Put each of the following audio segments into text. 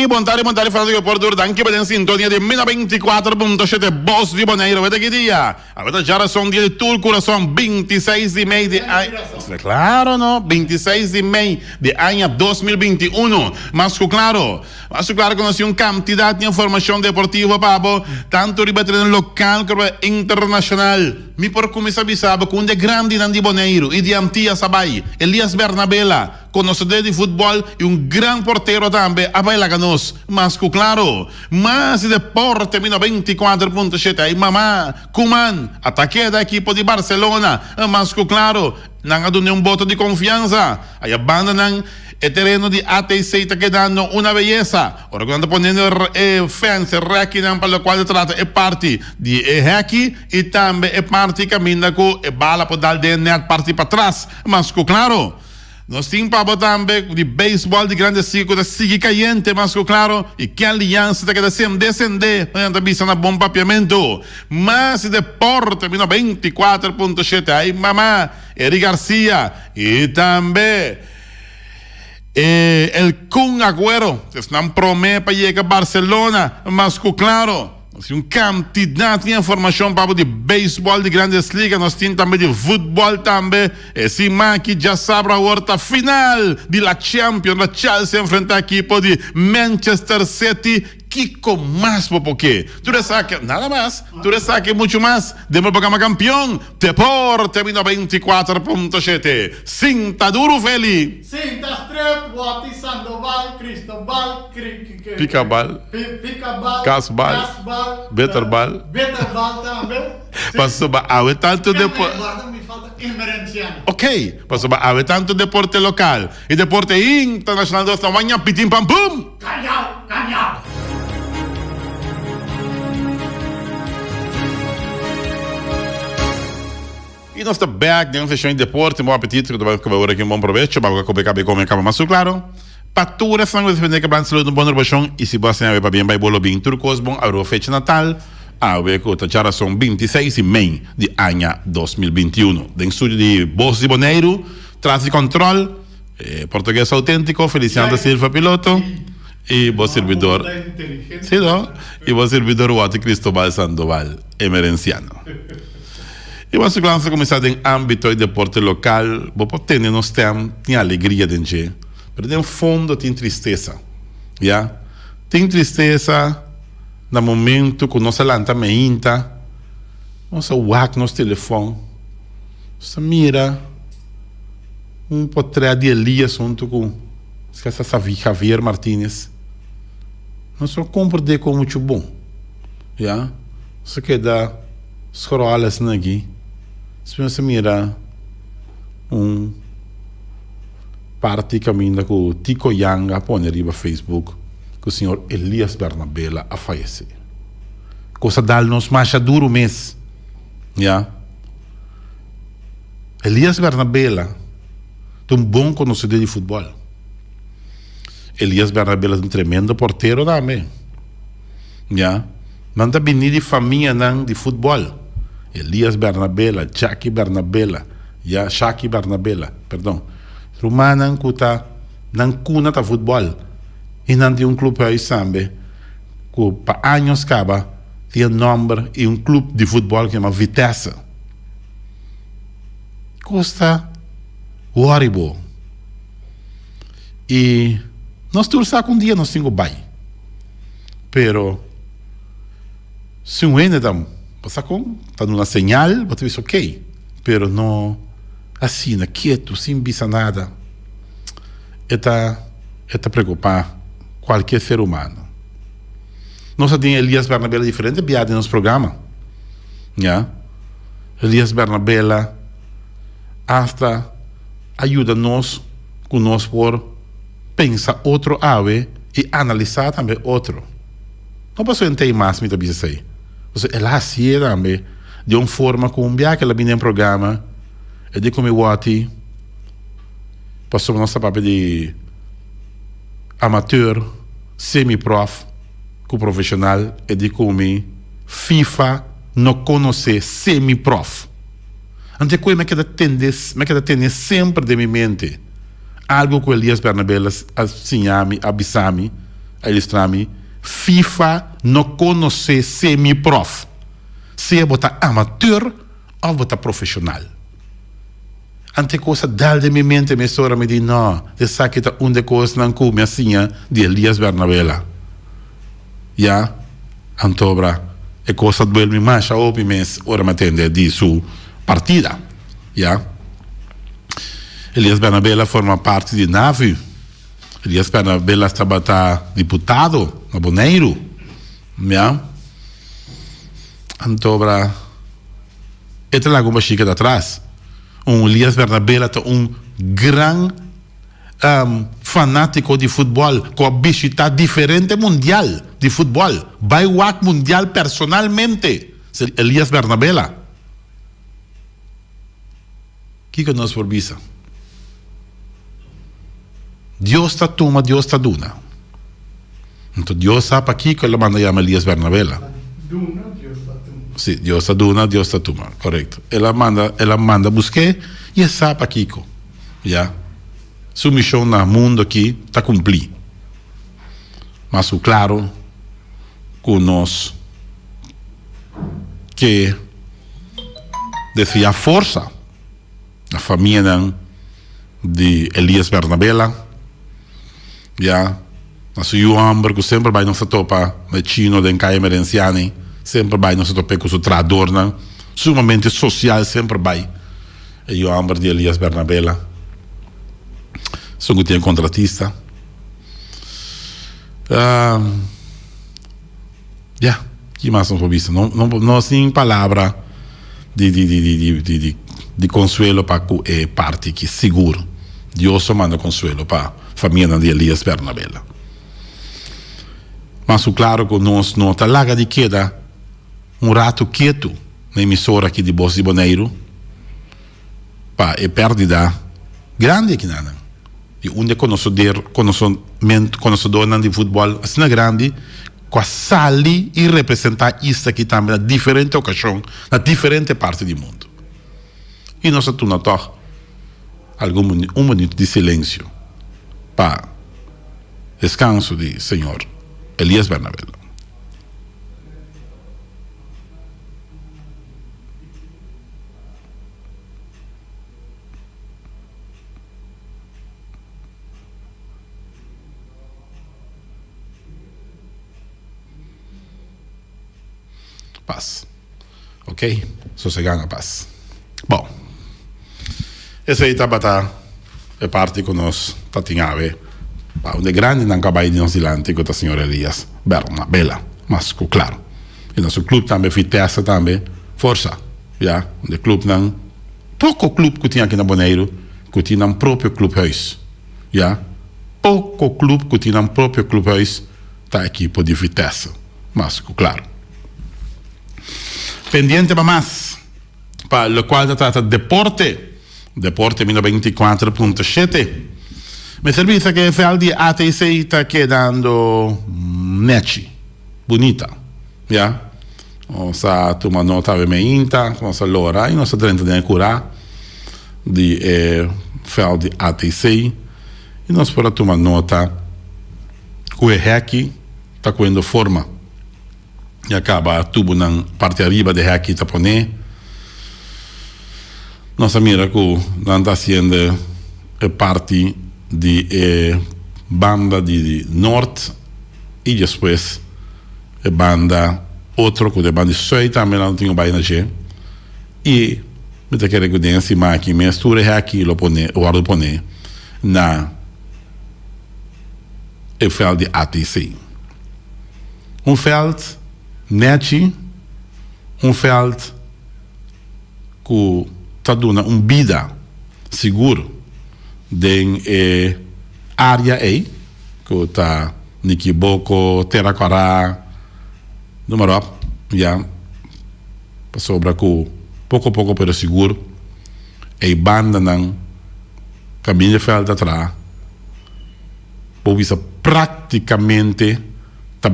Bon tardi, bon tardi fanático di deporte duro. Danki pa den sintonia di Mina 24.7 Bos di Boneiru. Aweta ki dia? Aweta djarason dia di tur kurason, 26 di mei di aña. Klaro no, 26 di mei di aña 2021. Mas ku klaro, mas ku klaro ku nos tin un kantidat di informashon deportivo pa bo, tantu riba tereno lokal komo internashonal. Mi por kuminsá bisa bo ku un di e grandinan di Boneiru i di Antias a bai, Elias Bernabela. Konosedor di futbòl i un gran portero tambe a bai laga nos mas ku klaro. Mas di deporte mi 94.7 ai mama Koeman a ta keda ekipo di Barcelona mas ku klaro. Nan a dun'e un boto di konfiansa. Aya banda nan e tereno di ATC ta kedando una beyesa. Ora ku nan ta poniendo e fence, e rekinan pa lokual ta trata e parti di e hèki i tambe e parti kaminda ku e bala por dal den e nèt parti patras mas ku klaro. Nos tin pa bo tambe di beisbòl di Grandes Ligas ku ta sigui kayente mas ku klaro i Kenley Jansen ta keda sende sende nan ta bisa na bon papiamentu. Mas di deporte mi 94.7 ay mama Eric Garcia i tambe e el Kun Aguero esnan prome pa yega Barcelona mas ku klaro. Nos tin un kantidat di informashon pa bo di beisbòl di Grandes Ligas, nos tin tambe di futbòl tambe. E siman aki djasabra awor ta final di la Champions, la Chelsea enfrenta ekipo di Manchester City. Kiko mas bo por ke? Tur esaki, nada mas, tur esaki muchu mas den bo programa Kampion Deporte mi 94.7. Sinta duru Feli! Sinta stret, Watty Sandoval, Cristobal, Cri. Pikabal, Kasbal, Beterbal. Pasobra awe tantu deporte. Ok, pasobra awe tantu deporte lokal i deporte internashonal nos ta waña pitin pam pum! I nos ta bek den seshon di deporte. Bon apetito ku ta bai kaba ora aki un bon probecho. Babo ka kobe kabe kome kaba masu klaro. Pa tur esnan ku ta defende ke blan salud un bon robashon i si bo a siña awe pabien bai bo lo bin tur kos bon awe bo fecha natal awe ku ta djarason 26 di mei di aña 2021. Den studio di Bos di Boneiru tras di kòntròl e portugues autentiko Feliciano da Silva piloto i bo sirbidor si no i bo sirbidor Watty Cristobal Sandoval emerenciano. I bo su glansa kuminsá den ámbito i deporte lokal, bo por tende nos stèm, tin alegria den dje, pero den fondo tin tristesa. Ya, tin tristesa na momentu ku nos a lanta meinta, nos a wak nos telefòn, nos a mira un potrèt di Elias huntu ku Javier Martinez. Nos no komprendé kon muchu bon. Ya, nos a keda. Scroll asina aki, despues nos a mira un parti caminda cu Tico Yanga a pone riba Facebook cu señor Elias Bernabela a fayece. Cos a dal nos masha duro mes, ya. Elias Bernabela ta un bon conocedor di futbol. Elias Bernabela ta un tremendo portero tambe. Ya. Nan ta bini di famianan di futbòl. Elias Bernabela, Jacky Bernabela, ya, Shaki Bernabela, perdon. Rumannan ku ta, nan kuna ta futbòl. I nan tin un kluphuis tambe ku pa años kaba tin e nòmber i un klup di futbòl ku yama Vitesse. Kos ta wòri bo. I nos tur sa ku un dia nos tin ku bai. Pero si un hende ta bo sa kon ta duna señal bo ta bisa ok pero no asina ketu sin bisa nada e ta e ta preocupa cualkier ser humano. Nos a tin Elias Bernabela diferente bia den nos programa ya Elias Bernabela hasta a yuda nos cu nos por pensa otro awe i analisá tambe otro. No pasobra e ntei mas mi ta bisa esei, pasobra el a hasié tambe di un forma ku un biaha ku el a bini den programa e di ku mi wòti pasobra nos ta papia di amateur, semi-prof ku profeshonal e di ku mi FIFA no konosé semi-prof. Anto e koe mi a keda tende, mi a keda tene semper den mi mente. Algo ku Elias Bernabé a siña mi, a bisa mi. a ilustra mi, FIFA no konosé semi-prof. Sea bo ta amateur òf bo ta profeshonal. Anto e kos a dal den mi mente mesora, mi di, No, esaki ta un di e kosnan ku mi a siña di Elias Bernabela. Ya, antobra e kos a duel mi masha hopi mes ora mi a tende di su partida. Ya. Elias Bernabela forma parti di NAVU. Elias Bernabela tabata diputado na Boneiru. Ya. Antobra e ta laga un bashika ta atras. Un Elias Bernabela ta un gran fanátiko di futbòl ku a bishitá diferente mundial di futbòl. Bai wak mundial personalmente, Elias Bernabela. Kiko nos por bisa? Dios ta tuma, Dios ta duna. Anto Dios sa pakiko el a manda yama Elias Bernabela. Duna, Dios ta tuma. Si, Dios ta duna, Dios ta tuma. Korekto. El a manda, el a manda busk'é i e sa pakiko. Ya. Su mishon na mundo aki ta kumplí. Mas ku klaro ku nos ke desviá forsa na famianan di Elias Bernabela, ya, na su yu hòmber ku semper bai nos ta topa na e chino den Kaya Emerenciani, semper bai nos ta top'é ku su trahadornan, sumamente sosial semper bai e yu hòmber di Elias Bernabela, esun ku tin e kontratista. Ya, ki mas nos por bisa? No, no, no sin palabra di, di, di, di, di, di, di, di consuelo pa cu e parti aki, sigur. Dios lo manda consuelo pa famianan di Elias Bernabela. Mas cu claro cu nos no ta laga di keda un rato ketu na emisora aki di Bos di Boneiru pa e perdida grandi aki nan. Di unda e konosoder, konosomento, konosedornan di futbòl asina grandi ku a sali i representá isla aki tambe na diferente okashon na diferente parti di mundu. I nos a tuna tòg algun un minuto di silensio pa deskanso di señor Elias Bernabela. Pas. Ok, sosegá na pas. Bon, esei tabata e parti ku nos ta tin awe pa un di e grandinan ku a bai di nos dilanti ku ta señor Elias Bernabela. Mas ku klaru. I nos club tambe Vitesse tambe, forsa, ya, un di e clubnan. Poko club ku tin aki na Boneiru ku tin nan propio clubhuis. Ya, poko club ku tin nan propio clubhuis ta ekipo di Vitesse, mas ku klaru. Pendiente pa mas pa lokual ta trata deporte, Deporte mi 94.7. Mester bisa ku e vèlt di ATC ta kedando nèchi, bunita. Ya. Nos a tuma nota awe meinta, nos a lora y nos a drenta den e cura di e veld di ATC y nos por a tuma nota cu e heki ta cuendo forma. Ya caba tubonan parti ariba di heki ta pone. Nos a mira cu nan ta haciendo e parti di e banda di noord y despues e banda otro ku ta e banda di sùit tambe nan tin ku bai na dje i mi ta kere ku den e siman aki mes tur e hèki lo pone wòrdu pone na e vèlt di ATC. Un vèlt nèchi, un vèlt ku ta duna un bida sigur den e área ei ku ta Nikiboko, Tera Kòrá, noem maar op, ya, pasobra ku poko poko pero sigur ei bandanan kaminda e vèlt ta traha bo bisa práktikamente ta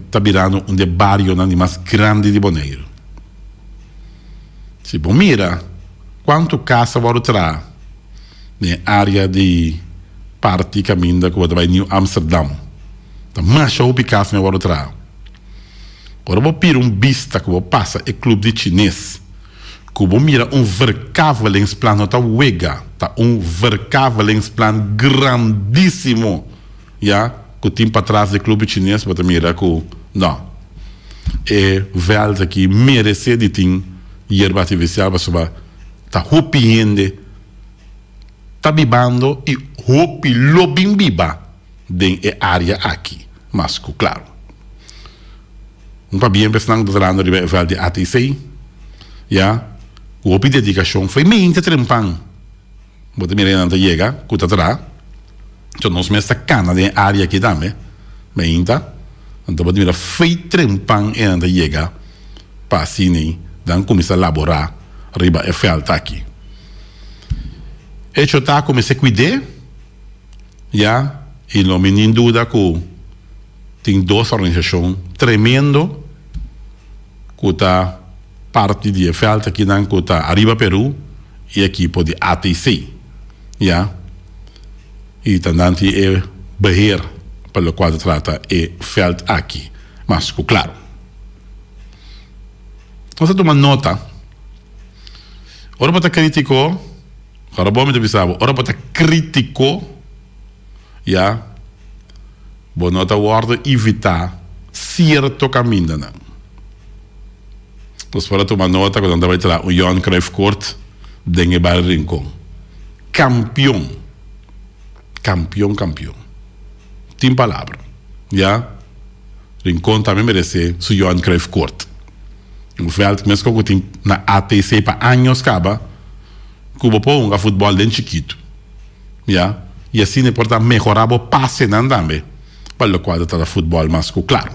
ta birando un di e barionan di mas grandi di Boneiru. Si bo mira kuantu kas a wòrdu traha den e área di parti kaminda ku bo ta bai Nieuw Amsterdam. Ta masha hopi kas mi a wòrdu traha. Ora bo pira un bista ku bo pasa e klup di chines, ku bo mira un verkavelingsplan no ta wega, ta un verkavelingsplan grandísimo, ya, ku tin patras di e klup di chines, bo ta mira ku no, e vèlt aki meresé di tin yerba artifisial pasobra ta hopi hende ta bibando i hopi lo bin biba den e área aki, mas ku klaru. Un pabien pa esnan ku ta trahando riba e vèlt di ATC, ya ku hopi dedikashon fo'i mente trempan bo ta mira nan ta yega ku ta traha. So nos mes ta kana den e área aki tambe mainta, anto bo ta mira fo'i trempan e nan ta yega pa asina nan kuminsá laborá riba e vèlt aki. Echo ta ku mester kuid'é. Ya, y no mi nin duda cu tin dos organisacion tremendo cu ta parti di e veld akinan cu ta Ariba Peru y ekipo di ATC. Ya, y ta nan tin e beheer pa locual ta trata e veld aki, mas cu claro. Nos a tuma nota, ora bo ta critico. Ora bo mi ta bisa bo, ora bo ta critico, ya, bo no ta wordo invita cierto camindanan. Nos por a tuma nota cu nan ta bay traha un Johan Cruijff Court den e bario Rincon. Campeon! Campeon, campeon. Tin palabra, ya. Rincon tambe merece su Johan Cruijff Court. Un veld mesco cu tin na ATC pa años caba cu bo por hunga futbol den chikitu. Ya, y asina e por ta mehora bo pasenan tambe pa locual ta trata futbol mas cu claro.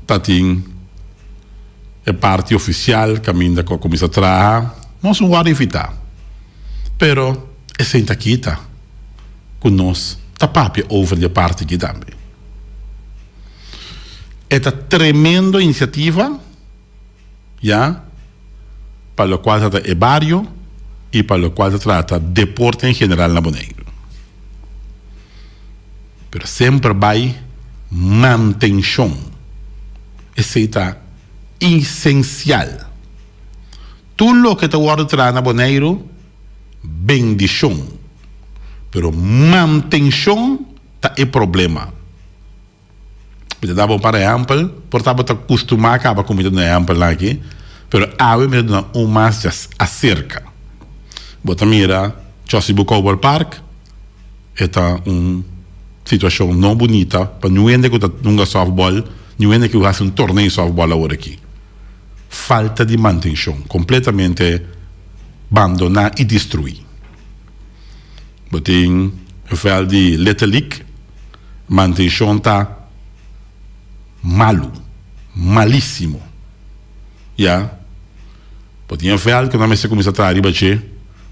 Ta tin e parti oficial caminda cu a cuminsa traha, nos un worde invita, pero esey ta kita cu nos ta papia over di e parti aki tambe. E ta tremendo iniciativa, ya, pa locual ta trata e bario y pa locual ta trata deporte en general na Boneiru. Pero semper bay mantencion, esey ta esencial. Tur loke ta wordo traha na Boneiru, bendicion, pero mantencion ta e problema. Mi ta daba un par ehèmpel, por ta bo ta kustumá kaba ku mi ta duna ehèmpelnan aki, pero awe mi ta duna un mas djas aserka. Bo ta mira Chosibu Cowboy Park, e ta un situashon no bunita pa niun hende ku ta hunga sòftbòl, niun hende ku hasi un torneo sòftbòl awor aki. Falta di mantenshon, kompletamente bandoná i destruí. Bo tin vèlt di Little League, mantenshon ta malu, malisimo. Ya. Bo tin e vèlt ku nan mester kuminsá traha riba dje,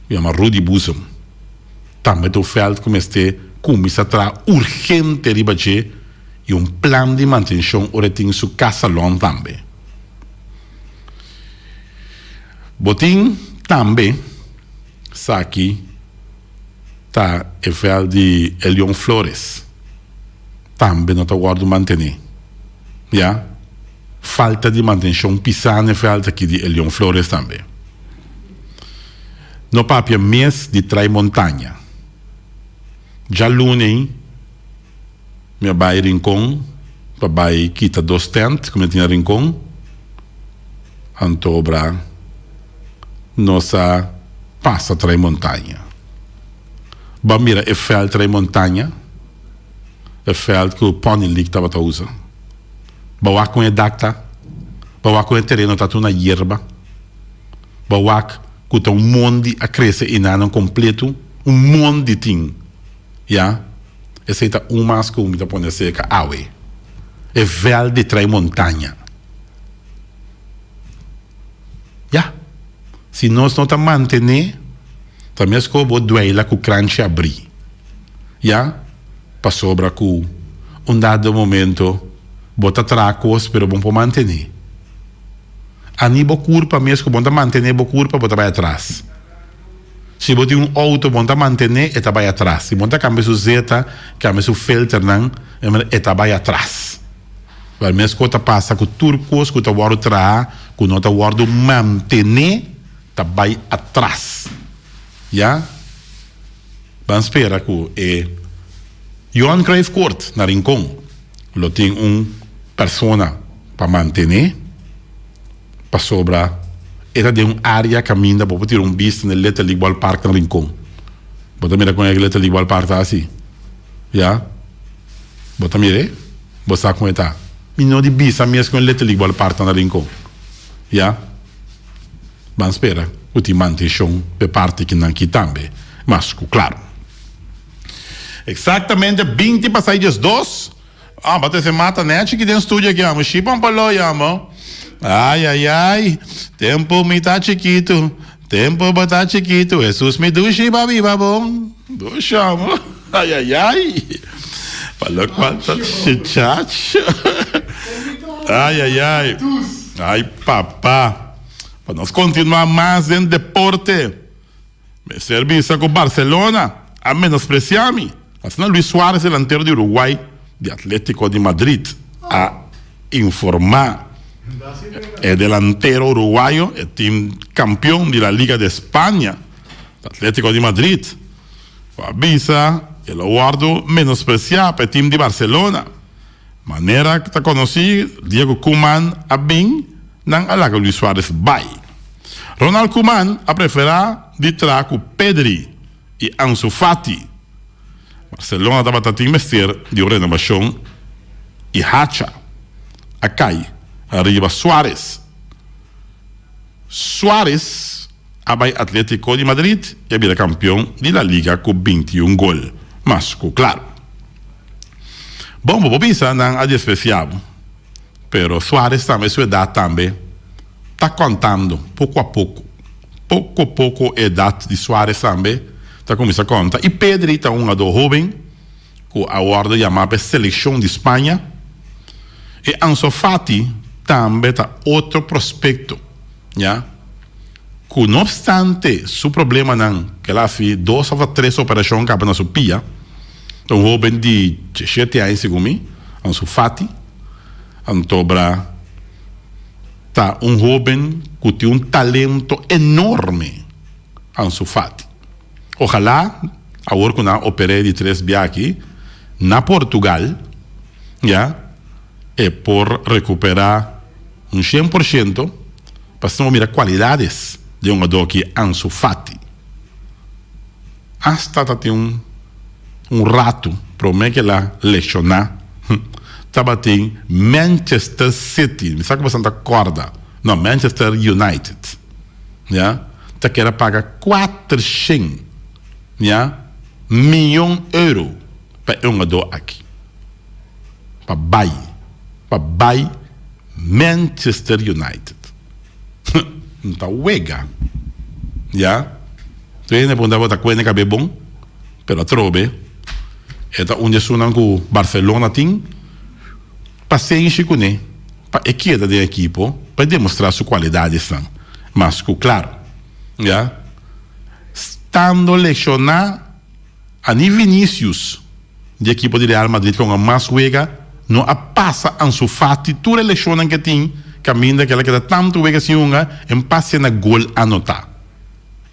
ku yama Rudy Boezem. Tambe ta un vèlt ku mester kuminsá traha urgente riba dje i un plan di mantenshon ora e tin su kasalòn tambe. Bo tin tambe. Saki ta e vèlt di Elion Flores tambe no ta wòrdu mantené. Ya, falta di mantenshon pisá na e vèlt aki di Elion Flores tambe. No papia mes di Trai Montaña. Djaluna mi a bai Rincon pa bai kita dos tent ku mi a tin na Rincon. Anto obra nos a pasa trae montaña. Bo a mira e veld trae montaña? E veld ku Pony League tabata usa. Bo a wak kon e dak ta? Bo a wak kon e tereno ta tur na yerba? Bo a wak ku ta un mondi a krese enanan kompletu? Un mondi tin, ya. Esei ta un mas ku mi ta pone aserka awe. E veld di trae montaña. Ya. Si nos no ta mantené, ta meskos bo dueila ku kranchi abrí. Ya. Pasobra ku un dado momento bo ta traha kos pero bo no por mantené. Ani bo kurpa mes ku bo no ta mantené bo kurpa bo ta bai atras. Si bo tin un outo bo no ta mantené e ta bai atras. Si bo no ta kambia su zeta, kambia su filternan, e ta bai atras. Wèl meskos ta pasa ku tur kos ku ta wòrdu traha ku no ta wòrdu mantené ta bai atras. Ya. Ban spera ku e Johan Cruijff Court na Rincon lo tin un persona pa mantené pasobra e ta den un área kaminda bo por tira un bista na e Little League Ballpark na Rincon. Bo ta mira kon e Little League Ballpark ta hasi? Ya. Bo ta mir'é? Bo sa kon e ta? Mi no di bisa mes kon e Little League Ballpark ta na Rincon. Ya. Ban spera ku tin mantenshon p'e parti kinan ki tambe, mas ku klaro. Eksaktamente binti pasai diesdos. Ah, bo ta ese mata nèchi ki den studio aki amo. Shi bon palo yamo. Ai, ai, ai. Tempu mi ta chikitu, tempu bo ta chikitu, Hesus mi dushi ba biba bon. Dushi amo. Ai, ai, ai. Pa lokual ta chichacho. Ai, ai, ai. Ai, papa. Pa nos kontinuá mas den deporte, mester bisa ku Barcelona a menospresiá mi, asina Luis Suarez, delantero di Uruguay di Atletico di Madrid a informá. E delantero uruguayo, e tim kampion di La Liga de Spaña, Atletico di Madrid, ku a bisa e lo wòrdu menospresiá pa e tim di Barcelona. Manera ta konosí, dia ku Koeman a bin, nan a laga Luis Suarez bai. Ronald Koeman a preferá di traha ku Pedri i Ansu Fati. Barcelona tabata tin mester di un renobashon i hacha a kai riba Suarez. Suarez a bai Atletico di Madrid i a bira kampion di La Liga ku bintiun gol, mas ku klaru. Bon, bo por bisa nan a despresiá bo, pero Suarez tambe su edat tambe ta kontando poko a poko. Poko poko edat di Suarez tambe ta kuminsá konta i Pedri ta un hungadó hóben ku a wòrdu yamá pa e selekshon di Spaña. E Ansu Fati tambe ta otro prospekto, ya. Ku no opstante su problemanan, ku el a hasi dos òf tres operashon kaba na su pia, ta un hóben di diesshete aña segun mi, Ansu Fati, antobra ta un hóben ku tin un talento enorme, Ansu Fati. Ojalá awor ku nan a oper'é di tres bia aki na Portugal, ya, e por rekuperá un shen por shento. Pasobra bo mira cualidades di un hungador ki Ansu Fati. Hasta ta tin un un ratu prome ke el a lesiona tabatin Manchester City, mi sa ku boso ta corda, no Manchester United ya ta kere paga cuatershen ya miyon euro pa e hungador aki pa bay pa bay Manchester United N ta wega ya Tur hende a puntra bo ta kuende kabe bon pero atrobe e ta un di esunnan ku Barcelona tin pasenshi kuné pa e keda den ekipo pa e demostra su kualidadesnan mas ku klaro ya stando lesioná. Ani Vinicius di ekipo di Real Madrid ku a mas wega no a pasa Ansu Fati tur e leshonnan ke tin kaminda ke el a keda tantu wega sin hunga en pase na gol anotá.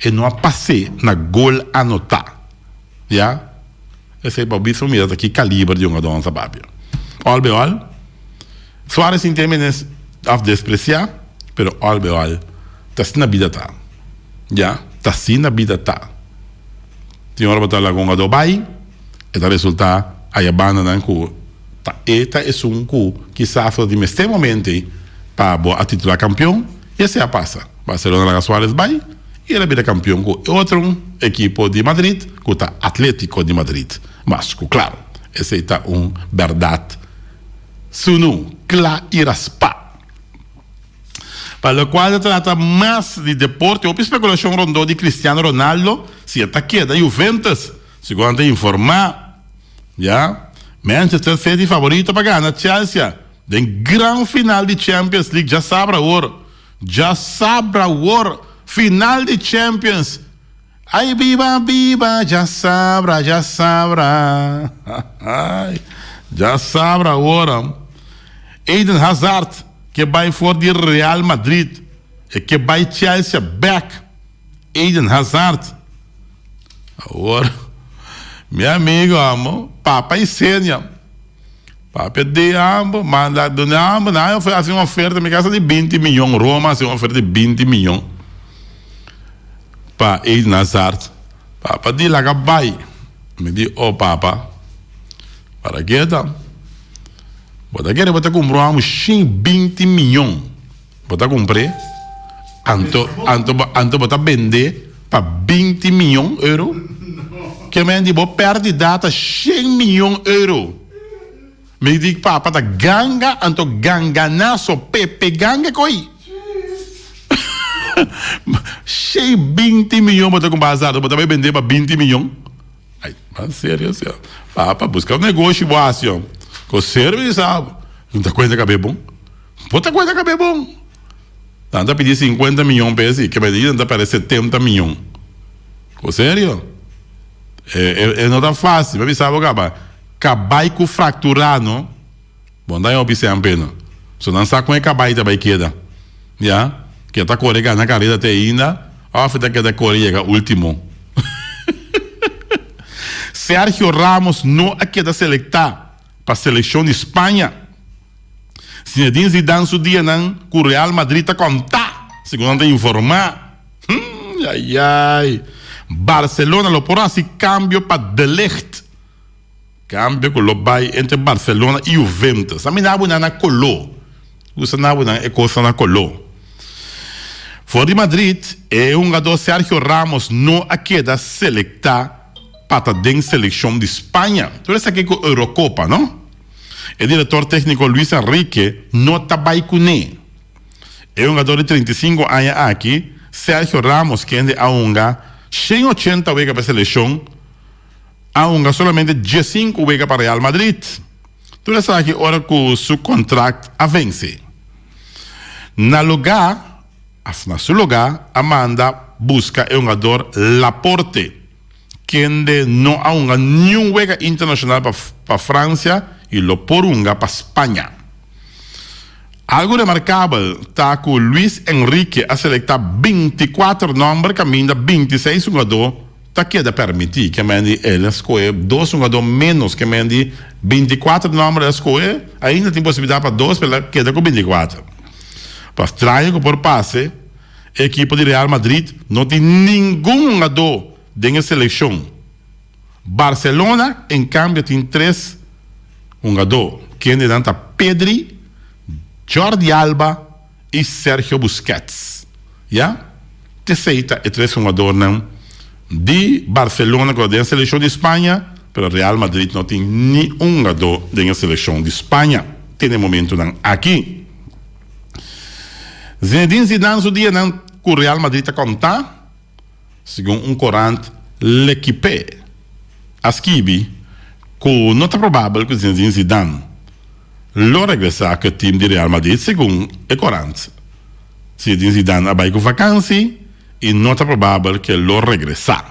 E no a pas'é na gol anotá. Ya. Esei pa bisa mira ta ki kaliber di hungadó nan ta papia. Òl be òl Suarez sin tin menes òf despresiá pero òl be òl ta asina bida ta. Ya ta asina bida ta. Tin ora bo ta laga un hungadó bai, e ta resultá aya bandanan ku ta e ta esun ku kisas lo tin mester momento ei pa bo a titulá kampion i esei a pasa. Barcelona laga Suarez bai i el a bira kampion ku e otro ekipo di Madrid ku ta Atletico di Madrid. Mas ku klaro esei ta un bèrdat sunu, kla i raspá. Pa lokual ta trata mas di deporte, hopi spekulashon rondó di Cristiano Ronaldo si e ta keda Juventus, segun nan ta informá. Ya, Manchester City favorito pa gana Chelsea den gran final di Champions League djasabra awor. Djasabra awor, final di Champions. Ay biba biba djasabra djasabra Djasabra awor Eden Hazard ke bai for di Real Madrid e ke bai Chelsea bek Eden Hazard awor mi amigo amo papa y senia papia di amo manda duna amo nan a haci un oferta mi casa di binti miyon Roma a haci un oferta di binti miyon pa Eden Hazard papa di laga bai mi di oh papa para ke ta bo ta kere bo ta cumpra un amo shin binti miyon. Bo ta kumpr'é, anto anto bo anto bo ta bend'é pa binti miyon euro? Ke men di bo pèrdida ta shen miyon euro. Mi di papa ta ganga anto ganganaso pepe ganga koi. Shen binti miyon bo ta kumpra azar bo ta bai bend'é pa binti miyon? Ai, mas serio señor. Papa buska un negoshi bo hasi yo. Ko serio mi sa bo. No ta kuenta kab'é bon. Bo ta kuenta kab'é bon. Nan ta pidi sinkuenta miyon pa esi, ke bendí nan ta pèrdè setenta miyon. Ko serio. E, e, e no ta fásil. Mi a bisa bo kaba, kabai ku frakturá no, bo no ta hopi semper no. So nan sa kon e kabai ta bai keda. Ya, ke ta kore gana kareda te ainda, òf e ta keda kore yega último. Sergio Ramos no a keda selektá pa selekshon di Spaña. Zinedine Zidane su dianan ku Real Madrid ta kontá, segun nan ta informá. Hmm, ayay. Barcelona lo por hasi kambio pa De Ligt. Kambio ku lo bai entre Barcelona i Juventus. A mira bo nan na koló. Gusta na bo nan e kosnan na koló. For di Madrid, e hungadó Sergio Ramos no a keda selektá pa ta den selekshon di Spaña. Tur esaki ku Eurocopa, no? E direktor tékniko Luis Enrique no ta bai kuné. E hungadó di 35 aña aki, Sergio Ramos kende a hunga 180 wega pa e selekshon, a hunga solamente diesinku wega pa Real Madrid. Tur esaki ora ku su kontrakt a vense. Na lugá, òf na su lugá, a manda buska e hungador Laporte, kende no a hunga niun wega internashonal pa pa Fransia i lo por hunga pa Spaña. Algu remarkabel ta ku Luis Enrique a selektá 24 nòmber kaminda 26 hungadó ta keda permití. Ke men di el a skohe dos hungadó ménos. Ke men di 24 nòmber el a skohe, ainda tin posibilidat pa dos, pero el a keda ku 24. Pa straño ku por pase, e ekipo di Real Madrid no tin ningun hungadó den e selekshon. Barcelona en kambio tin tres hungadó, kendenan ta Pedri, Jordi Alba i Sergio Busquets. Ya, t'esei ta e tres hungadornan di Barcelona ku ta den selekshon di Spaña, pero Real Madrid no tin ni un hungadó den e selekshon di Spaña te na e momentunan aki. Zinedine Zidane su dianan ku Real Madrid ta kontá. Segun un korant L'Equipe a skibi ku no ta probabel ku Zinedine Zidane lo regresá ku e tim di Real Madrid segun e korant. Zinedine Zidane a bai ku vakansi i no ta probabel ku e lo regresá.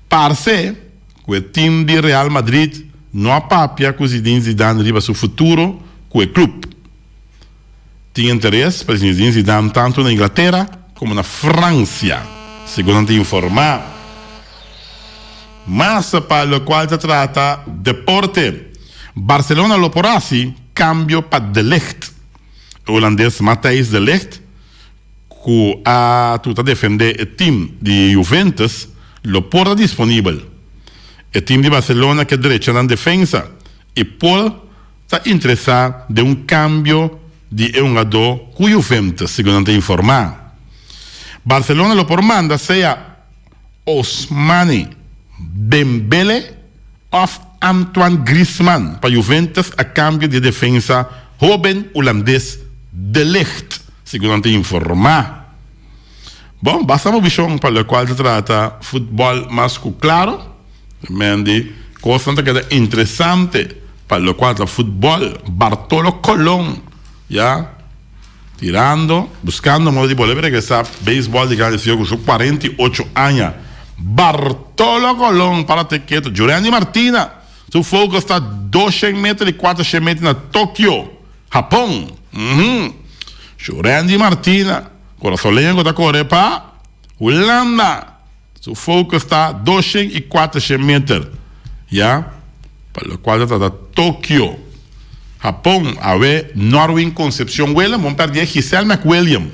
Parse ku e tim di Real Madrid no a papia ku Zinedine Zidane riba su futuro ku e klup. Tin interes pa Zinedine Zidane tantu na Inglatera komo na Fransia, segun nan ta informá. Mas pa lokual ta trata deporte, Barcelona lo por hasi kambio pa De Ligt. E hulandes Matthijs de Ligt, ku a tu ta defendé e tim di Juventus, lo por ta disponibel. E tim di Barcelona ke drecha nan defensa i por ta interesá den un kambio di e hungadó ku Juventus, segun nan ta informá. Barcelona lo por manda sea Ousmane Dembele òf Antoine Griezmann pa Juventus a kambio di e defensa hóben hulandes De Ligt, segun nan ta informá. Bon, basta movishon pa lokual ta trata futbòl mas ku klaro. Mendy, Kosnan ta keda interesante pa lokual ta futbòl. Bartolo Colon, ya. Tirando, buscando modo di bolbe regresa beisbol di Grandes Ligas cu su 48 aña. Bartolo Colon para te keto. Jurandy Martina su focus ta 200 meter y 400 meter na Tokio, Japon. Uhum. Jurandy Martina, curasoleño cu ta core pa Hulanda. Su focus ta 200 y 400 meter, ya, pa locual ta trata Tokio, Japon. Awe Norwin Concepcion Willem, bon perdi Giselle McWilliam,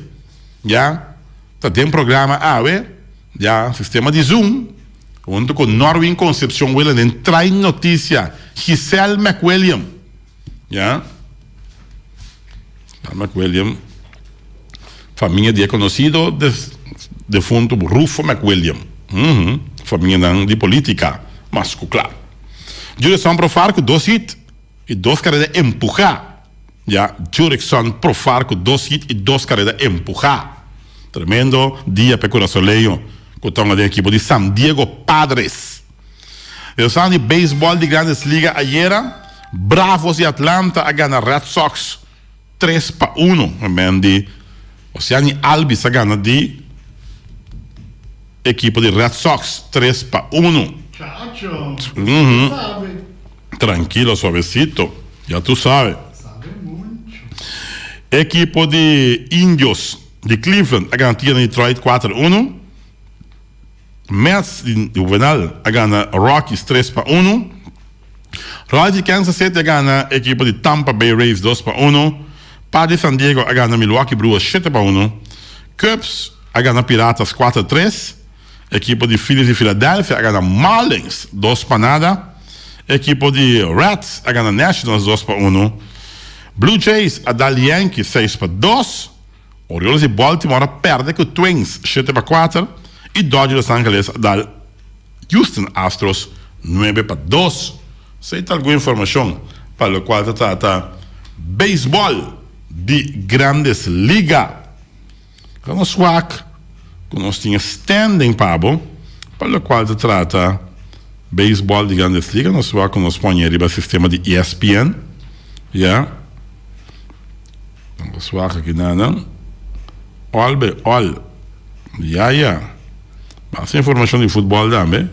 ya, ta den programa awe, ya, sistema di Zoom, hunto cu Norwin Concepcion Willem den Trae Noticia, Giselle McWilliam, ya. Giselle McWilliam. Famia di e conocido defunto Rufo McWilliam. Famianan di politica, mas cu cla. Jurickson Profar cu dos hit y dos careda empuha. Ya, Jurickson Profar cu dos hit y dos careda empuha. Tremendo dia p'e curasoleño cu ta hunga den ekipo di San Diego Padres. Resultado di beisbol di Grandes Liga ayera, Bravos di Atlanta a gana Red Sox 3-1. Men di Osiani Albies a gana di ekipo di Red Sox 3-1. Chacho, tu sabe. Trankilo, suavecito, ya tu sabe. Sabe mucho. Ekipo di Indios di Cleveland a gana Tigres di Detroit 4-1. Mets di Juvenal a gana Rockies 3-1. Royals di Kansas City a gana ekipo di Tampa Bay Rays 2-1. Padres San Diego a gana Milwaukee Brewers 7-1. Cubs a gana Piratas 4-3. Ekipo di Phillies di Philadelphia a gana Marlins 2-0. Ekipo di Reds a gana Nationals 2-1. Blue Jays a dal Yankees 6-2. Orioles di Baltimore a perde ku Twins 7-4 i Dodgers Los Angeles a dal Houston Astros 9-2. Esei ta algun informashon pa lokual ta trata beisbòl di Grandes Liga. Laga nos wak ku nos tin e standing pa bo pa lokual ta trata beisbòl di Grandes Liga. Nos wak ku nos pone riba sistema di ESPN. Ya. Nos wak aki nan. Òl be òl. Ya ya. Basta informashon di futbòl tambe.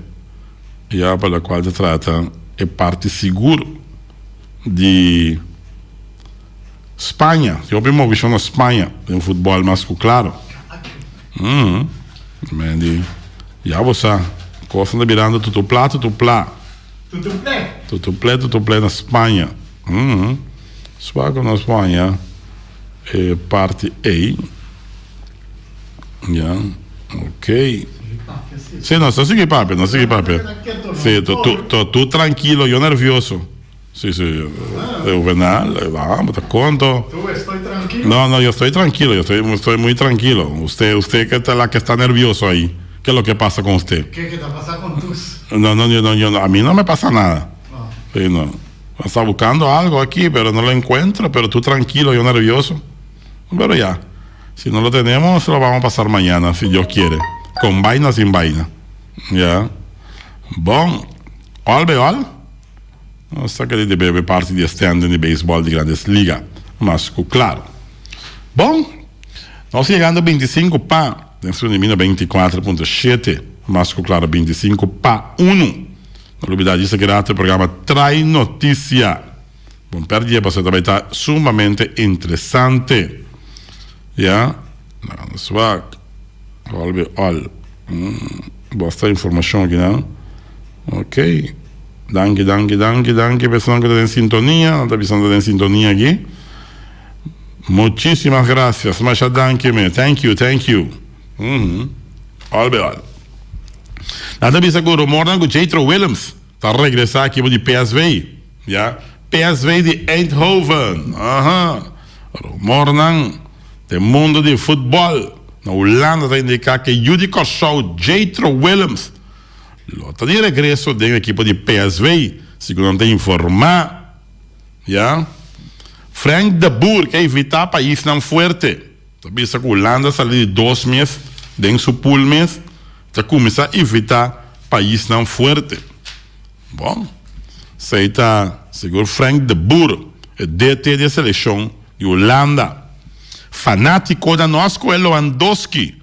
Ya pa lokual ta trata e parti sigur di Spaña. Tin hopi movishon na Spaña den futbòl mas ku klaro. Men di ya bo sa kosnan ta birando tutupla tutupla. Tutuple tutuple na Spaña. Sua ku nos paña e parti ei. Ya, ok. Sí, nos ta sigui papia, nos sigui papia. Sí, tu, tu, tu, tu tranquilo, yo nervioso. Sí, sí, Juvenal, vamos, te conto. Tú estoy tranquilo. No, no, yo estoy tranquilo, yo estoy, estoy muy tranquilo. Usted, usted que está la que está nervioso ahí. ¿Qué es lo que pasa con usted? ¿Qué, qué te pasa con tus? No, no, yo no, yo no, a mí no me pasa nada. Ah. Sí, no. Está buscando algo aquí, pero no lo encuentro. Pero tú tranquilo, yo nervioso. Pero ya, si no lo tenemos, lo vamos a pasar mañana, si Dios quiere. Con vaina o sin vaina. Ya. Bon. Al be al. Nos ta kere di bebe parti di e standing di beisbòl di Grandes Liga. Mas ku klaro. Bon. Nos yegando 25 pa den su nimino 24.7. Mas ku klaro 25 pa 1. No lubida djis aki rato e programa Trae Noticia. Bon perdie pasobra ta bay ta sumamente interesante. Ya. Laga nos wak. All be all. Basta informacion aki nan. Ok. Danki, danki, danki, danki pa esnan ku ta den sintonia. Nan ta bisa nan ta den sintonia aki. Muchisimas gracias. Masha danki me. Thank you, thank you. All be all. Nan ta bisa ku rumornan ku Jethro Willems ta regresá ekipo di PSV. Ya. PSV di Eindhoven. Aha. Rumornan den mundo di futbòl na Hulanda ta indiká ku e yu di Kòrsou Jethro Willems lo ta di regreso den ekipo di PSV, segun nan ta informá. Ya. Frank de Boer ke invitá paisnan fuerte. Ta bisa ku Hulanda sali di dos mes den su pool mes ta kuminsá invitá paisnan fuerte. Bon, esei ta segun Frank de Boer, e DT di e selekshon di Hulanda. Fanátikonan no a skohe Lewandowski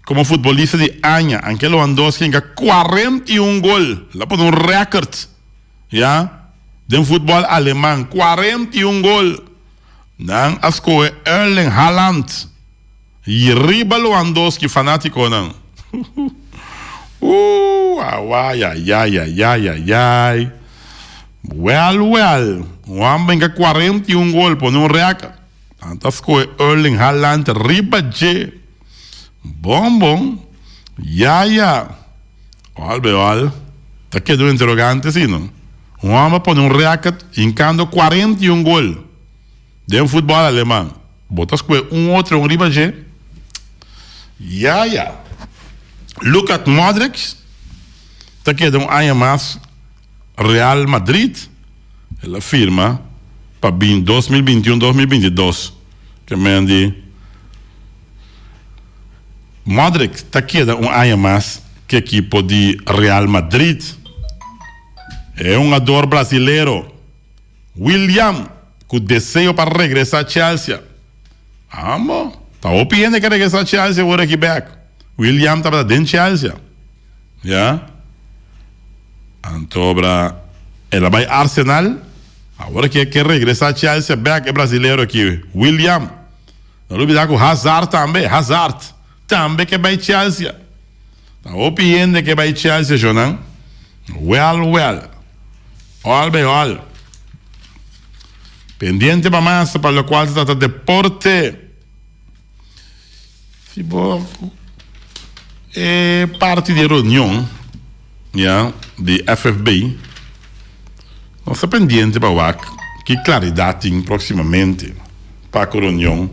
komo futbolista di aña, anke Lewandowski hinka 41 gol, el a pone un rèkert ya den futbòl aleman, 41 gol. Nan a skohe Erling Haaland i riba Lewandowski, fanátikonan. Ooh, awayayayayayayay. Wèl, wèl, un hòmber hinka 41 gol, pone un rèkert. Nan ta skohe Erling Haaland riba dje. Bon bon. Ya ya. Al bij al ta keda un interogante si no. Un hòmber pone un rèkert hinkando 41 gol den futbòl aleman. Bo ta skohe un otro un riba dje? Ya ya. Luka Modric ta keda un aña mas Real Madrid. El a firma pa bin 2021, 2022. Ke men di Modric ta keda un aña mas ke ekipo di Real Madrid. E hungador brasilero William ku deseo pa regresa Chelsea. Amo, ta hopi hende ke regresa Chelsea awor aki bek. William tabata den Chelsea. Ya. Anto bra el a bai Arsenal. Awor aki e ke regresa Chelsea bek e brasilero aki, William. No lubida ku Hazard tambe, Hazard tambe ke bai Chelsea. Ta hopi hende ke bai Chelsea shownan. Well, well. All by all. Pendiente pa mas pa lokual ta trata deporte. Si bo e parti di e reunion ya di FFB nos ta pendiente pa wak ki claridad tin proximamente pa cu reunion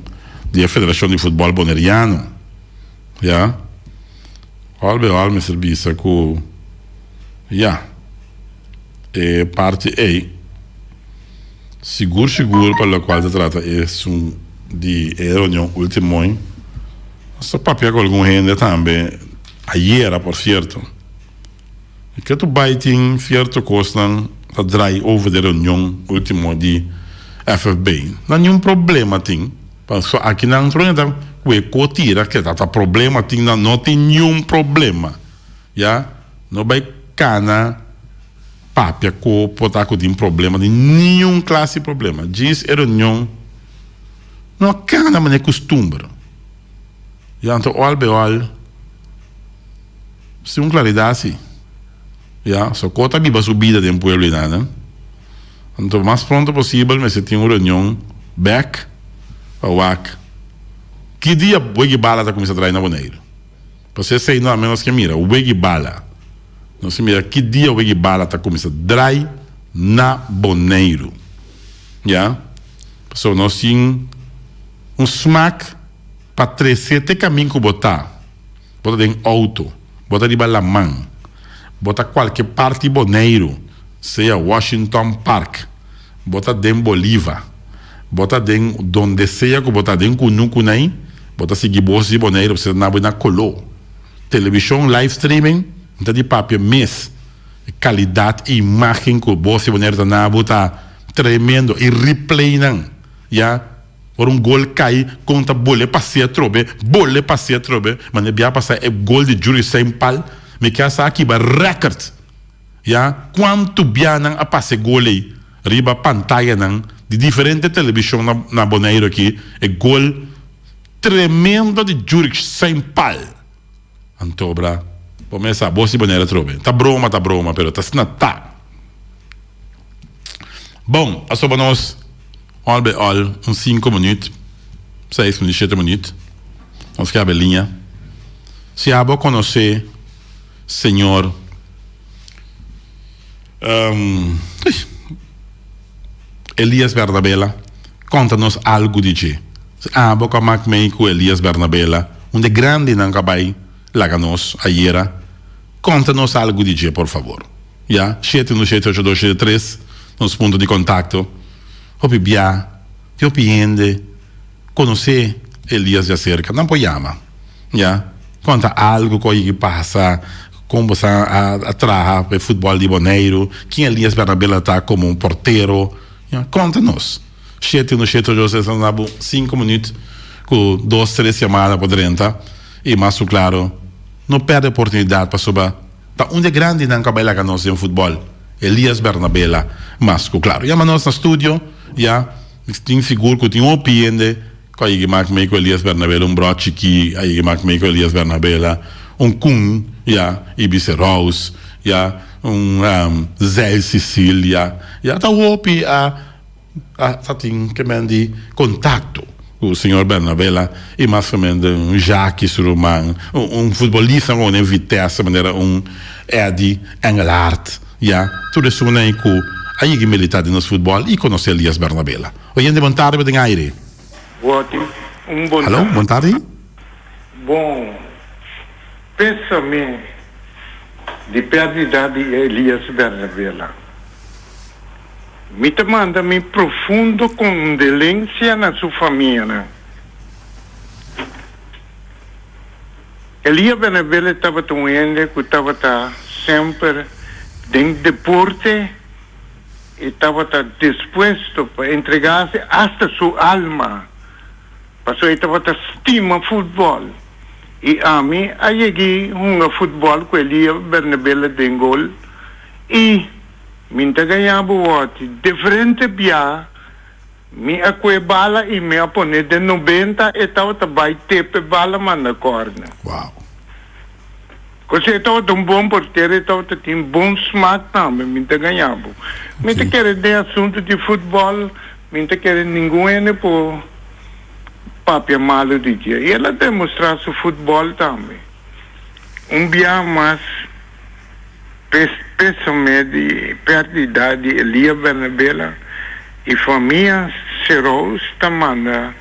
di e Federacion di Futbol Boneriano ya. Al bij al mester bisa cu ya e parti ey sigur sigur pa locual ta trata esun di e reunion ultimo ey nos ta papia cu algun hende tambe ayera por cierto y ke tu bay tin cierto cosnan ta draai over di e reunion ultimo di FFB no niun problema tin. Paso akinan tro ta ku e ko tira ke ta problema tin nan no tin niun problema ya no bai kana papia ku por ta ku tin problema di niun klase di problema djis e reunion no a kana manera kustumber ya anto ol be ol sin un klaridat si ya so ko ta biba su bida den pueblo einan. Anto mas pronto posibel mester tin un reunion bek pa wak ki dia Wegi Bala ta kuminsá traha na Boneiru. Pasobra esei no a menos ke mira Wegi Bala. Nos ke mira ki dia Wegi Bala ta kuminsá drai na Boneiru. Ya. Pasobra nos tin un smak pa trese te kamin ku bo ta. Bo ta den outo, bo ta riba laman, bo ta kualke parti Boneiru, sea Washington Park, bo ta den Bolivar, bo ta den donde sea ku bo ta, den kunukunai, bo ta sigui bos di Boneiru pasobra ta na bo na koló. Televishon live streaming no ta di papia mes. E kalidat i imágen ku bos di Boneiru ta na bo ta tremendo. I replaynan, ya. Ora un gol kai, kon ta bole pasea atrobe, bole pasea atrobe, mane bia pasa e gol di Juri Seinpal, mi ke a sa kiba record, ya, kuantu bia nan a pasa e gol ei riba pantayanan di diferente televishon na na Boneiru aki, e gol tremendo di Juri Seinpal. Anto bra, bo mes sa, bo si Boneiru atrobe. Ta broma, ta broma, pero ta asina ta. Bon, a soba nos al bij al un cinco minuut, seis minuut, shete minuut. Nos ke habri liña. Si abo conoce señor Elias Bernabela, conta nos algo di dje. Si abo cu a mak mei cu Elias Bernabela, un di e grandinan cu a bay laga nos ayera, conta nos algo di dje, por favor. Ya, shete unu shete ocho dos shete tres, nos punto di kontakto. Hopi bia di hopi hende konosé Elias djaserka, nan por yama. Ya, konta algu ku a yigi pasa, kon bo sa a traha pa e futbòl di Boneiru, ken Elias Bernabela ta komo un portero. Ya, konta nos. Shete uno shete ocho seis nos dabo cinco minuut cu dos tres yamada por drenta y mas cu claro no perde oportunidad pasobra ta un di e grandinan cu a bay laga nos den futbol Elias Bernabela mas cu claro. Yama nos na studio ya tin sigur cu tin hopi hende cu a yega mak mee cu Elias Bernabela un bro chiki a yega mak mee cu Elias Bernabela un Koen ya Ibise Rouse ya un Zeil Cecilia ya ta hopi a A ta tin ke men di kontakto ku señor Bernabela i maskamente un Jackie su ruman, un futbolista ku den Vitesse manera un Eddy Engelhardt, ya, tur esun ei ku a yega milita den nos futbòl i konosé Elias Bernabela. Oyente bon tardi bo den aire. Wòti, un bon Hallo, tardi. bon tardi. Bon pésame di pèrdida di Elias Bernabela. Mi ta manda mi profundo kondolensia na su famianan. Elia Benabele tabata un hende ku tabata semper den deporte i tabata dispuesto pa entregase asta su alma pasobra e tabata stima futbòl. I ami a yeg'i hunga futbòl ku Elia Bernabele den gol i. Mi n'ta gaña bo wòti. Diferente bia mi a kue bala i mi a pone den nobenta e tabata bai tepe bala manda kòrner. Wow. Kos e tabata un bon portero e tabata tin bon smak tambe, mi n'ta gaña bo. Mi ta kere den asuntu di futbòl mi n'ta kere ningun hende por papia malu di dje. I el a demostrá su futbòl tambe. Un bia mas. Pésame di pèrdida di Elia Bernabela i famia Serous ta manda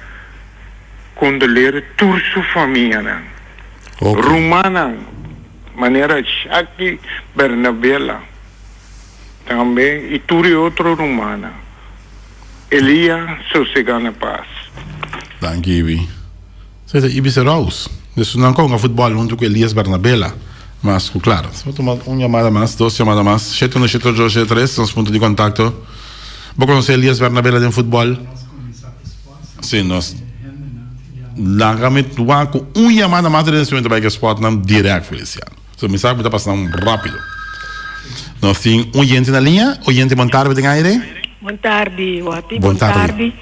kondoler tur su famianan, rumannan manera Shaki Bernabela tambe i tur e otro rumannan. Elia sosega na pas. Danki Ibi. Esei ta Ibis Rouse. Des nan konga futbòl huntu ku Elias Bernabela. Mas ku klar. Nos por tuma un yamada mas, dos yamada mas. Shete uno shete ocho shete tres, nos punto di kontakto. Bo konosé Elias Bernabela den futbòl? Sí, nos laga mi wak ku un yamada mas den esei momento bai ku e spòtnan dirèkt, Feliciano. So mi sa ku mi ta pasa nan rápido. Nos tin un oyente na liña. Oyente, bon tarde den aire. Bon tardi, Wati. Bon tardi.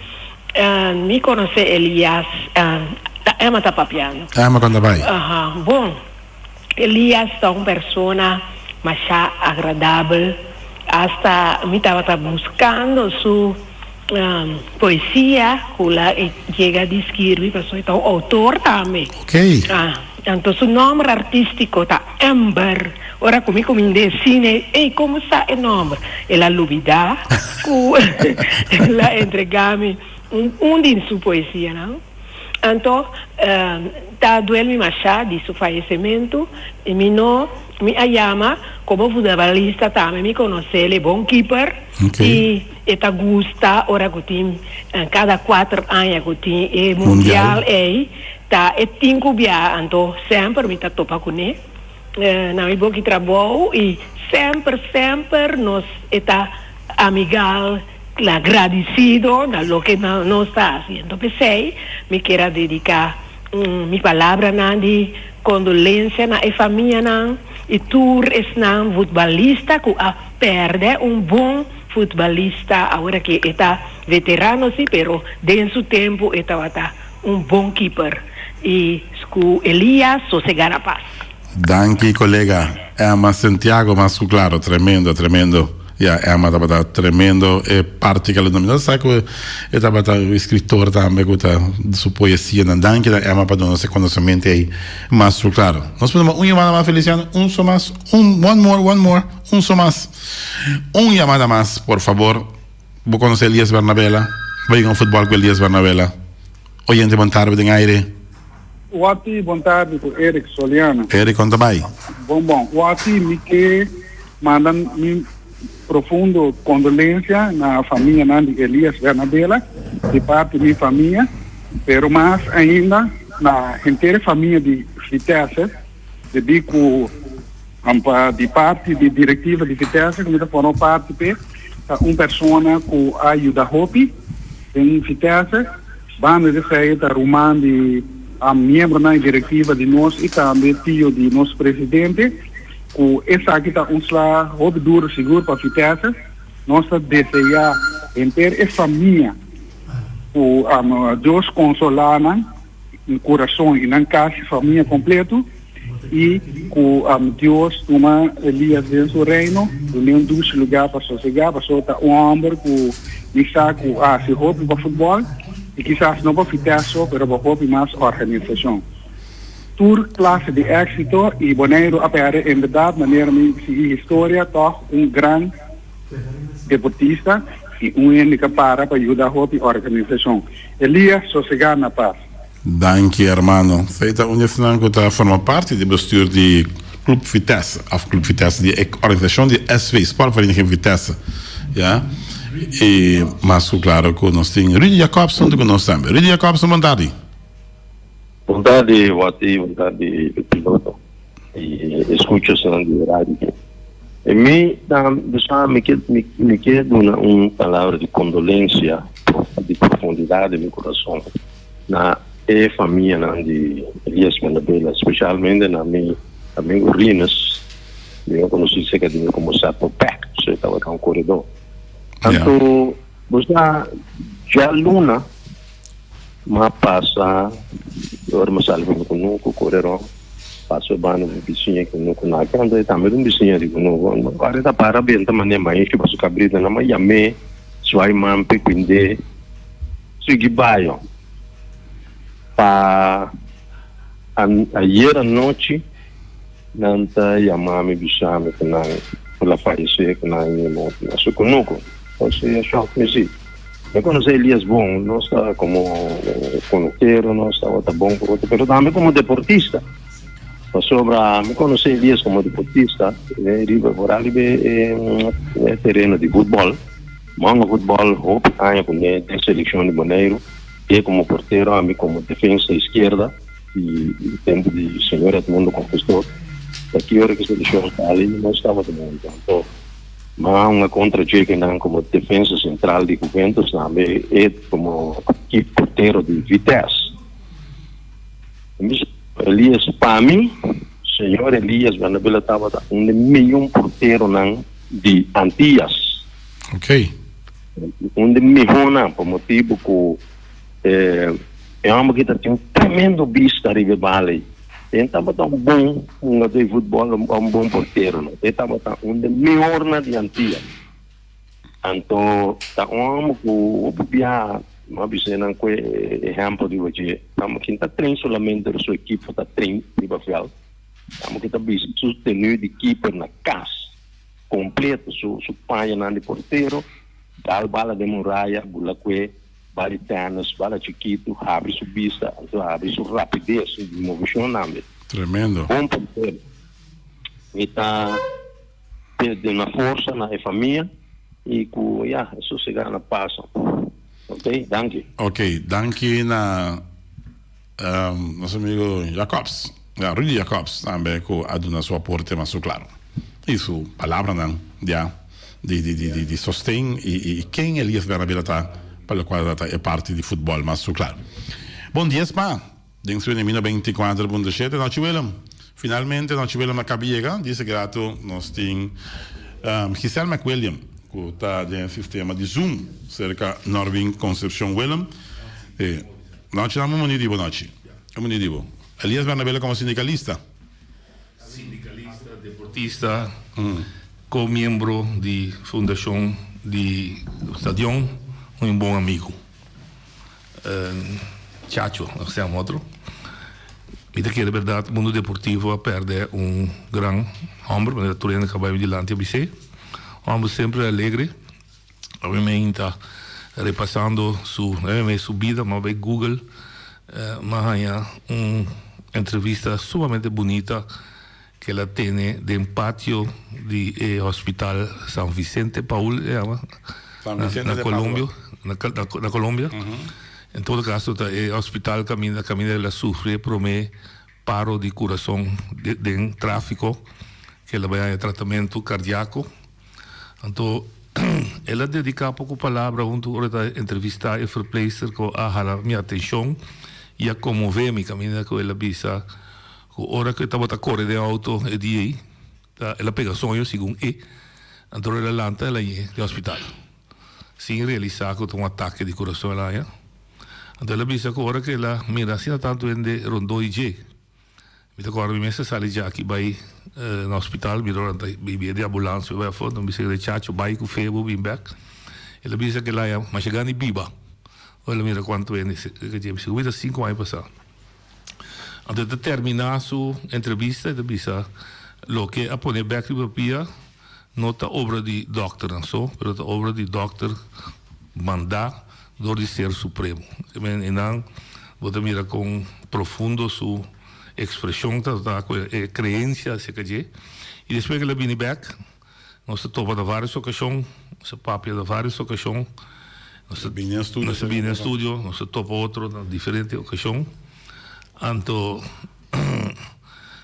Mi conoce Elias, ta Emma ta papiando. Emma con ta bay? Aha, bon, Elias ta un persona masha agradabel, hasta mi tabata buscando su poesia cu la e yega di skirbi pasobra e ta un autor tambe. Ok. Anto su nomber artistico ta Ember. Ora cu mi cuminda e cine, ey, como sa e nomber? El a lubida cu el a entrega mi un un di su poesianan. Anto ta duel mi masha di su fayecimento y mi no, mi a yama como futbolista tambe mi conocel e bon keeper y e ta gusta ora cu tin cada cuater aña cu tin e mundial ey ta e tin cu biaha anto semper mi ta topa cune. Na mi boki trabou y semper semper nos e ta amigal agradicido na loke nos ta haci. Enton p'esey mi kier a dedica mi palabranan di condolencia na e famianan y tur esnan futbalista cu a perde un bon futbalista awor aki e ta veterano si pero den su tempo e tabata un bon keeper y cu Elias sosega na paz. Danki colega Emma Santiago mas cu claro tremendo tremendo ya Emma tabata tremendo e parti cu a lo mi no sa cu e tabata un escritor tambe cu ta su poesianan danki na Emma pa duna nos e conocemento ey mas cu claro nos por tuma un yamada mas Feliciano un so mas un one more one more un so mas un yamada mas por favor bo conoce Elias Bernabela bo yega un futbol cu Elias Bernabela. Oyente bon tarde den aire. Wati bon tarde ku Eric Soliano. Eric kon ta bai? Bon bon. Wati mi ke manda mi profundo kondolensia na famianan di Elias Bernabela di parti mi famia pero mas ainda na henter e famia di Vitesse debí ku di parti di direktiva di Vitesse ku mi ta forma parti p'e ta un persona ku a yuda hopi. Den Vitesse. Banda di esei ta ruman di miembronan di direktiva di nos i tambe tio di nos presidente. Ku esaki ta un sla hopi duro sigur pa Vitesse. Nos ta deseá henter e famia ku Dios konsolá nan kurason i nan kas i famia kompleto i ku Dios tuma Elias den su reino dun'é un dushi lugá pa sosegá pasobra ta un hòmber ku mi sa ku a hasi hopi pa futbòl i kisas no pa Vitesse so pero pa hopi mas organisashon. Tur klase di éksito i Boneiru a pèrdè en bèrdat manera mi sigui historia tòg un gran deportista i un hende ka para pa yuda hopi organisashon. Elias sosegá na pas. Danki hermano. Esei ta un di esnan ku ta forma parti di bestuur di Club Vitesse of Club Vitesse di e organisashon di SV Sportvereniging Vitesse ya i mas ku klaro ku nos tin Rudy Jacobs huntu ku nos tambe. Rudy Jacobs bon tardi. Bon tardi Watty, bon tardi piloto y escuchasnan di radio. E mi ta bisa mi ke mi ke duna un palabra di condolencia di profundidad di mi corazon na e famianan di Elias Bernabela, specialmente na mi amigo Rinus, mi a conoci cerca di mi como Sapo Pek, so e tabata un corredor. Anto bo sa djaluna M'a pasa ora m'a sali for di kunuku kore rònt pasa e banda di bisiña kunuku na aki anto e tambe ta un bisiña di kunuku ora e ta para benta manera maishi pa su kabritanan m'a yam'é swai man p'e kuind'é sigui bayo pa ayer anochi nan ta yama mi bisa mi ku nan el a fayesé ku nan a morto na su kunuku entonces a shòk mi si. Mi konosé Elias bon, nos ta komo konokero, nos tabata bon ku otro, pero tambe komo deportista. Pasobra mi konosé Elias komo deportista riba foral riba e tereno di futbòl. Mi a hunga futbòl hopi aña kuné den selekshon di Boneiru, e komo portero, ami komo defensa iskierda di tempu di señor Edmundo Confesor. Ta ki ora ku selekshon sali nos tabata huntu. Anto. Ma hunga kontra djekenan komo defensa sentral di Juventus tambe e komo portero di Vitesse. Elias pa mi, señor Elias Bernabela tabata un di miyon porteronan di Antillas. Ok. Un di mihónan pa motibu ku E hòmber ki ta tin un tremendo bista riba e bala ei. E tabata un bon hungadó di futbòl, un bon portero no. E tabata un di e mihornan di Antia. Anto ta un hòmber ku hopi biaha mi a bisa nan ku e ehèmpel riba dje. Hòmber ki no ta train solamente su ekipo ta train riba vèlt. Hòmber ki ta bisti su tenue di keeper na kas kompleto, su pañanan di portero, dal bala den muraya, bula kue. Bala di tènis, bala chikitu, habri su bista, anto habri su rapides di moveshon tambe. Tremendo. Bon portero. Mi ta duna forsa na e famia i ku ya, e sosegá na pas. Ok, danki. Ok, danki na nos amigo Jacobs, ya Rudy Jacobs tambe ku a duna su aporte mas su klaro i su palabranan ya di di di di sosten i i ken Elias Bernabela ta pa lokual ta e parti di futbòl mas su klaro. Bon dies pa den su enemino 24.7 Nochi Willem finalmente Nochi Willem a kaba yega dies grato nos tin Giselle McWilliam ku ta den e sistema di Zoom serka Norwin Concepcion Willem. Nochi nan muni di bo nochi. E muni di bo. Elias Bernabela como sindicalista. Sindicalista, deportista, co-miembro di fundacion di stadion, un bon amigo. Chacho, nos ta yama otro. Mi ta kere berdad mundo deportivo a perde un gran homber, manera tur hende ka bai mi dilanti a bis'é. Un homber semper alegre. Awe mi ta repasando su su bida, m'a bai Google, m'a haña un entrevista sumamente bunita ke el a tene den patio di e hospital San Vicente Paul e yama, na Colombia, na Colombia. En todo caso ta e hospital kaminda kaminda el a sufri e prome paro di kurason den trafiko ke el a bai haña tratamentu kardiako. Anto. El a dediká poko palabra huntu ora ta entrevistá e verpleegster ku a hala mi atenshon i a konmové mi kaminda ku el a bisa ku ora ku e tabata kore den outo e dia ei ta el a pega soño segun e anto ora el a lanta el a yega den hospital sin realisá ku ta un atake di kurason el a haña. Anto el a bisa ku ora ku el a mira asina tantu hende rondó di dje. Mi ta kòrda mi mes a sali djaki bai na hospital, mi dor ta bibia di ambulans mi bai afó, mi bisa e chacho bai ku fe bo bin bèk. El a bisa ke laia masha gana di biba. Ora el a mira kuantu hende ke dje, mi bisa ku mi ta sinku aña pasá. Anto e ta terminá su entrevista, e ta bisa loke a pone bèk riba pia no ta obra di dòkternan so, pero ta obra di dòkter mandá dor di Ser Supremo. E nan bo ta mira kon profundo su ekspreshon ta ta ku e kreensia aserka dje. I despues ku el a bini bèk, nos ta topa na vários okashon, nos a papia na vários okashon, nos a bini na studio, nos a topa otro na diferente okashon. Anto,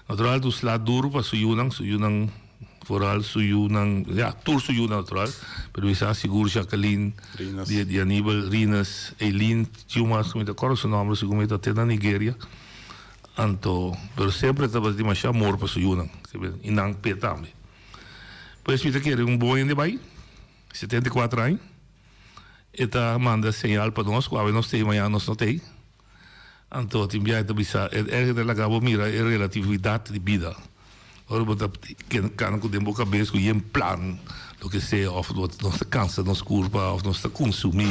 natural ta un sla duru pa su yunan, su yunan. Vooral su yunan, ya, tur su yunan natural, pero mi sa sigur Jacqueline, Rinus. di, di Aníbal, Rinus, Eileen, tin un mas ku mi ta kòrda su nòmber, segun mi ta te na Nigeria. Anto, pero semper e tabata tin masha amor pa su yunan, i nan p'e tambe. Pues mi ta kere un bon hende bai, 74 aña, e ta manda señal pa nos ku awe nos t'ei, mañana nos no t'ei. Anto tin biaha e ta bisa, e erge ta laga bo mira e relatividat di bida. Ora bo ta kana ku den bo kabes ku yen plan, loke sea, òf nos ta kansa nos kurpa òf nos ta konsumí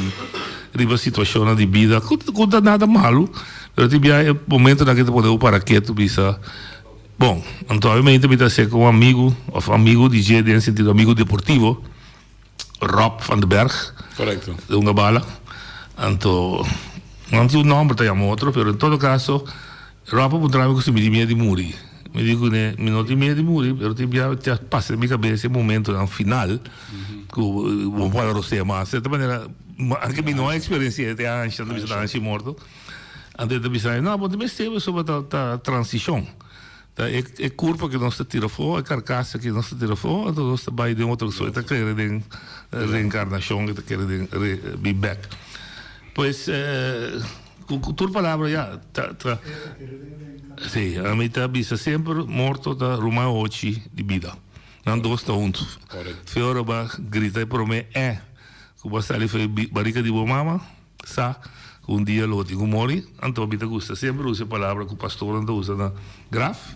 riba situashonnan di bida ku ku ta nada malu, pero tin biaha e momentonan ke ta pone bo para ketu bisa, bon, anto obviamente mi ta aserka un amigu òf amigu di dje den sentido amigu deportivo. Rob van den Berg. Correcto. De un bala. Anto, nan tin un nomber ta yama otro, pero en todo caso, Rob a puntra mi cu si mi tin miedo di muri. Mi di cu ne, mi no tin miedo di muri, pero tin bia ta pasa den mi cabeza e momentonan final cu bo por rosea mas. Cierta manera, aunke mi no a experiencia e ansha, ta bisa ta ansha di morto. Anto e ta bisa, no, bo ta mester pasobra ta ta transicion. Ta e e kurpa ku nos ta tira afó, e karkasa ku nos ta tira afó, anto nos ta bai den otro so. E ta kere den reenkarnashon, e ta kere den re bin bèk. Pues ku ku tur palabra ya ta ta si, ami ta bisa semper morto ta ruman ochi di bida. Nan dos ta huntu. Fe ora bo a grita e promé è ku bo a sali for e barika di bo mama. Sa ku un dia lo tin ku mori, anto mi ta gusta semper usa e palabra ku pastornan ta usa na graf,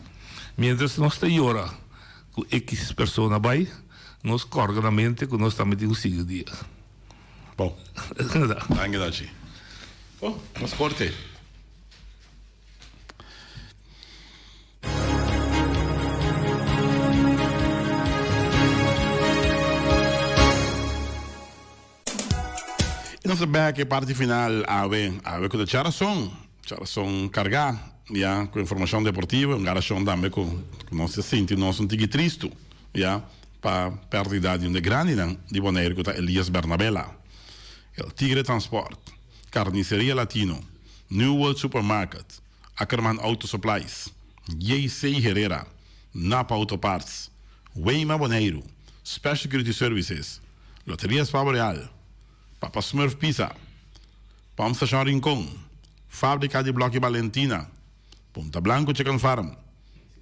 mientras nos ta yora ku ekis persona bai, nos kòrda na mente ku nos tambe tin ku sigui un dia. Bon. Danki Dachi. Bon, nos korte. I nos ta bek e parti final awe, awe ku ta Charason, Charason kargá ya ku informashon deportivo, un garashon tambe ku nos ta sinti nos un tiki tristu ya pa pèrdida di un de grandinan di Boneiru ku ta Elias Bernabela. El Tigre Transport, Carniceria Latino, New World Supermarket, Ackerman Auto Supplies, JC Herrera, Napa Auto Parts, Weima Boneiru, Special Security Services, Loteria Spabo Real, Papa Smurf Pizza, Pump Station Rincon, Fabrica di Bloki Balentina, Punta Blanco Chicken Farm,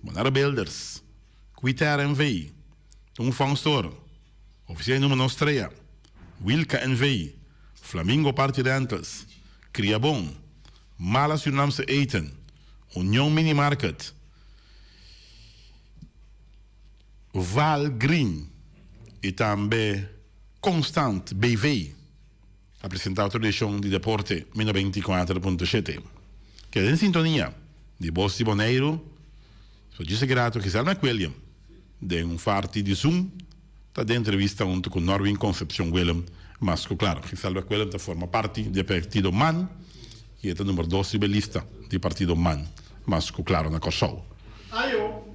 Bonaire Builders, Quitair NV, Tung Fong Store, Oficina di Numero Nostrea, Wilka NV, Flamingo Party Rentals, Kriabon, Mala Surinaamse Eten, Union Mini Market, Val Green y tambe Constant BV a presenta otro edicion di Deporte Mi 94.7. Keda den sintonia di Bos di Boneiru, so djis grato Giselle McWilliam den un farti di Zoom ta den entrevista hunto cu Norwin Concepcion Willem mas cu claro Giselle McWilliam ta forma parti di e partido man y e ta number dos riba e lista di partido man mas cu claro na Corsou. Ayo.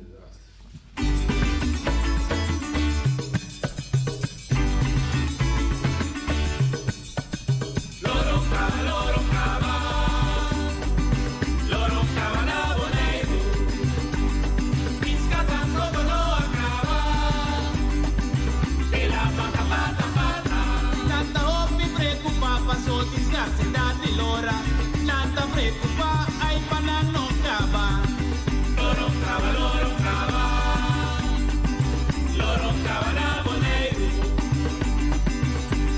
paso tin skarsedat di lora. Nan ta preokupá, ai pa nan no kaba. Loro kaba, loro kaba. Loro kaba na Boneiru.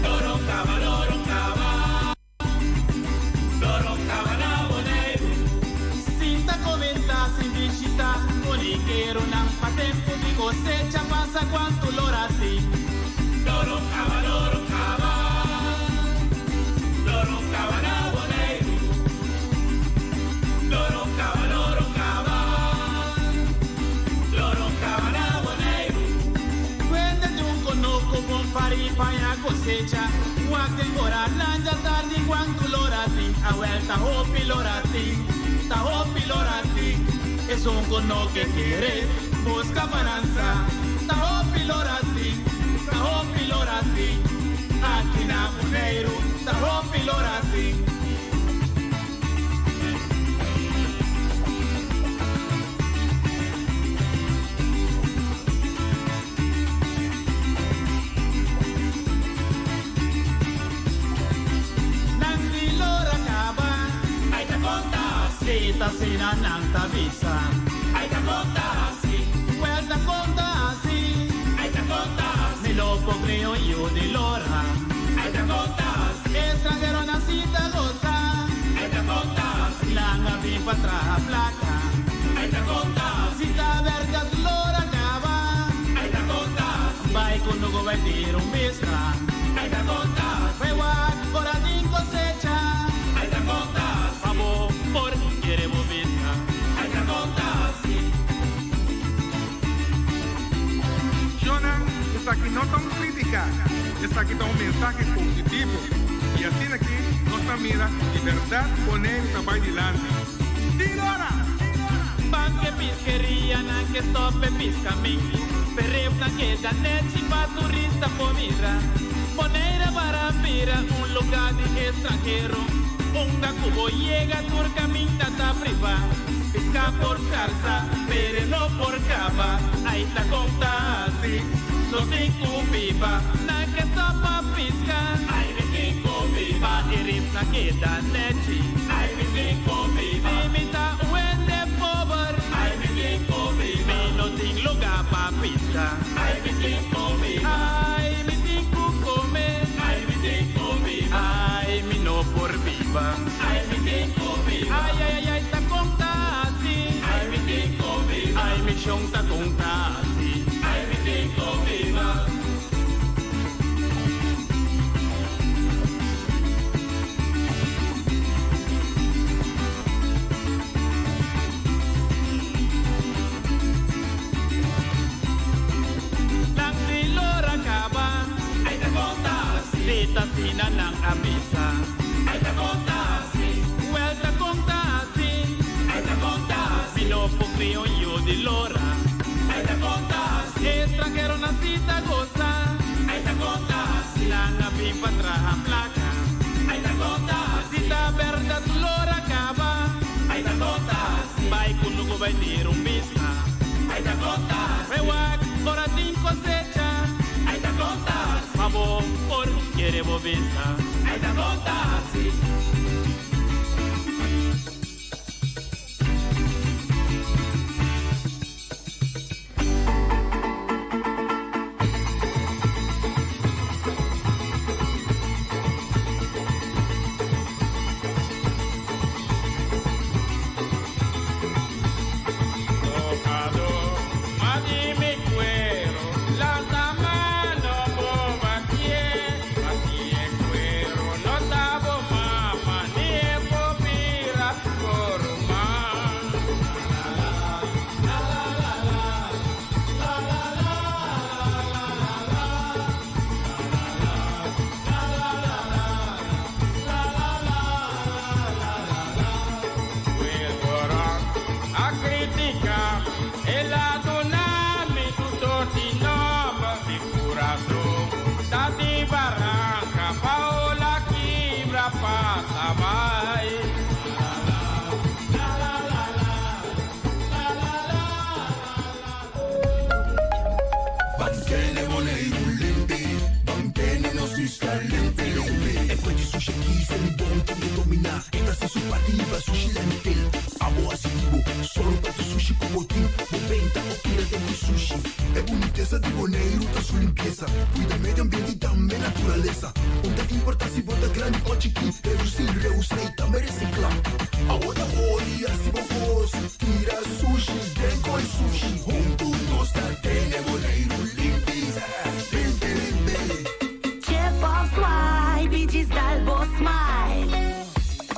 Loro kaba, loro kaba. Loro kaba na Boneiru. Sinta komentá sin bishitá kunikeronan pa tempu di kosecha pasa kuantu lora tin. Loro kaba, loro kaba. Loro kaba na Boneiru. Loro kaba, loro kaba. Loro kaba na Boneiru. Wende di un konoko bon pari paña kosecha. Wak den ora lanja tardi kuantu lora tin. Awel ta hopi lora tin. Ta hopi lora tin. Esun ku no ke kere buska balansa. Ta hopi lora tin. Ta hopi lora tin. Aki na Boneiru ta hopi lora tin. Nan di lora kaba. Ai ta konta si. Ta asina nan ta bisa. Ai ta konta si. Wel ta konta si. Ai ta konta si. Mi lo por creo yu di lora. Ai ta konta si. Estranheronan si ta gosa. Ai ta konta si. Nan a bin pa traha plaka. Ai ta konta si. Ta bèrdat lora kaba. Ai ta konta si. Bai ku no bai tira un bista. Ai ta konta si. Bai wak ora tin kosecha. Ai ta konta si. Pa bo por kere bo bista. Ai ta konta si. Shownan, esaki no ta un critica, esaki ta un mensahe positivo y asina aki nos ta mira di berdad Boneiru ta bay dilanti. Tilora! Banke piskeria nan ke stop e piskamintu, pe ref nan keda nechi pa turista por mira. Bonaire para bira un luga di estranhero, unda ku bo yega tur kaminda ta priva. Piska por skarsa, pero e no por kaba, ai ta konta asi, nos tin ku biba. Nan ke stop pa piska, ai mi tin ku biba. Pa e ref nan keda nechi, ai mi tin ku biba. Si mi ta un hende pober, ai mi tin ku biba. Mi no tin luga pa piska, ai mi tin ku biba. Ai mi tin ku kome, ai mi tin ku biba. Ai mi no por biba, ai mi tin ku biba. Ai ai ai ai ta konta asi, ai mi tin ku biba. Ai mi shon ta konta asi, ai mi tin ku biba. Nan di lora kaba. Ai ta konta si. Si ta asina nan a bisa. Ai ta konta si. Wel ta konta si. Ai ta konta si. Mi no por kria un yu di lora. Ai ta konta si. Estranheronan si ta gosa. Ai ta konta si. Nan a bin pa traha plaka. Ai ta konta si. Si ta bèrdat lora kaba. Ai ta konta si. Bai kunuku bai tira un bista. Ai ta konta si. Bai wak ora tin kosecha. Ai ta konta si. Pa bo por kere bo bista. Ai ta konta si. Mantene Boneiru limpi, mantene nos isla limpi, limpi. sushi aki sali bon tin e dominá E ta hasi su parti hiba sushi landfill Abo hasi di bo sòru pa tur sushi ku bo tin Bo benta òf tira den ku sushi E bunitesa di Boneiru ta su limpiesa Kuida medio ambiente i tambe naturalesa Un ta importá si bo ta grandi òf chikí Redusí, reusá i tambe resiklá Abo ta hori hasi bo kos Tira sushi den koi sushi Huntu nos ta tene Boneiru limpi Limpi limpi. Chip of swipe i djis dal bo smile.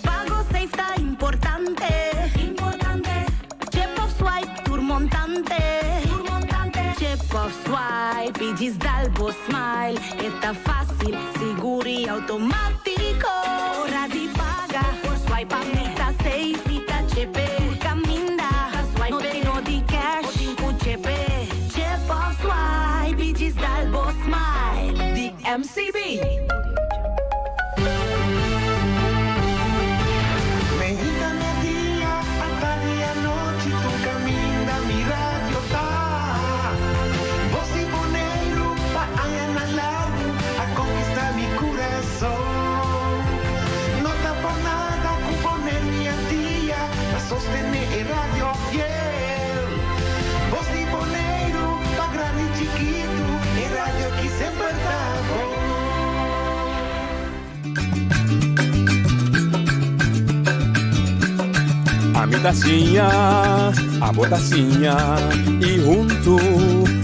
Pago safe ta importante. Importante. Chip of swipe tur montante. Tur montante. Chip of swipe i djis dal bo smile. E ta fácil, sigur i automátiko. Ora di paga por swipe pa mi ta safe. Mi ta chepe. Tur kaminda. No tin no di cash. Bo tin ku chepe. Chip of swipe i djis dal bo smile. Di MCB. Meinta media, atardi anochi tur caminda mi radio ta. Voz di Boneiru pa añanan largu a conquista mi curason. No ta por nada cu Boneiru y Antia ta sostene e radio fiel. Voz di Boneiru pa grandi y chikitu e radio aki semper ta bon. Ami ta siña, abo ta siña y huntu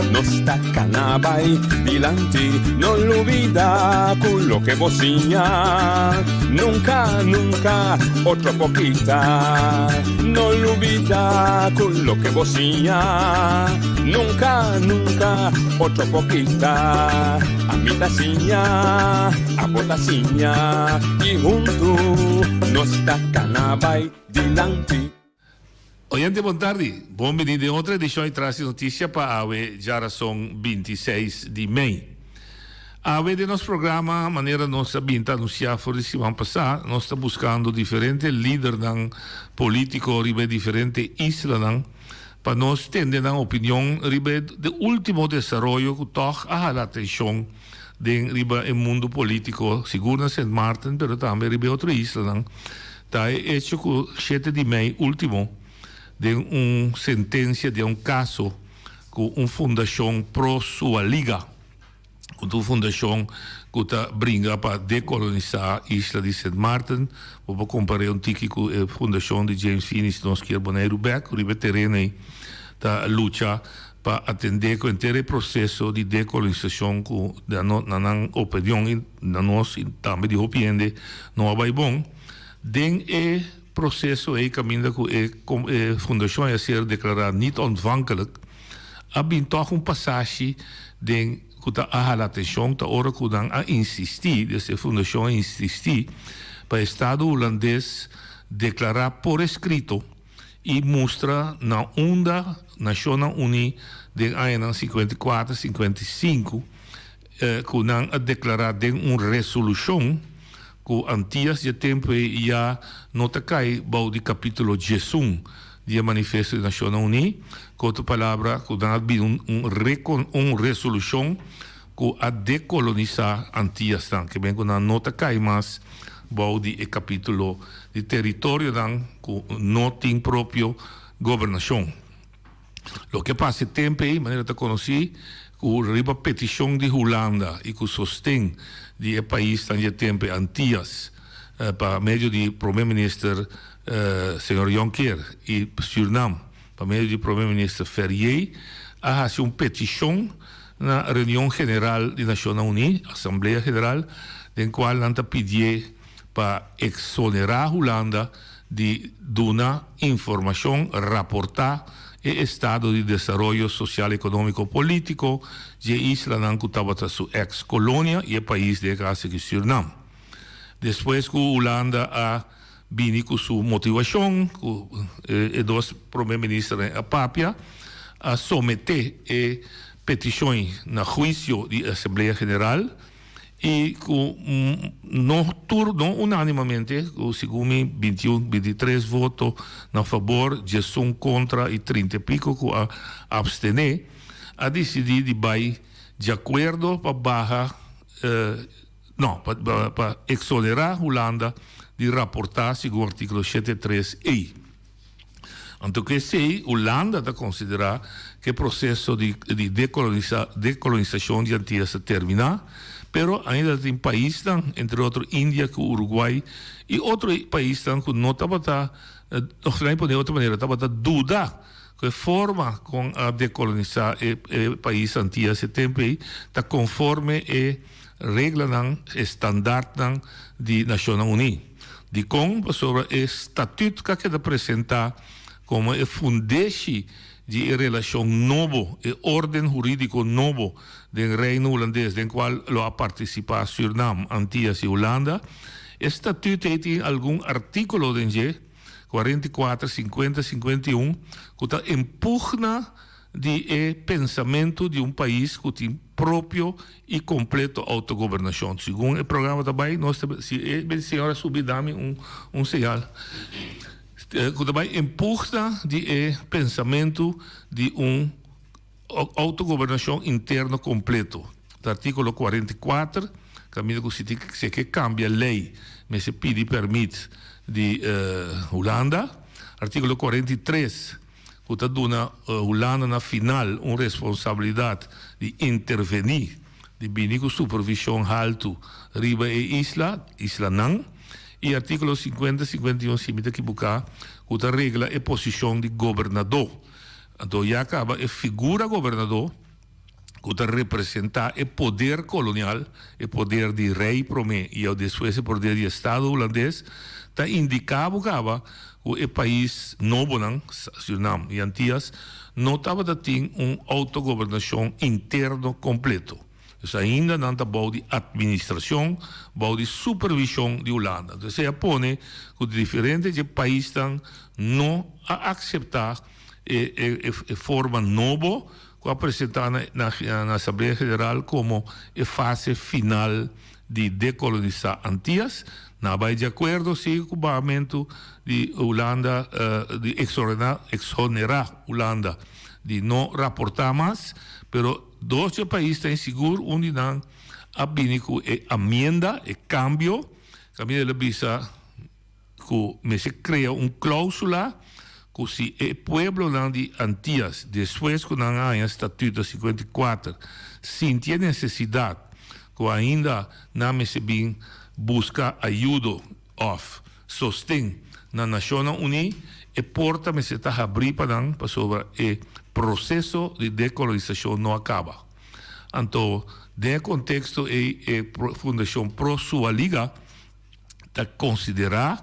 nos ta cana bay dilanti. No lubida cu loke bo siña nunca, nunca otro por kita. No lubida cu loke bo siña nunca, nunca otro por kita. Ami ta siña, abo ta siña y huntu nos ta cana bay dilanti. Oyente bon tardi, bon bini den otro edicion di Tras di Noticia pa awe djarason 26 di mei. Awe den nos programa, manera nos a bin ta anuncia for di siman pasa, nos ta buscando diferente lidernan politico riba e diferente islanan pa nos tende nan opinion riba e ultimo desaroyo cu tog a hala atencion den riba e mundo politico, sigur na Sint Maarten pero tambe riba e otro islanan, ta e hecho cu shete di mei ultimo den un sentencia den un caso cu un fundacion pro Sualiga, cu ta un fundacion cu ta bringa pa decolonisa isla di Sint Maarten, bo por compare un tiki cu e fundacion di James Finies Nos Kier Boneiru Bek, cu riba e tereno ey ta lucha pa atendé ku henter e proseso di dekolonisashon ku na nan opinion i na nos i tambe di hopi hende no a bai bon. Den e proseso ei kaminda ku e e fundashon ei a ser deklará niet ontvankelijk a bin tòg un pasashi den ku ta a hala atenshon ta ora ku nan a insistí, des e fundashon a insistí pa estado hulandes deklará por eskrito i mustra na unda Nashonnan Uní den añanan 54, 55 ku nan a deklará den un resolushon ku Antias dje tempu ei ya no ta kai bou di kapítulo 11 di e Manifesto di Nashonnan Uní, ku otro palabra ku nan a bini un un resolushon ku a dekolonisá Antiasnan, ke men ku nan no ta kai mas bou di e kapítulo di teritorionan ku no tin propio gobernashon. Loke a pasa e tempu ei, manera ta konosí, ku riba petishon di Hulanda i ku sosten di e paisnan dje tempu ei, Antias, pa medio di Prome Minister señor Jonker i Sürnam pa medio di Prome Minister Ferrier, a hasi un petishon na Reunion General di Nashonnan Uní, Asamblea General, den kual nan ta pidié pa eksonerá Hulanda di duna informashon, raportá e estado di desaroyo sosial ekonómiko polítiko dje islanan ku tabata su eks kolonia i e pais den e kas aki Sürnam. Despues ku Hulanda a bini ku su motivashon ku e dos prome ministernan a papia, a someté e petishon na huisio di Asamblea General i ku no tur, no unánimamente, ku segun mi bintiun, bintitres voto na fabor, diesun kontra i trinta i piko ku a apstené, a disidí di bai di akuerdo pa baha. No, pa pa exonerá Hulanda di raportá segun artíkulo shete tres ei. Anto ku esei Hulanda ta konsiderá ku e proseso di di dekolonisa dekolonisashon di Antias a terminá, pero ainda ta tin paisnan, entre otro India ku Uruguay i otro paisnan ku no tabata, òf laat mi pone otro manera, tabata duda ku e forma kon a dekolonisá e e pais Antias e tempu ei ta konforme e reglanan, e standaardnan di Nashonnan Uní. Dikon? Pasobra e statüt ka keda presentá komo e fundeshi di e relashon nobo, e órden hurídiko nobo den Reino Hulandes den kual lo a partisipá Sürnam, Antias i Hulanda. E statüt ei tin algun artíkulo den dje, 44, 50, 51, ku ta empugna di e pensamentu di un pais ku tin propio i kompleto outogobernashon. Segun e programa ta bai, nos ta, si e señora subi dami un un señal, ku ta bai en pugna di e pensamentu di un outogobernashon interno kompleto. Ta artíkulo 44, kaminda ku si si ke kambia lei mester pidi pèrmit di Hulanda. Artíkulo 43. ku ta duna Hulanda na final un responsabilidat di intervení, di bini ku supervishon haltu riba e isla, islanan, i artíkulo 50, 51 si mi ta kibuká, ku ta regla e posishon di gobernadó. Anto ya kaba e figura gobernadó. ku ta representá e poder kolonial, e poder di rei promé i despues e poder di estado hulandes, ta indiká bo kaba ku e pais nobonan, Surinam i Antias, no tabata tin un outogobernashon interno kompleto. Dus ainda nan ta bou di atministrashon, bou di supervishon di Hulanda. Entonces esei a pone ku diferente dje paisnan no a akseptá e forma nobo ku a presentá na Asamblea General komo e fase final di dekolonisá Antias. Nan a bai di akuerdo si ku bahamentu di Hulanda di eksonerá Hulanda di no raportá mas, pero dos di e pais ta insigur, un di nan a bini ku e amienda, e kambio, kaminda el a bisa. ku mester krea un klausula ku si e pueblonan di Antias despues ku nan a haña Statuto 54 sinti e nesesidat ku ainda nan mester bin buska ayudo òf sosten na Nashonnan Uní, e porta mester ta habrí pa nan pasobra e proseso di dekolonisashon no a kaba. Anto den e konteksto ei e Fundashon Pro Sualiga, ta konsiderá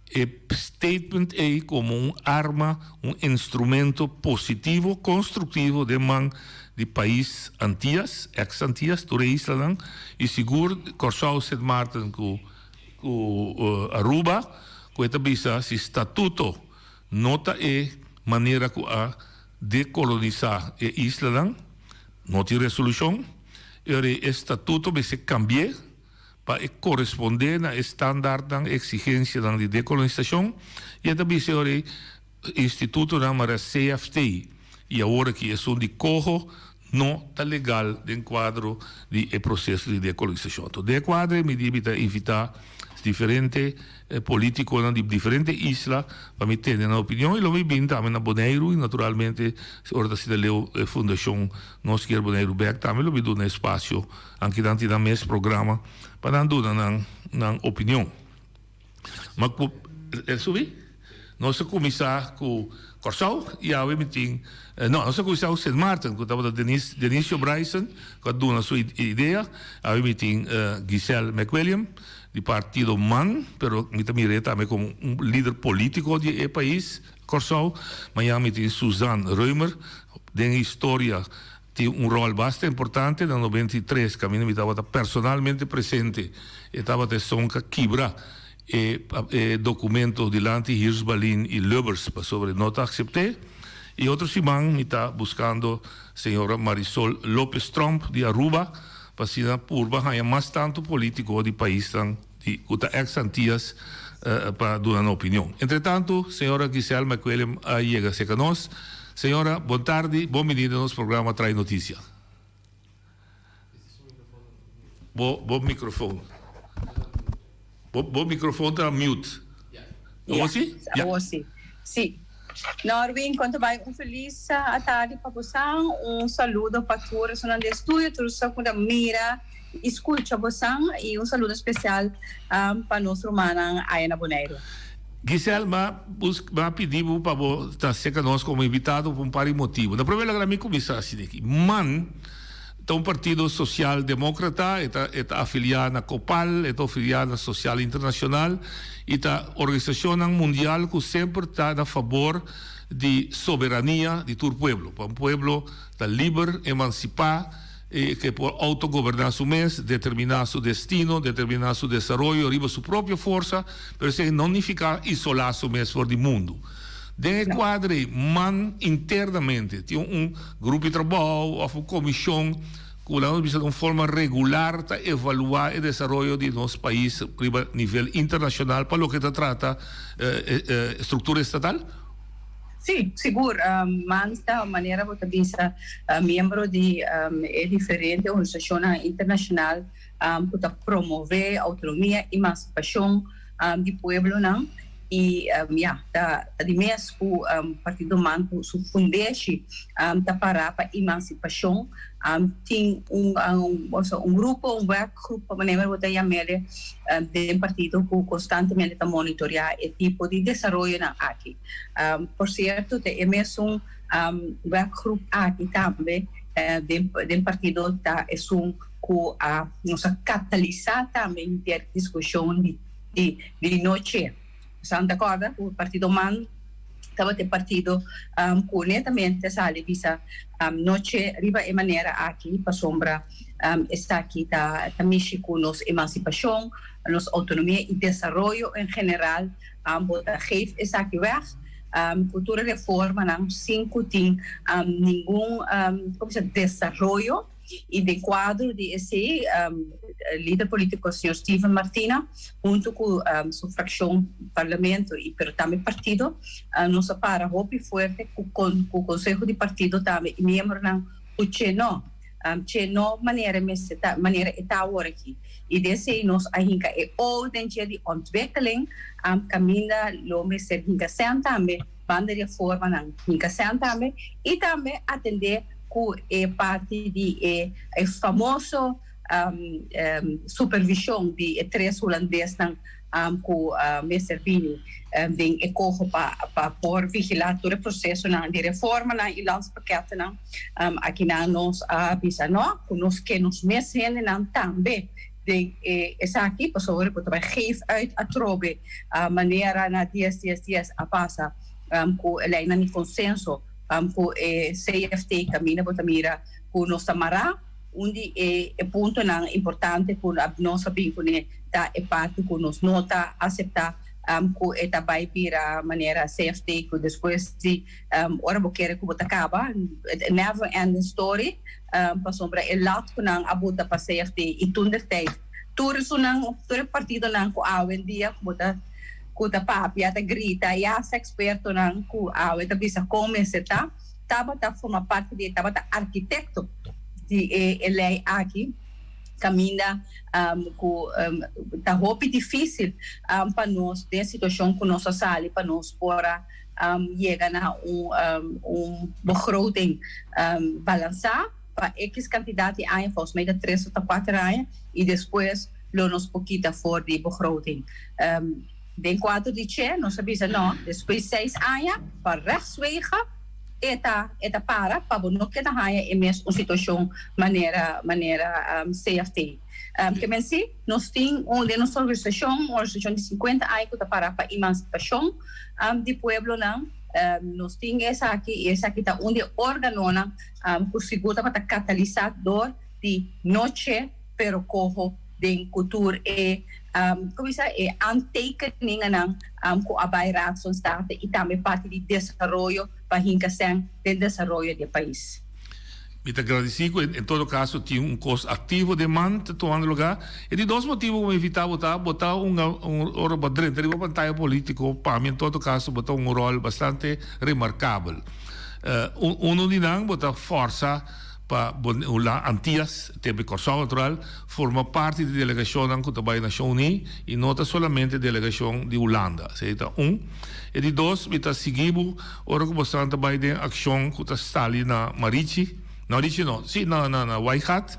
e statement ei komo un arma, un instrumento positivo, konstruktivo den man di pais Antias, ex Antias, tur e islanan, i sigur Kòrsou, Sint Maarten ku ku Aruba, ku e ta bisa si statuto no ta e manera ku a dekolonisá e islanan, no tin resolushon, e ora ei e statuto mester kambi'é. Pa e korespondé na e standaardnan, e eksigensianan di dekolonisashon, i e ta bisa e ora ei institutonan manera CFT i awor aki esun di Coho no ta legal den kuadro di e proseso di dekolonisashon. Anto den e kuadro ei mi di mi ta invitá diferente politikonan di diferente isla pa mi tende nan opinion i lo mi bin tambe na Boneiru i naturalmente ora ta asina leu e fundashon Nos Kier Boneiru Bek tambe lo mi duna espasio. Anke nan tin nan mes programa pa nan duna nan nan opinion. Ma ku el subi? Nos a kuminsá ku Kòrsou i awe mi tin no nos a kuminsá ku Sint Maarten ku tabata Denis Denisio Bryson ku a duna su idea. Awe mi tin Giselle McWilliam di partido man pero mi ta mir'é tambe komo un lider polítiko di e pais Kòrsou. Mañan mi tin Suzanne Römer den historia. Tin un ròl basta importante na 93 kaminda mi tabata personalmente presente. E tabata esun ka kibra e e dokumento dilanti Hirsch Ballin i Lubbers pasobra e no ta aksept'é. I otro siman mi ta buskando señora Marisol Lopez Tromp di Aruba pa asina purba haña mas tantu polítiko di paisnan di ku ta ex Antias pa duna nan opinion. Entretantu señora Giselle McWilliam a yega serka nos. Señora, bon tardi, bon bini den nos programa Trae Noticia. Bo bo microfoon. Bo bo microfoon ta mute. Awor si? Ja. Awor si. Si. Norwin, kon ta bai? Un felis atardi pa bosan. Un saludo pa tur esunnan den estudio, tur esun ku ta mira i skucha bosan i un saludo spesial pa nos rumannan aya na Boneiru. Giselle, m'a busk, m'a pidi bo pa bo ta serka nos komo invitado pa un par di motibu. Na prome lugar mi kuminsá asina aki. Man ta un partido sosial demókrata, e ta e ta afiliá na Copal, e ta afiliá na Sosial Internashonal i ta organisashonnan mundial ku semper ta na fabor di soberania di tur pueblo, pa un pueblo ta liber, emansipá i ke por outogoberná su mes, determiná su destino, determiná su desaroyo riba su propio forsa, pero esei no nifiká isolá su mes for di mundu. Den e kuadro ei, man internamente tin un grupo di trabou òf un komishon ku laga nos bisa di un forma regular ta evaluá e desaroyo di nos pais riba nivel internashonal pa loke ta trata struktura estatal? Sí, sigur. Man ta, manera bo ta bisa, miembro di e diferente organisashonnan internashonal ku ta promové outonomia, emansipashon di pueblonan i ya, ta di mes ku Partido Man ku su fundeshi ta pará pa emansipashon. Tin un un grupo, un werkgroep pa manera bo ta yam'e den partido ku konstantemente ta monitoreá e tipo di desaroyonan aki. Por sierto ta e mesun werkgroep aki tambe den partido ta esun ku a nos a katalisá tambe henter diskushon di di di noche. Bosan ta kòrda ku Partido man tabata e partido ku netamente a sali bisa noche riba e manera aki pasobra esaki ta ta mishi ku nos emansipashon, nos outonomia i desaroyo en general. Bo ta geef esaki wèg ku tur e reformanan sin ku tin ningun komo se desaroyo. I den kuadro di esei, lider polítiko señor Steven Martina huntu ku su frakshon parlamento i pero tambe partido nos a para hopi fuerte ku ku konseho di partido tambe i miembronan ku che no che no manera mester ta manera e ta awor aki i di esei nos a hinka e o den dje di ontwikkeling kaminda lo mester hinka sèn tambe. Banda di e formanan hinka sèn tambe i tambe atendé ku e parti di e famoso supervishon di e tres hulandesnan ku mester bini den e koho pa por vigilá tur e prosesonan di reformanan i landspakketennan. Akinan nos a bisa no ku nos ke nos mes hendenan tambe den e esaki pasobra bo ta bai geef uit atrobe manera na dies dies dies a pasa ku e leinan di konsenso ku e CFT kaminda bo ta mira ku nos ta mará. Un di e puntonan importante ku nos a bin kuné ta e parti ku nos no ta aseptá ku e ta bai bira manera CFT ku despues di ora bo kere ku bo ta kaba, never ending story. Pasobra e lat ku nan a buta pa CFT i toentertijd tur esunnan, tur e partidonan ku awendia ku bo ta ku ta papia, ta grita i hasta ekspertonan ku awe ta bisa kon mester ta, tabata forma parti di e tabata arkitekto di e e lei aki kaminda ku ta hopi difísil pa nos den situashon ku nos a sali pa nos por a yega na un un begroting balansá pa ekis kantidat di aña, volgens mij ta tres òf ta kuater aña, i despues lo nos por kita for di begroting. Den kuadro di che nos a bisa no, despues seis aña pa rechtswege e ta e ta para pa bo no keda haña e mes un situashon manera manera CFT. Ke men si nos tin un den nos organisashon, un organisashon di sinkuenta aña ku ta para pa emansipashon di pueblonan. Nos tin esaki i esaki ta un di e organonan ku sigur tabata katalisá dor di noche pero koho den ku tur e komo bisa e aantekeningennan ku a bai Raad van State i tambe parti di desaroyo pa hinka sèn den desaroyo di e pais. Mi ta gradisí ku en todo kaso tin un kos aktivo den man ta tumando lugá. E di dos motibu ku mi invitá bo ta, bo ta un ora bo a drenta riba pantaya polítiko, pa mi en todo kaso bo ta un ròl bastante remarkabel. Unu di nan bo ta fòrsa. pa Hula Antias, tempu di Kòrsou natural, forma parti di delegashonnan ku ta bai Nashon Uní i no ta solamente delegashon di Hulanda. Esei ta un. E di dos, mi ta sigui bo ora ku bosan ta bai den akshon ku ta sali na Marichi, na Marichi no, si na na Waaigat,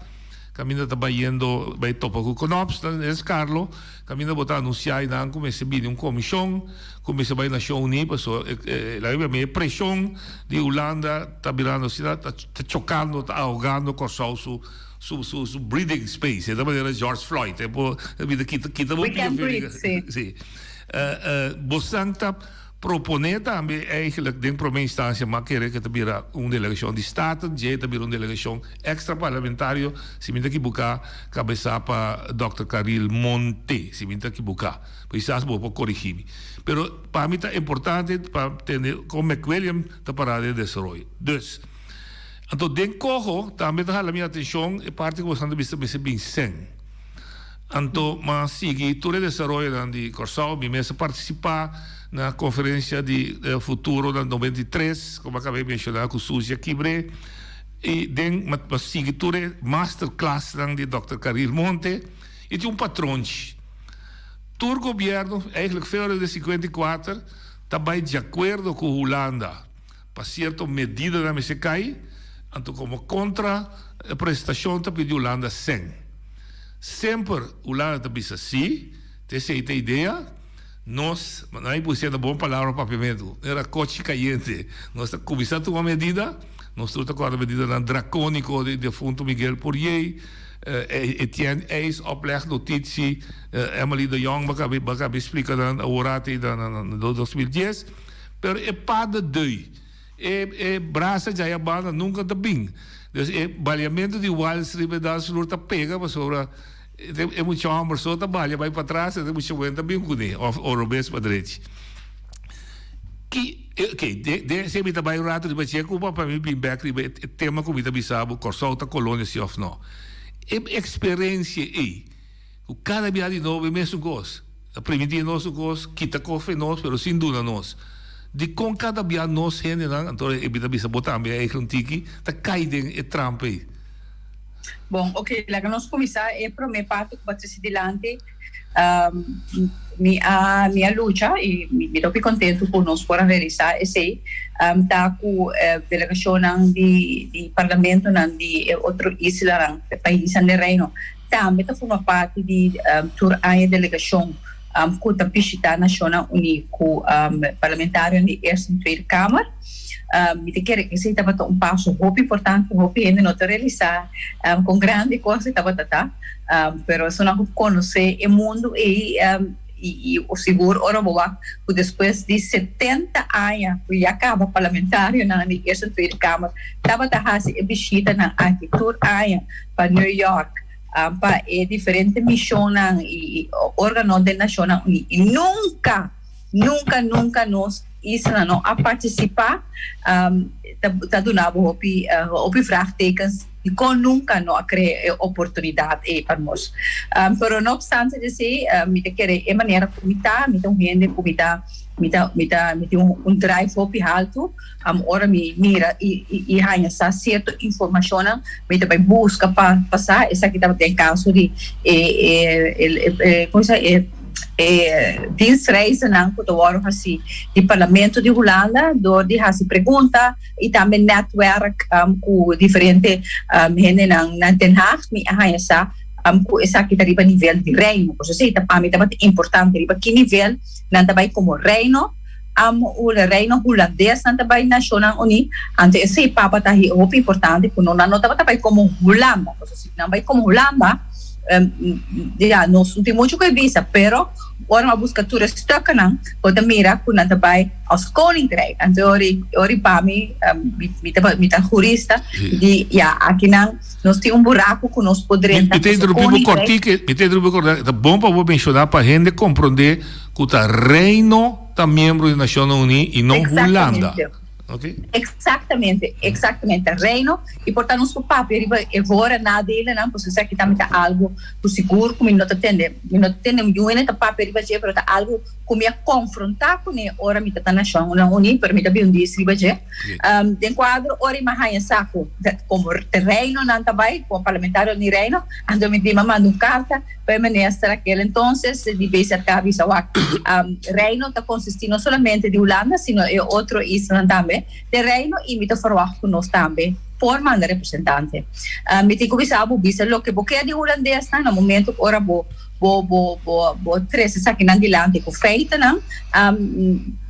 kaminda ta bayendo bai topa ku Knops na Escarlo, kaminda bo ta anunsiá einan ku mester bini un komishon ku mester bai Nashon Uní pasobra laga mi e preshon di Hulanda ta birando asina ta chokando ta ahogando Kòrsou su su su su breathing space e ta manera George Floyd e por bira kita kita bo We can't breathe si. Si bosan ta proponé tambe eigenlijk den promé instansia m'a kere ke ta bira un delegashon di Staten dje ta bira un delegashon extra parlamentario si mi ta kibuká kabesá pa dòkter Caril Monte si mi ta kibuká. Quizás bo por corigi mi. Pero pa mi ta importante pa tende con McWilliam ta para den desaroyo. Dus, anto den coho tambe ta hala mi atencion e parti cu bosan ta bisa mester bin cen. Anto m'a sigui tur e desaroyonan di Corsou. Mi mes a participa na conferencia di futuro na 93, como a caba di menciona cu Suzy a kibre. Y den m'a sigui tur e masterclassnan di Dòkter Caril Monte y tin un patronchi. Tur gobierno, eigenlijk veel de 54, ta bai di acuerdo cu Hulanda pa cierto medidanan mester cay, anto como contra prestacion ta pidi Hulanda cen. Semper Hulanda ta bisa si, ta esey ta idea, nos, nan a pusiendo bon palabra papiamento, era cochi cayente, nos ta cuminsa tuma medida, nos tur ta corda medidanan draconico di defunto Miguel Pourier, Etienne Eis oplegnotitie, Emily de Jong bo a kabi splika nan awor ati na 2010, pero e pas de deux, e e brasa djaya banda nunka ta bin. Dus e baliamentu di wals riba e dansvloer ta pega pasobra e mucha hòmber so ta balia bai patras e mucha muhé ta bin kuné òf orobes pa drechi. Ki, ok, den esei mi ta bai un rato riba dje ku pa mi bin bèk riba e tema ku mi ta bisa bo, Kòrsou ta kolonia si òf nò. E eksperensia ei, ku kada bia di nobo e mesun kos, ta primintí nos un kos, kita kos fe nos, pero sin duna nos. Dikon kada bia nos hendenan, anto e mi ta bisa bo tambe eigen un tiki, ta kai den e trampa ei? Bon, ok, laga nos kuminsá e promé parti ku bo a trese dilanti. Mi a mi a lucha i mi ta hopi kontentu ku nos por a realisá esei, ta ku delegashonnan di di parlamentonan di e otro islanan, e paisnan den Reino tambe ta forma parti di tur aña delegashon ku ta bishitá Nashonnan Uní ku parlamentarionan di Eerste en Tweede Kamer. Mi ta kere esei tabata un paso hopi importante, hopi hende no ta realisá kon grandi kos e tabata ta. Pero esunnan ku konosé e mundu ei i sigur ora bo wak ku despues di setenta aña ku ya kaba parlamentarionan di Eerste en Tweede Kamer tabata hasi e bishitanan aki tur aña pa New York pa e diferente mishonnan i organo den Nashonnan Uní i nunka nunka nunka nos islanan no a partisipá ta duna bo hopi hopi vraagtekens. Dikon nunka no a krea e oportunidat ei pa nos? Pero no opstante di esei, mi ta kere e manera ku mi ta, mi ta un hende ku mi ta mi ta mi ta mi tin un drive hopi haltu. Ora mi mira i i haña sa sierto informashonnan, mi ta bai buska pa pa sa. Esaki tabata e kaso di e e e komo se e e dienstreizennan ku ta wòrdu hasi di Parlamento di Hulanda dor di hasi pregunta. i tambe netwerk ku diferente hendenan na Den Haag mi a haña sa ku esaki ta riba nivel di Reino. Por esei ta pa mi tabata importante riba ki nivel nan ta bai komo Reino, Reino Hulandes nan ta bai Nashonnan Uní. Anto esei pa tabata hopi importante ku nan no tabata bai komo Hulanda. Pasobra si nan bai komo Hulanda ya nos no tin mucho ku e bisa pero ora nan a buska tur e stukkenan bo ta mira ku nan ta bai als koninkrijk. Anto ori ori pa mi mi ta mi ta hurista di ya akinan nos tin un buraku ku nos por drenta Mi ta interumpi bo kòrtike, mi ta interumpi bo kòrtike, ta bon pa bo menshoná pa hende komprondé ku ta Reino ta miembro di Nashonnan Uní i no Hulanda. Ok. Exactamente, exactamente. Reino y por ta nos por papia riba e voor en nadelennan, pues esaki tambe ta algo cu sigur cu mi no ta tende, mi no ta tende un hende ta papia riba dje, pero ta algo cu mi a confronta cune ora mi ta ta Nacionnan Uní, pero mi ta bin un dies riba dje. Den cuadro ora mi a haña sa cu como te Reinonan ta bay, como parlamentario di Reino, anto mi tin a manda un carta pa e minister aquel entonces di BZK bisa wak Reino ta consisti no solamente di Hulanda sino e otro islanan tambe den Reino y mi ta verwacht cu nos tambe por manda representante. Mi tin cu bisa bo bisa loke bo ke di Hulandesnan na momento cu ora bo bo bo bo bo trece esakinan dilanti cu feitonan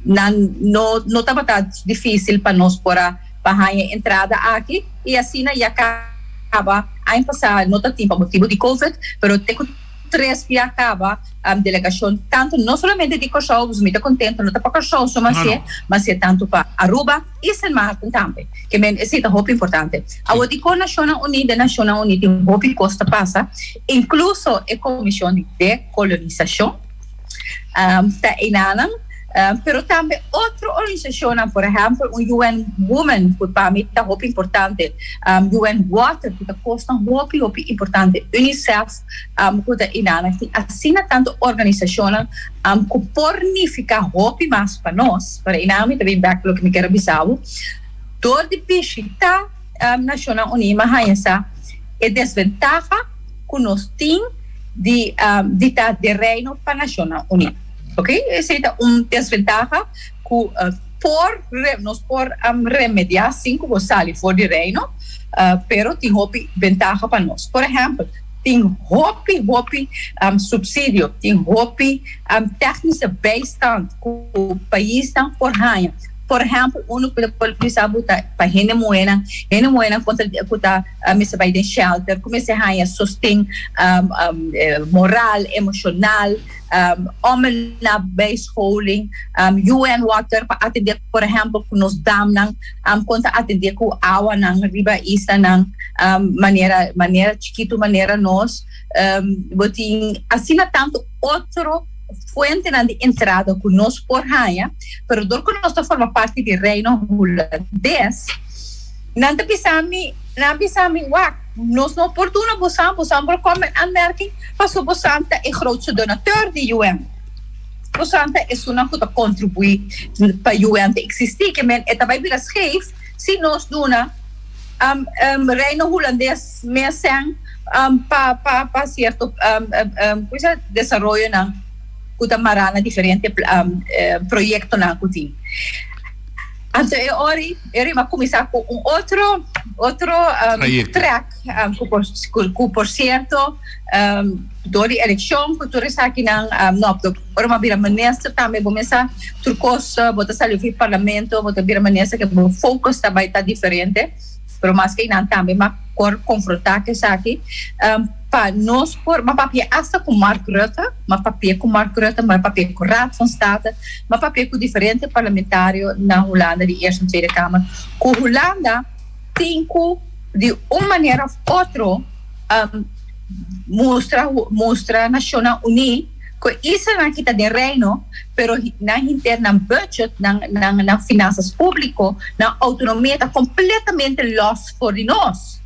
nan no no tabata dificil pa nos por a pa haña entrada aki y asina ya caba aña pasa no ta tin pa motibo di covid pero te cu tres bia caba delegacion tanto no solamente di Corsou mi ta contento no ta pa Corsou so mas e mas e tanto pa Aruba y Sint Maarten tambe ke men esey ta hopi importante awor dicon Nacionnan Uni den Nacionnan Uni tin hopi cos ta pasa incluso e comision di decolonisacion ta enanan pero tambe otro organisacionnan, por ehempel un UN Women cu pa mi ta hopi importante, UN Water cu ta cosnan hopi hopi importante, UNICEF cu ta enanan. Tin asina tanto organisacionnan cu por nifica hopi mas pa nos, pero enan mi ta bin bek loke mi kier a bisa bo, door di bishita Nacionnan Uni mi a haña sa e desventaha cu nos tin di di ta den Reino pa Nacionnan Uni. Ok, esey ta un desventaha cu por nos por remedia sin cu bo sali for di Reino, pero tin hopi bentaha pa nos. Por ehempel, tin hopi hopi subsidio, tin hopi technische bijstand cu paisnan por haña. Por ehempel, uno cu por bisa bo ta pa hende muhernan, hende muhernan cu ta mester bai den shelter, cu mester haña sosten moral, emocional, homennan bijscholing, UN Water pa atende por ehempel cu nos damnan, con ta atende cu awanan riba islanan manera manera chikito manera nos, bo tin asina tanto otro fuentenan di entrada cu nos por haña, pero dor cu nos ta forma parti di Reino Hulandes, nan ta bisa mi, nan a bisa mi, wak, nos no por duna bosan, bosan por come en aanmerking, pasobra bosan ta e grootste donateur di UN. Bosan ta esunnan cu ta contribui pa UN ta existi, ke men e ta bay bira scheef si nos duna Reino Hulandes mes sèn pa pa pa cierto desaroyonan cu ta mará na diferente proyectonan cu tin. Anto e ora e rima a cuminsa cu un otro otro track cu por cu por cierto door di eleccion cu tur esakinan no ora bo a bira minister tambe bo mester tur cos bo ta sali for parlamento bo ta bira minister ke bo focus ta bay ta diferente pero maske einan tambe m'a por confronta cu esaki pa nos por m'a papia hasta cu Mark Rutte m'a papia cu Mark Rutte m'a papia cu Raad van State m'a papia cu diferente parlamentario na Hulanda di Eerste en Tweede Kamer cu Hulanda tin cu di un manera of otro mustra mustra Nacionnan Uní cu e islanan aki ta den Reino pero nan henter nan budget nan nan nan finanzas publico nan autonomia ta completamente los for di nos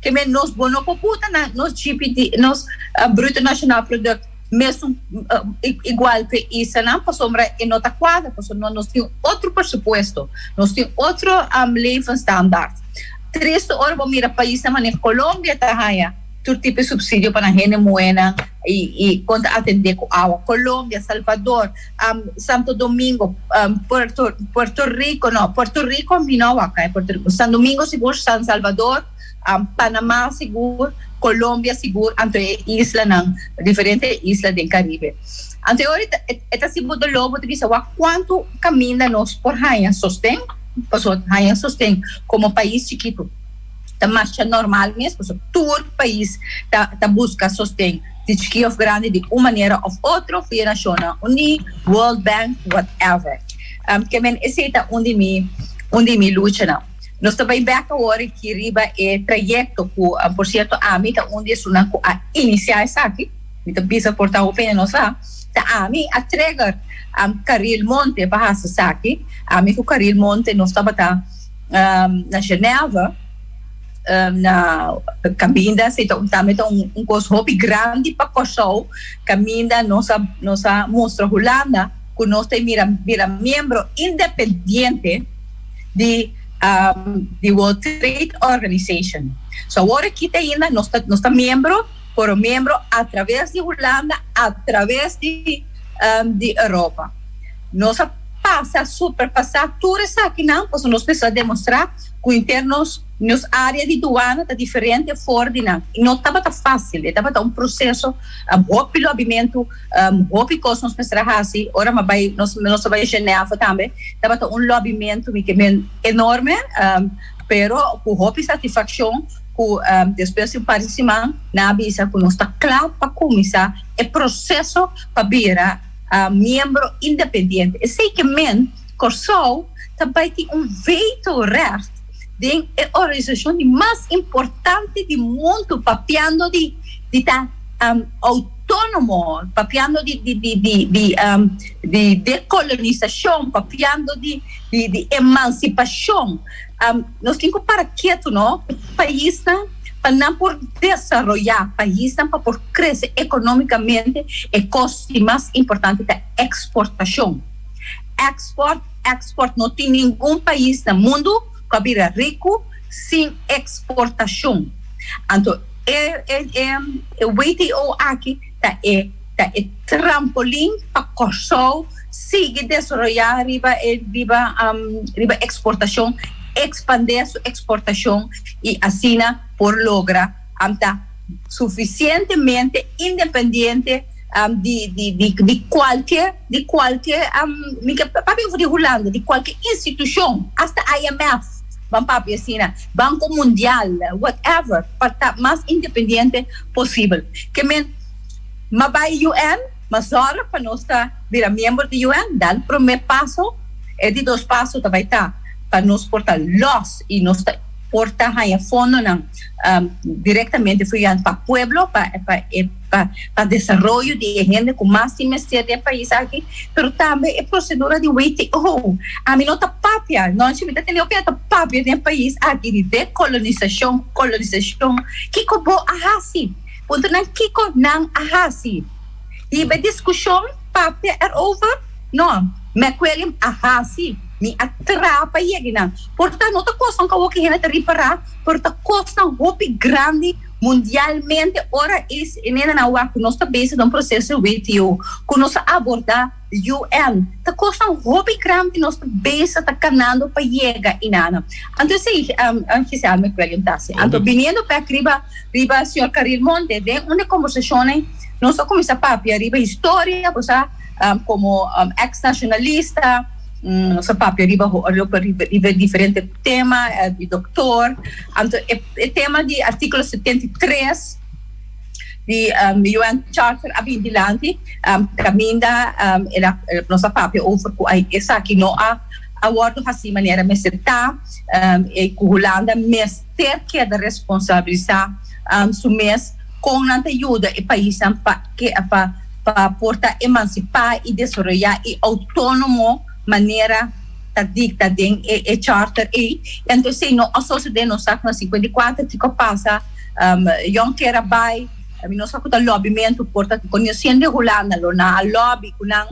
ke men nos bo no por buta nan nos GPD nos Bruto Nacional Product mesun igual cu e islanan pasobra e no ta cuadra pasobra nos tin otro presupuesto nos tin otro levensstandaard. Tristo ora bo mira paisnan manera Colombia ta haña tur tipo di subsidio pa nan hende muhénan i i kon ta atendé ku awa. Colombia, Salvador, Santo Domingo, Puerto Puerto Rico no Puerto Rico mi no a wak na Puerto Rico. San Domingo sigur, San Salvador, Panama sigur, Colombia sigur, anto e islanan diferente isla den Caribe. Anto e ora e ta hasi bo doló bo ta bisa wak kuantu kaminda nos por haña sosten. Pasobra haña sosten komo pais chikitu ta masha normal mes, pasobra tur pais ta ta buska sosten di chiki òf grandi di un manera òf otro via Nashonnan Uní, World Bank, whatever. Ke men esei ta un di mi un di mi luchanan. Nos ta bai bèk awor aki riba e trayekto ku por sierto ami ta un di esunnan ku a inisiá esaki, mi ta bisa por ta hopi hende no sa. Ta ami a trigger Caril Monte pa hasi esaki. Ami ku Caril Monte nos tabata na Genève na kaminda si ta tambe ta un kos hopi grandi pa Kòrsou kaminda nos a nos a mustra Hulanda ku nos ta mira bira miembro independiente di di World Trade Organization. So awor aki te ainda nos ta nos ta miembro pero miembro a traves di Hulanda a traves di di Europa. Nos a pasa superpasa tur esakinan pasobra nos mester a demostra ku henter nos nos área di duana ta diferente for di nan. I no tabata fásil, e tabata un proseso, hopi lobimentu, hopi kos nos mester a hasi. Ora mi a bai, nos nos a bai Genève tambe, tabata un lobimentu mi ke men enorme, pero ku hopi satisfakshon ku despues di un par di siman nan a bisa ku nos ta kla pa kuminsá e proseso pa bira miembro independiente. Esei ke men Kòrsou ta bai tin un vetorecht den e organisashon di mas importante di mundu papiando di di ta outónomo, papiando di di di di di di dekolonisashon, papiando di di di emansipashon. Nos tin ku para ketu no, paisnan pa nan por desaroyá, paisnan pa por krese ekonómikamente e kos di mas importante ta eksportashon. Export, export, no tin ningun pais na mundu ku a bira riku sin eksportashon. Anto e e e e WTO aki ta e ta e trampolin pa Kòrsou sigui desaroyá riba e riba riba eksportashon, ekspandé su eksportashon i asina por logra ta sufisientemente independiente di di di di kualke di kualke mi ke papia over di Hulanda di kualke institushon asta IMF ban papia asina Banko Mundial whatever pa ta mas independiente posibel ke men ma bai UN ma zòrg pa nos ta bira miembro di UN dal prome paso e di dos paso ta bai ta pa nos por ta lòs i nos ta por ta haña fondonan directamente for yunan pa pueblo pa pa e pa pa desaroyo di e hende ku mas tin mester den e pais aki pero tambe e procedura di WTO ami no ta papia no mi ta tende hopi ta papia den e pais aki di decolonisacion colonisacion kiko bo a hasi puntra nan kiko nan a hasi riba e discusion papia erover no McWilliam a hasi mi a traha pa yega nan por ta no ta cosnan ku awoki hende ta ripara. Pero ta kosnan hopi grandi mundialmente ora is e nenanan wak ku nos ta bezig den un proseso di WTO, ku nos a aborda UN. Ta kosnan hopi grandi nos ta bezig ta kanando pa yega inana. Anto esei Giselle McWilliam ta hasi. Anto biniendo bek riba riba señor Caril Monte den un di e kombersashonnan nos a kuminsá papia riba historia, bo sa komo ex nashonalista nos a papia riba riba diferente. Tema di doktor, anto e tema di artíkulo 73 di UN Charter a bin dilanti, kaminda nos a papia over ku esaki no a wòrdu hasí manera mester ta, i ku Hulanda mester keda responsabilisá su mes kon nan ta yuda e paisnan pa pa por ta emansipá i desaroyá i outónomo manera ta dicta den e charter ey. Entonces esey no a sosode, nos sa cu na 54 kico a pasa, Jonker a bay, mi no sa cu ta lobbymentu por ta conociendo Hulanda lo nan a lobby cu nan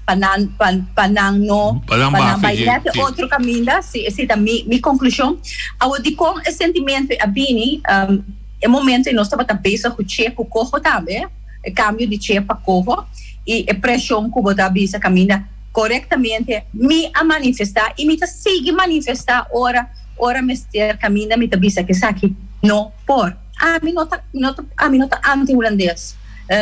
pa nan pa nan no pa nan bay net e otro caminda, si esey ta mi mi conclusion. Awor dicon e sentimento ey a bini, e momento ey nos tabata bezig cu Che cu Coho tambe, e cambio di Che pa Coho y e presion cu bo ta bisa caminda. Korektamente mi a manifestá i mi ta sigui manifestá ora ora mester kaminda mi ta bisa ku esaki no por. Ami no ta no ta ami no ta anti hulandes,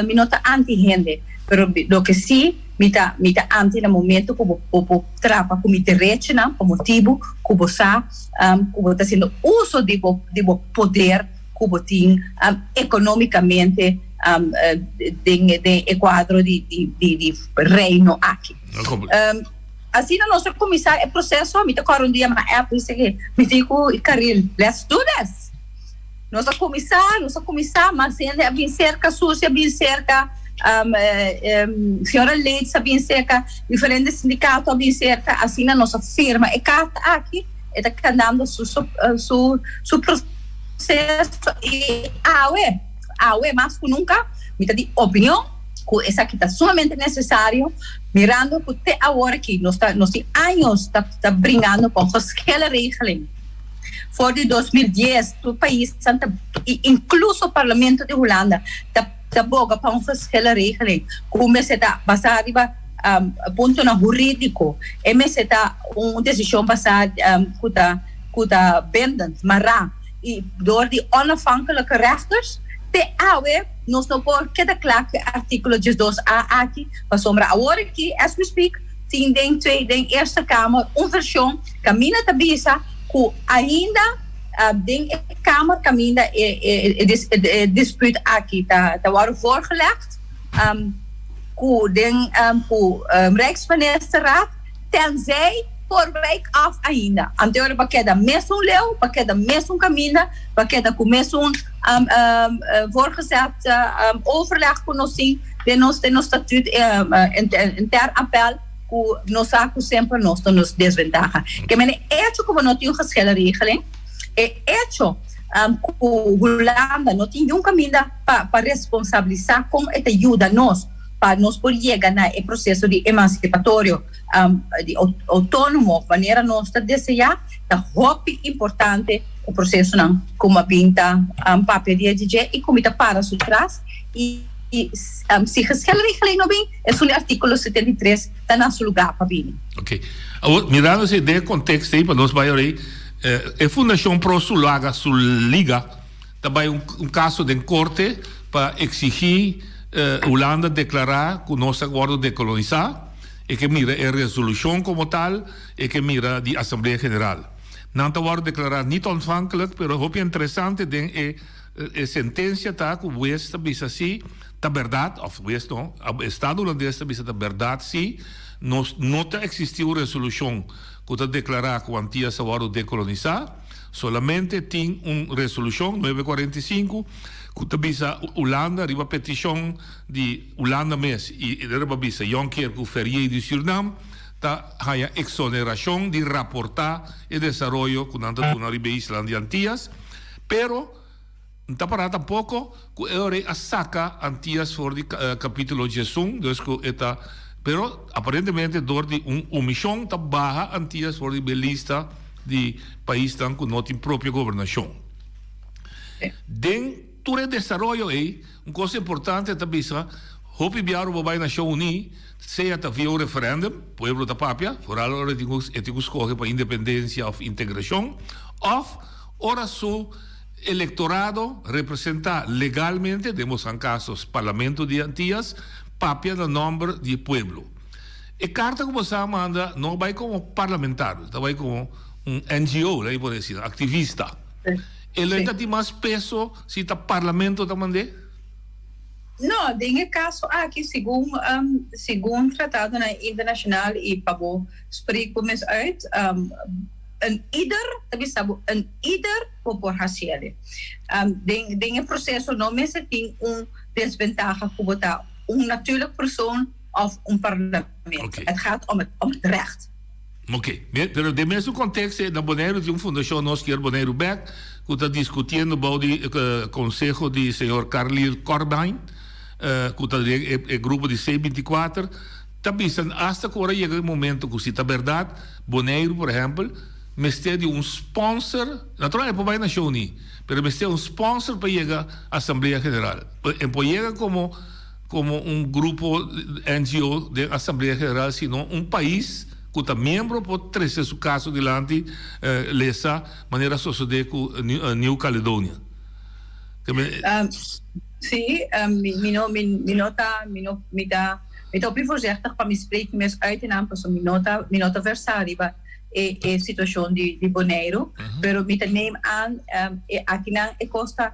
mi no ta anti hende, pero loke sí mi ta mi ta anti na momento ku bo bo bo trapa ku mi derechonan pa motibu ku bo sa ku bo ta hasiendo uso di bo di bo poder ku bo tin economicamente den den e cuadro di di di reino aki. Asina nos a cuminsa e proceso, mi ta corda un dia mi a app mi si mi di cu Caril, let's do this. Nos a cuminsa, nos a cuminsa, mas hende a bin cerca, Susi a bin cerca. um, um, señora Leeds a bin cerca, diferente sindicato a bin cerca, asina nos a firma e carta aki, e ta kandando su, su, su, su proceso y awe, awe mas cu nunca, mi ta di opinion cu esaki ta sumamente necesario, mirando cu te awor aki nos ta, nos tin años ta, ta bringando pa un geschillenregeling. For di 2010 tur paisnan ta, y incluso Parlamento di Hulanda ta, ta boga pa un geschillenregeling cu mester ta basa riba puntonan huridico. E mester ta un decision basa cu ta, cu ta bindend, mará y door di onafhankelijke rechters. Te awe nos no por keda kla cu e articulo 12 A aki, pasobra awor aki, as we speak, tin den twee, den Eerste Kamer un version caminda ta bisa cu ainda den e kamer caminda e e dispuut aki ta ta wordo voorgelegd cu den cu Rijksministerraad tenzij por wijk af ainda. Anto ora pa keda mesun leu, pa keda mesun caminda, pa keda cu mesun voorgezet overleg cu nos tin den nos den nos statuut intern appel cu nos sa cu semper nos ta nos desventaha. Ke men e hecho cu bo no tin un geschillenregeling, e hecho cu Hulanda no tin niun caminda pa pa responsabilisa con e ta yuda nos pa nos por yega na e proceso di emancipatorio di autonomo manera nos ta desea, ta hopi importante e procesonan cu mi a bin ta papia di e dje y cu mi ta para su tras y si geschillenregeling no bin esun di articulo 73 ta na su lugar pa bini. Ok. Awor, mirando si den e contexto ey pa nos bay ora ey, e Fundacion Pro Sulaga, Suliga, ta bay un caso den corte pa exigi Hulanda declara cu nos a wordo decolonisa. E ke mira e resolushon komo tal, e ke mira di Asamblea General. Nan ta wòrdu deklará niet ontvankelijk, pero hopi interesante den e e sentensia ta ku hues ta bisa si ta bèrdat, òf hues no, Estado Hulandes ta bisa ta bèrdat si nos no ta eksistí un resolushon ku ta deklará ku Antias a wòrdu dekolonisá. Solamente tin un resolushon, nuebe kuarenta i sinku, ku ta bisa Hulanda riba petishon di Hulanda mes i riba bisa Jonker ku Ferrier di Surnam ta haña eksonerashon di raportá e desaroyo ku nan ta duna riba e islanan di Antias, pero N ta pará tampoko ku e ora ei a saka Antias for di kapítulo 11, dus ku e ta, pero aparentemente dor di un omishon ta baha Antias for di e lista di paisnan ku no tin propio gobernashon. Den tur e desaroyo ei, un kos importante ta bisa, hopi biaru bo bai Nashon Uní, sea ta via un referèndum, pueblo ta papia, foral ora e tin ku e tin ku skohe pa independensia òf integrashon, òf ora su elektorado representá legalmente, den bosan kasos Parlamento di Antias, papia na nòmber di e pueblo. E karta ku bosan a manda no bai komo parlamentario, ta bai komo un NGO, laga mi por desi, aktivista. E lo ta tin mas peso si ta parlamento ta mand'é? No, den e kaso aki segun segun tratadonan internashonal i pa bo spreek bo mes uit, een ieder ta bisa bo een ieder bo por hasiel. Den den e proseso no mester tin un desbentaha ku bo ta un natuurlijk persoon òf un parlamento. Het gaat om het om het recht. Ok, pero den mesun kontekst na Boneiru tin un fundashon Nos Kier Boneiru Bek ku ta diskutiendo bou di konseho di señor Carlyle Corbijn ku ta den e grupo di C 24 ta bisa asta ku ora yega e momento ku si ta bèrdat Boneiru por ehèmpel mester di un sponsor, natural e por bai Nashon Uní pero mester un sponsor pa yega Asamblea General e por yega komo komo un grupo NGO den Asamblea General sino un pais ku ta miembro por trese su kaso dilanti lesa manera a sosode ku New Caledonia. Sí, mi no mi no ta mi no mi ta mi ta hopi voorzichtig pa mi spreek mes uit nan pasobra mi no ta mi no ta versá riba e e situashon di di Boneiru pero mi ta neem aan e akinan e kos ta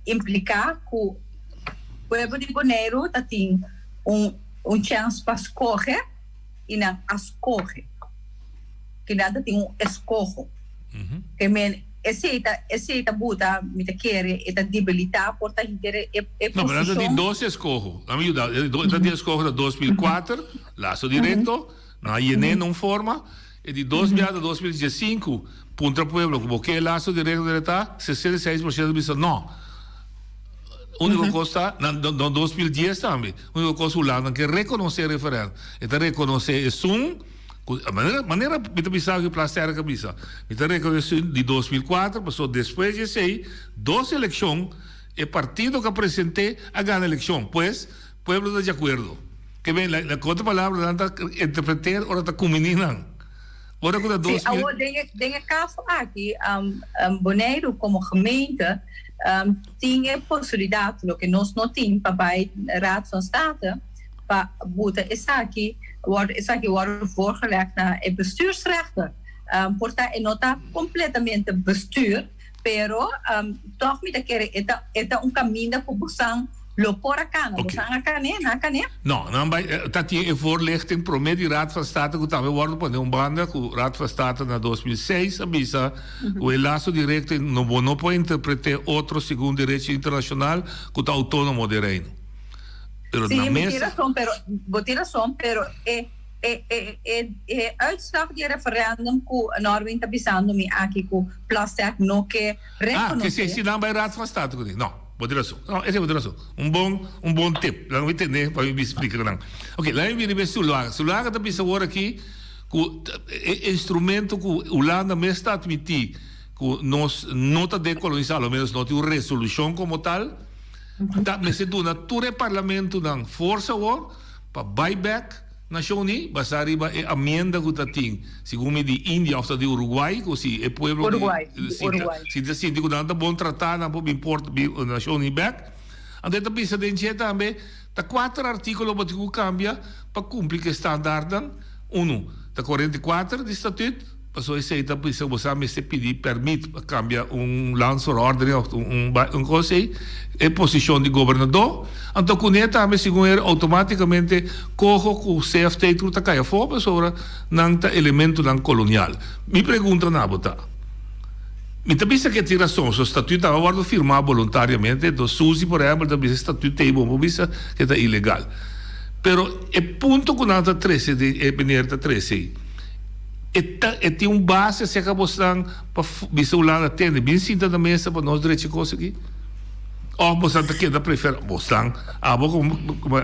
impliká ku pueblo di Boneiru ta tin un un chèns pa skohe i nan a skohe. Kinan ta tin un eskoho. Ke men. Esei ta esei ta buta mi ta kere e ta debilita por ta henter e e No, pero nan ta posicion. di dos eskoho. Nan mi yuda. E ta di eskoho ta 2004, laso directo, nan a yen'é na un forma. E di dos bia ta 2015, puntra pueblo ku bo ke e laso directo debe ta, 66% bisa no. Uniko kos ta, na na 2010 tambe, uniko kos Hulanda ke rekonosé referèndum. E ta rekonosé esun. Ku manera manera mi ta bisa ku Plasterk a bisa, mi ta rekonosé di 2004 pasobra despues di esei dos elekshon e partido ku a present'é a gana elekshon, pues pueblo ta di akuerdo. Ke men la ku otro palabra nan ta interpreter ora ta kumini nan. Ora ku ta Sí, dos mil. awor den e den e kaso aki Boneiru komo gemeente tin e posibilidat, loke nos no tin, pa bai Raad van State Pa buta esaki wòrdu esaki wòrdu voorgelegd na e bestuursrechter. Por ta e no ta kompletamente bestuur, pero tòg mi ta kere e ta e ta un kaminda ku bosan lo por a kana. Oké. Bosan a kan'é? Nan a kan'é? No, nan bai ta tin e voorlichting promé di Raad van State ku tambe wòrdu pone un banda ku Raad van State na 2006 a bisa ku e laso direkto no bo no por interpret'é otro segun derecho internashonal ku ta outónomo den Reino. Pero Sí, na bo tin mesa. rason, pero bo tin rason, pero e e e e e uitslag di e referendum ku Norwin ta bisando mi aki ku Plasterk no ke Ah, ke si rekonosé. si nan bai Raad van State ku di. No, bo tin rason. No, esei bo tin rason. Un bon un bon tip. Laga mi tende pa mi splika nan. Oké, laga mi bini be Zuluaga. Zuluaga ta bisa awor aki ku e instrumento ku Hulanda mes ta atmití ku nos no ta dekolonisá, a lo menos no tin un resolushon komo tal. Ta mester duna tur e parlamentonan forsa awor pa bai bek Nashon Uní basá riba e amienda ku ta tin, segun mi di India òf ta di Uruguay, ku si e pueblo di Uruguay, di si ta Uruguay. si ta sinti ku nan ta bon tratá nan por bin port bin Nashon Uní bek. Anto e ta bisa den dje tambe ta kuater artíkulo bo tin ku kambia pa kumpli ku e standaardnan. Unu, ta 44 di Statut. Pasobra esei ta bisa bo sa mester pidi permit pa cambia un landsverordening of un un cos ei, e posicion di gobernador. Anto cune tambe segun er automaticamente coho cu CFT tur ta cay afo pasobra nan ta elementonan colonial. Mi pregunta na bo ta, mi ta bisa ke tin rason, so statuut ta wordo firma boluntariamente, enton Suzy por ehempel ta bisa e statuut ta ei bo por bisa ke ta ilegal. Pero e punto cu nan ta trece den e meneer ta trece ei, E ta e tin un base acerca bosnan pa bisa Hulanda tende bin sinta na mesa pa nos drecha e cos aki? Of bosnan ta keda prefera bosnan abo como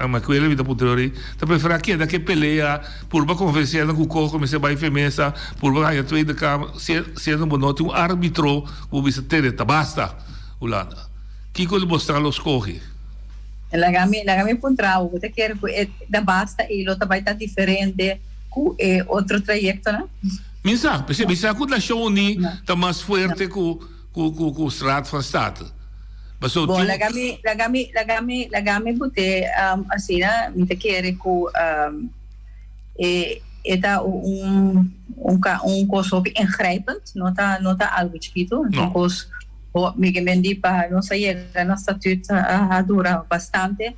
Macuela mi ta puntra ori ta prefera keda ke pelea purba convence nan cu coco mester bay fe mesa purba haya Tweede Kamer siendo bo no tin un arbitro cu bo bisa tende ta basta Hulanda kico bosnan lo scoge? Laga mi laga mi puntra bo bo ta kere cu e ta basta y lo ta bay ta diferente Ku e otro trayektonan? Mi sa, p'esei mi sa ku Nashon Uní ta mas fuerte ku ku ku ku Raad van State. Pasobra Bon, tin un. laga mi, laga mi, laga mi, laga mi bot'é asina, mi ta kere ku e e ta un un ka un kos hopi ingrijpend, no ta no ta algu chikitu, un No. kos ho mi ke men di pa nos a yega na statuut a dura bastante.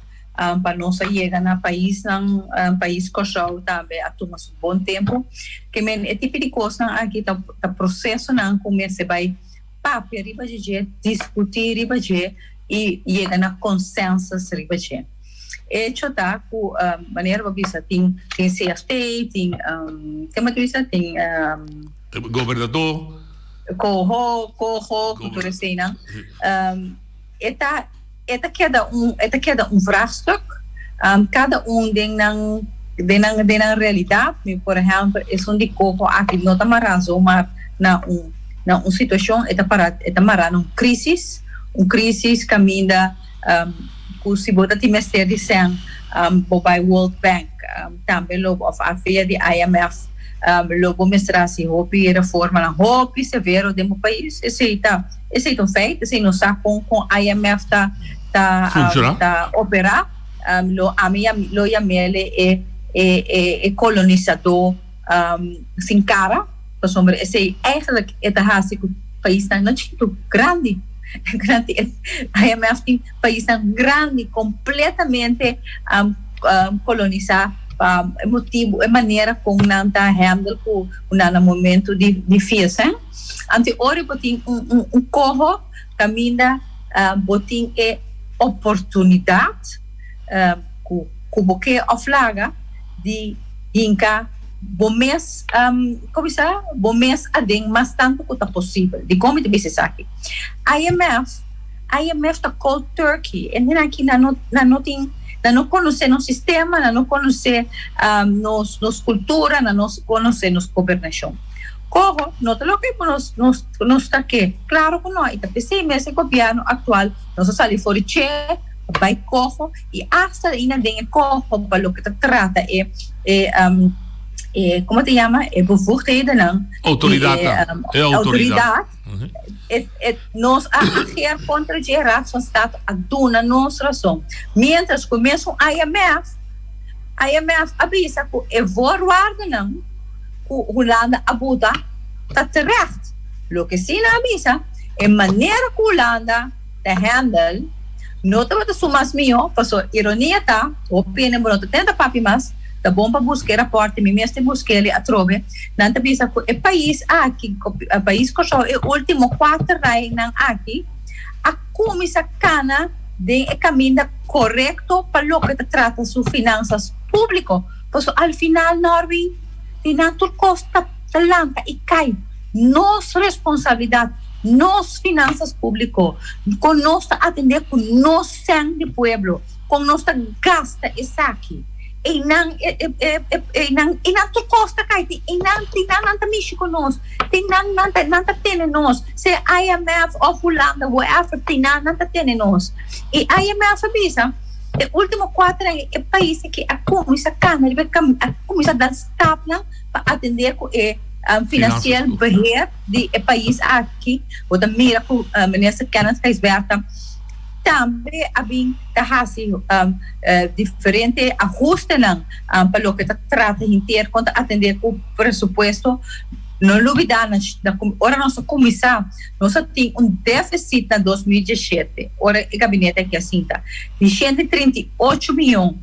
Pa nos a yega na paisnan, pais Kòrsou tambe a tuma su bon tempu. Ke men e tipo di kosnan aki ta ta prosesonan ku mester bai papia riba dje, diskutí riba dje i yega na konsensus riba dje. Echo ta ku manera bo bisa tin tin CFT, tin ke bo ta bisa tin Gobernador. Koho, koho ku tur eseinan. E ta E ta keda un e ta keda un vraagstuk. Kada un den nan den nan den nan realidat. Mi por ehèmpel esun di koko aki no ta mará zomaar na un na un situashon, e ta para e ta mará na un krísis, un krísis kaminda ku si bo ta tin mester di sèn bo bai World Bank tambe lo bo òf via di IMF lo bo mester hasi hopi reformanan hopi severo den bo pais. Esei ta. Esei ta un feit, esei nos sa kon kon IMF ta ta Funciona. ta opera. Lo ami yam lo yam'ele e e e e kolonisadó sin kara, pasobra esei eigenlijk e ta hasi ku paisnan no chikitu, grandi, grandi IMF tin paisnan grandi kompletamente kolonisá pa e motibu e manera kon nan ta handle ku nan na momentu di difísil. Anto ora bo tin un un un coho caminda bo tin e oportunidad cu cu bo ke of laga di hinca bo mes como bisa bo mes aden mas tanto cu ta posibel. Dicon mi ta bisa esaki? IMF IMF ta cold turkey. Hende aki nan no nan no tin nan no conoce nos sistema, nan no conoce nos nos cultura, nan no conoce nos gobernacion. Coho no ta loke cu nos nos nos ta ke. Claro cu no. Y ta pesey mes e gobierno actual nos a sali for di che pa bay coho y hasta ainda den e coho pa loke ta trata e e e como ta yama e bevoegdhedennan di Autoridadnan. e E autoridad. autoridad. E e nos a ageer contra dje Raad van State a duna nos razon. Mientras cu mesun IMF IMF a bisa cu e voorwaardennan cu Hulanda a buta ta terecht. Loke si nan a bisa, e manera cu Hulanda ta handle no tabata su mas miho, paso ironia ta, hopi hende bo no ta tenta papia mas, ta bon pa busca e raport, mi mes ta busca atrobe, nan ta bisa cu e pais aki, pais Corsou e ultimo cuater rainan aki a cuminsa cana den e caminda corecto pa loke ta trata su finanzas publico. Pasobra al final Norby, di nan tur cos ta lanta y cay. Nos responsabilidad, nos finanzas publico, con nos ta atende cu nos cen di pueblo, con nos ta gasta esaki. Eynan, eynan, eynan tur cos ta cay, tin eynan, tin nan nan ta mishi cu nos, tin nan nan ta, nan ta tene nos, sea IMF of Hulanda, whatever, tin nan nan ta tene nos. Y IMF a bisa. E ultimo kuater aña e pais aki a kuminsá kana riba e kaminda, a kuminsá dal stapnan pa atendé ku e financieel beheer di e pais aki. Bo ta mira ku Minister Kenneth Gijsbertha tambe a bin ta hasi diferente ahustenan pa loke ta trata henter kon ta atendé ku presupuesto. No lubidá na ora nos a kuminsá. Nos a tin un deficit na 2017, ora e gabinete aki a sinta, di 138 miyon.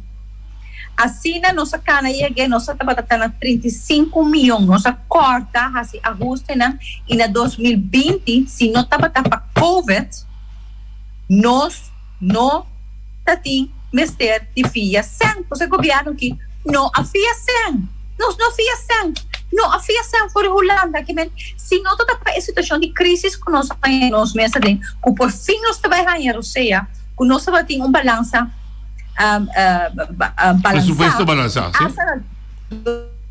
Asina nos a cana yega, nos a tabata ta na 35 miyon. Nos a corta, haci ahustenan y na 2020, si no tabata pa covid, nos no ta tin mester di fia cen. Pues e gobierno aki no a fia cen. Nos no fia cen. No a fia cen for di Hulanda. Ke men, si no ta pa e situacion di crisis cu nos a haña nos mes aden, cu por fin nos ta bay haña rosea, cu nos tabatin un balansa balansa. Presupuesto balansa, si. Hasta na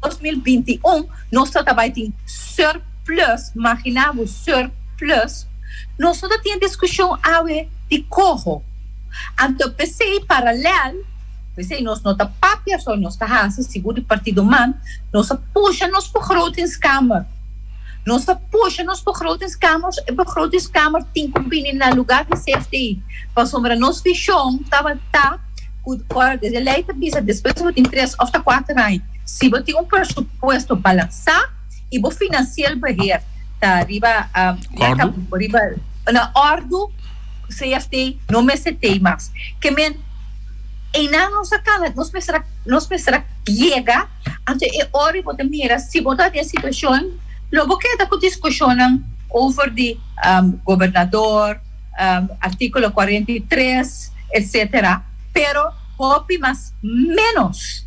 2021 nos ta bay tin surplus, magina bo surplus. Nos no ta tin discusion awe di coho. Anto p'esei paralel, p'esei nos no ta papia so, nos ta hasi sigur di partido man, nos a pusha nos begrotingskamer. Nos a pusha nos begrotingskamer, e begrotingskamer tin ku bini na lugar di CFT, pasobra nos vishon tabata ku ora desde lei ta bisa despues bo tin tres òf ta kuater aña, si bo tin un presupuesto balansá i bo financieel beheer ta riba riba na òrdu, CFT no mester tei mas. Ke men einan nos a kaba, nos mester a, nos mester a yega, anto e ora bo ta mira si bo ta den situashon, lo bo keda ku diskushonnan over di gobernador, artíkulo 43, etcetera, pero hopi mas ménos.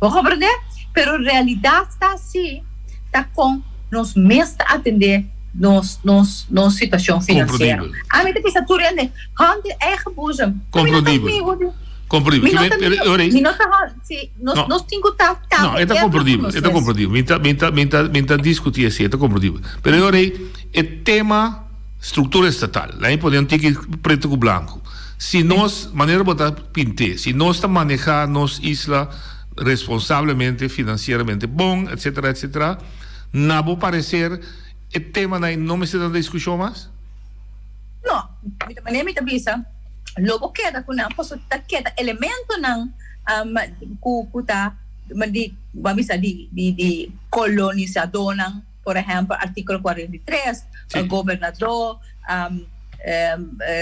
Bo komprendé? Pero realidat ta si, ta kon nos mes ta atendé nos nos nos situacion financiero. Comprendibel. Ami ta bisa tur hende, hand in eigen boezem. Comprendibel. Comprendibel. Mi no ta amigo, mi no ta si, nos no. nos tin cu ta ta No, e ta comprendibel, e ta comprendibel. Mi ta mi ta mi ta mi ta discuti esi, e ta comprendibel. Pero e ora ei e tema structura estatal, laat mi pone un tiki preto cu blanco. Si nos, manera bo ta pint'é, si nos ta maneha nos isla responsablemente, financieramente bon, etcetera, etcetera, Na bo parecer e temanan ei no mester ta na discusion mas? No, mi ta manera mi ta bisa, lo bo keda cu nan pasobra ta keda elementonan cu cu ta di bo a bisa di di di colonisadornan, por ehempel articulo 43, gobernador,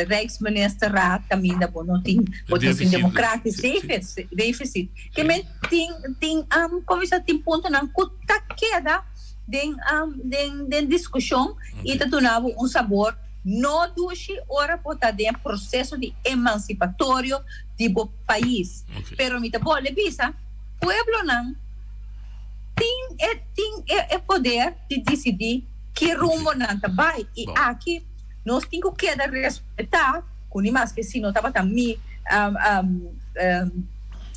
Rijksministerraad caminda bo no tin bo tin sin democratisch deficit, ke men tin tin como bisa tin puntonan cu. Ta keda. den den den diskushon i ta duna bo un sabor no dushi ora bo ta den proseso di emansipatorio di bo pais. Pero mi ta bolbe bisa, pueblonan tin e tin e poder di disidí ki rumbo nan ta bai i aki nos tin ku keda respetá ku ni maske si no tabata mi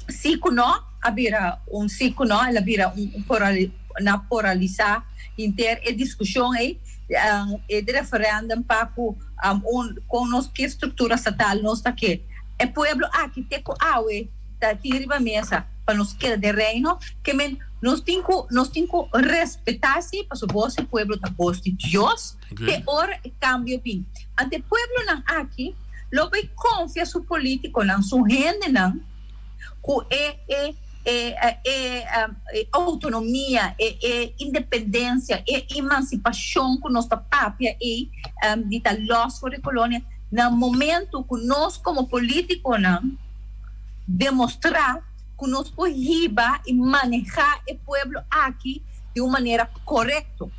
si ku no a bira un si ku no el a bira un na poralisá henter e diskushon ei e di referendum pa ku un kon nos ke struktura statal nos ta ke e pueblo aki te ku awe ta tin riba mesa pa nos keda den reino ke men nos tin ku nos tin ku respetá si pasobra bos e pueblo ta bos di Dios te ora e kambio bin ante e pueblonan aki lo bai konfia su politikonan su hendenan ku e e e e outonomia, e e independensia, e emansipashon ku nos ta papia ei di ta lòs for di kolonia, na momentu ku nos komo politikonan demostrá ku nos por hiba i manehá e pueblo aki di un manera korekto.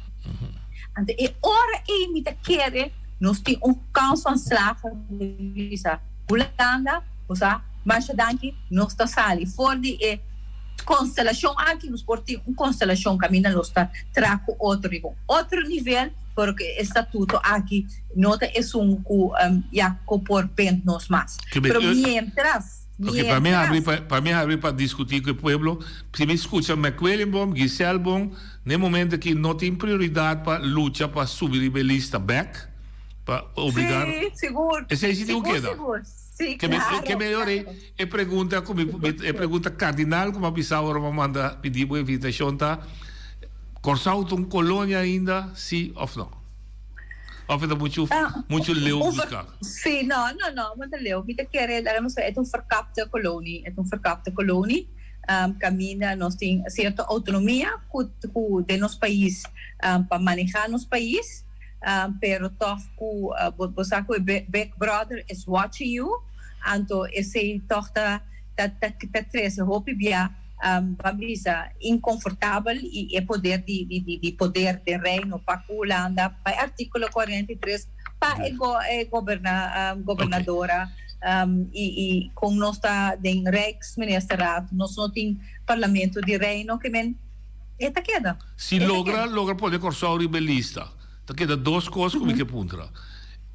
Anto e ora ei mi ta kere nos tin un kans van slagen di bisa Hulanda, bo sa, masha danki, nos ta sali for di e konstelashon aki, nos por tin un konstelashon kaminda nos ta traha ku otro riba un otro nivel, pero ku e statuto aki no ta esun ku ya ku por bent nos mas. Pero mientras, Ok, pa mi habri mientras. pa mi habri pa diskutí ku e pueblo, si mi skucha McWilliam bon, Giselle bon, na e momento aki no tin prioridat pa lucha pa subi riba e lista bèk. Pa obligar. Sí, sigur. Esei sí tin ku Sigur, keda. sigur. Sí, Ke me, claro, ke me ora claro. e pregunta ku mi, e pregunta kardinal ku mi a bisa ora mi a manda pidi bo invitashon ta, Kòrsou ta un kolonia ainda, sí òf no? Òf e ta muchu, Ah, muchu leu un ver, buska? sí, no, no, no, no ta leu. Mi ta kere, laga nos e ta un verkapte kolonie, e ta un verkapte kolonie, um, kaminda nos tin sierto outonomia ku, ku den nos pais, um, pa manehá nos pais. Pero tòg ku bo sa ku e big brother is watching you, anto esei tòg ta ta trese hopi bia ban bisa inkonfortabel i e poder di di poder den Reino pa ku Hulanda pa e artíkulo 43 pa e e goberna gobernadora i i kon nos ta den Rijksministerraad nos no tin parlamento di Reino ke men E ta keda. Si logra logra pone Kòrsou riba e lista, ta keda dos kos ku mi ke puntra.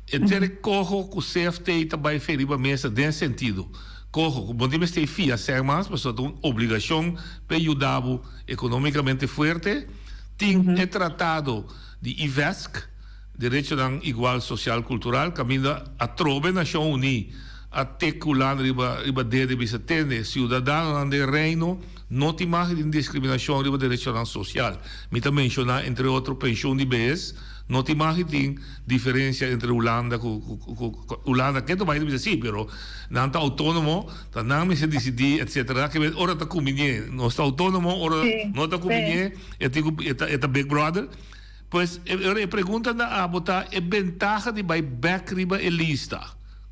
E tere koho ku CFT ta bai fe riba mesa den sentido koho ku bo no tin mester fia sèn mas pasobra ta un obligashon p'e yuda bo ekonomikamente fuerte. Tin e tratado di IVESC, Derechonan Igual Sosial Kultural, kaminda atrobe Nashon Uní a tek Hulanda riba riba dede bisa tende siudadanonan den Reino No tin mag di discriminacion riba derechonan social. Mi ta menciona entre otro pensioen di behes. No tin mag di tin diferencia entre Hulanda cu Hulanda ke ta bay ta bisa si pero nan ta autonomo ta nan mester dicidi etc. Ke ora ta cuminie nos ta autonomo ora no ta cuminie e tin cu e ta big brother. Pues e pregunta na abo ta e bentaha di bay bek riba e lista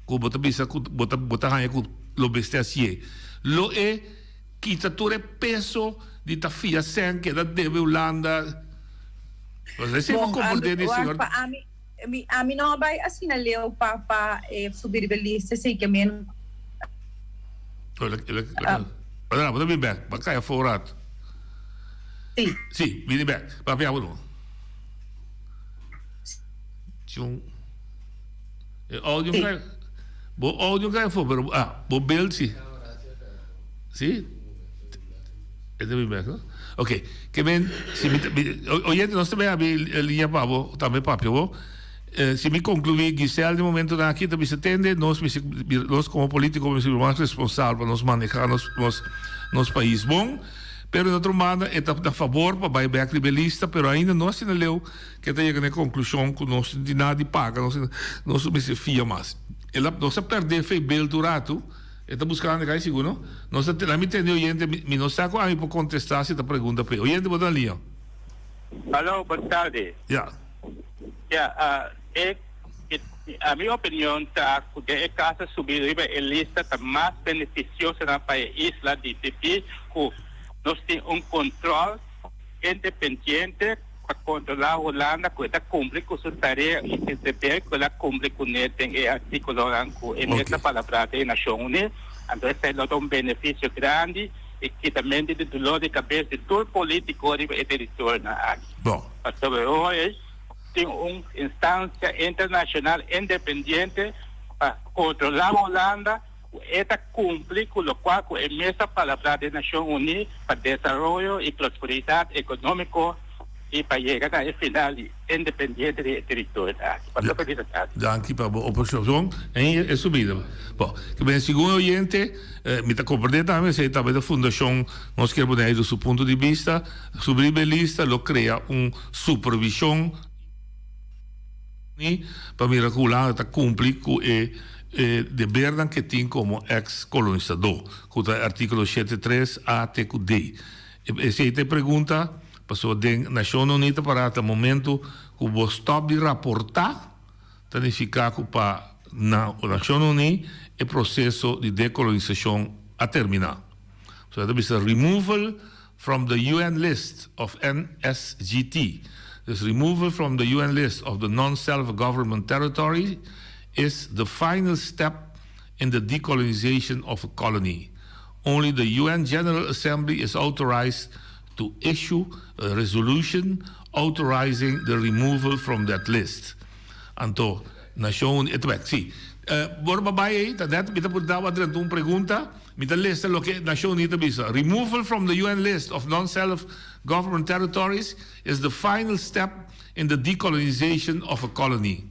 cu bo ta bisa cu bo ta bo ta haya cu lo mester hacié lo e Kita tur e peso di ta fia sèn keda debe Hulanda. Nos a siña Bon, komprendé di wak señor. pa ami, mi, ami no a bai asina leu pa, pa e subi riba e lista esei ke men. Oh, el a, el a, el a, ah. Bo ta bini bèk, bo a kai afó un rato. Sí. Sí, bini bèk, papia bo no. Tjun. E audio Sí. kai, bo audio kai afó, pero, ah, bo beeld sí. Sí? E ta bin bek, no? Ok, ke men, si mi, mi, oyente, nos ta bay abi liña pa bo, tambe papia bo. Eh, si mi concluí, Giselle, di momentonan aki ta bisa tende, nos mester, nos como politico mester bira mas responsabel pa nos maneha nos, nos, nos pais bon. Pero di otro banda, e ta na favor pa bay bek riba e lista, pero ainda no asina leu ke ta yega na e conclusion cu nos no tin nada di paga, nos, nos no mester fia mas. El a, nos a perde fe beeld un rato. E ta buskando kai sigur no. Nos ta la mi tende oyente mi mi no sa ku ami por kontestá si ta pregunta p'e. Oyente bo ta na liña. Alo, bon tardi. Ya. Ya, e a mi opinion ta ku den e kaso subi riba e lista ta mas benefisioso nan pa e isla di debí ku nos tin un kontrol independiente. pa kontrolá Hulanda ku e ta kumpli ku su tarea i e deber ku el a kumpli kuné den e artíkulonan ku e mes a palabrá den Nashon Uní. Anto esei lo ta un benefisio grandi i kitamento di dolor di kabes di tur polítiko riba e teritorionan aki. Pasobra hoy tin un instansia internashonal independiente pa kontrolá Hulanda ku e ta kumpli ku lokual ku e mes a palabrá den Nashon Uní pa desaroyo i prosperidat ekonómiko i pa yega na e final di independiente di e teritorio aki. Pa loke di ta trata. Danki pa bo oporshon en e subida. Bo, ke ben segun e oyente, mi ta komprendé tambe esei tambe ta Fundashon Nos Kier Boneiru su punto di bista, subi riba e lista lo krea un supervishon pa mira ku Hulanda ta kumpli ku e E debernan ke tin komo eks kolonisadó, ku ta e artíkulo shete tres a te ku d. Esei ta e pregunta, pasobra den Nashonnan Uní ta pará ta momentu ku bo stòp di raportá, ta nifiká ku pa na Nashonnan Uní e proseso di dekolonisashon a terminá. So e ta bisa removal from the UN list of NSGT. This removal from the UN list of the non-self-government territory is the final step in the decolonization of a colony. Only the UN General Assembly is authorized to issue a resolution authorizing the removal from that list. Anto, Nashon Uní, e ta bek, si. Ora bo bai ei, ta net mi ta por daba drenta un pregunta, mi ta lesa loke Nashon Uní ta bisa, Removal from the UN list of non-self-government territories is the final step in the decolonization of a colony.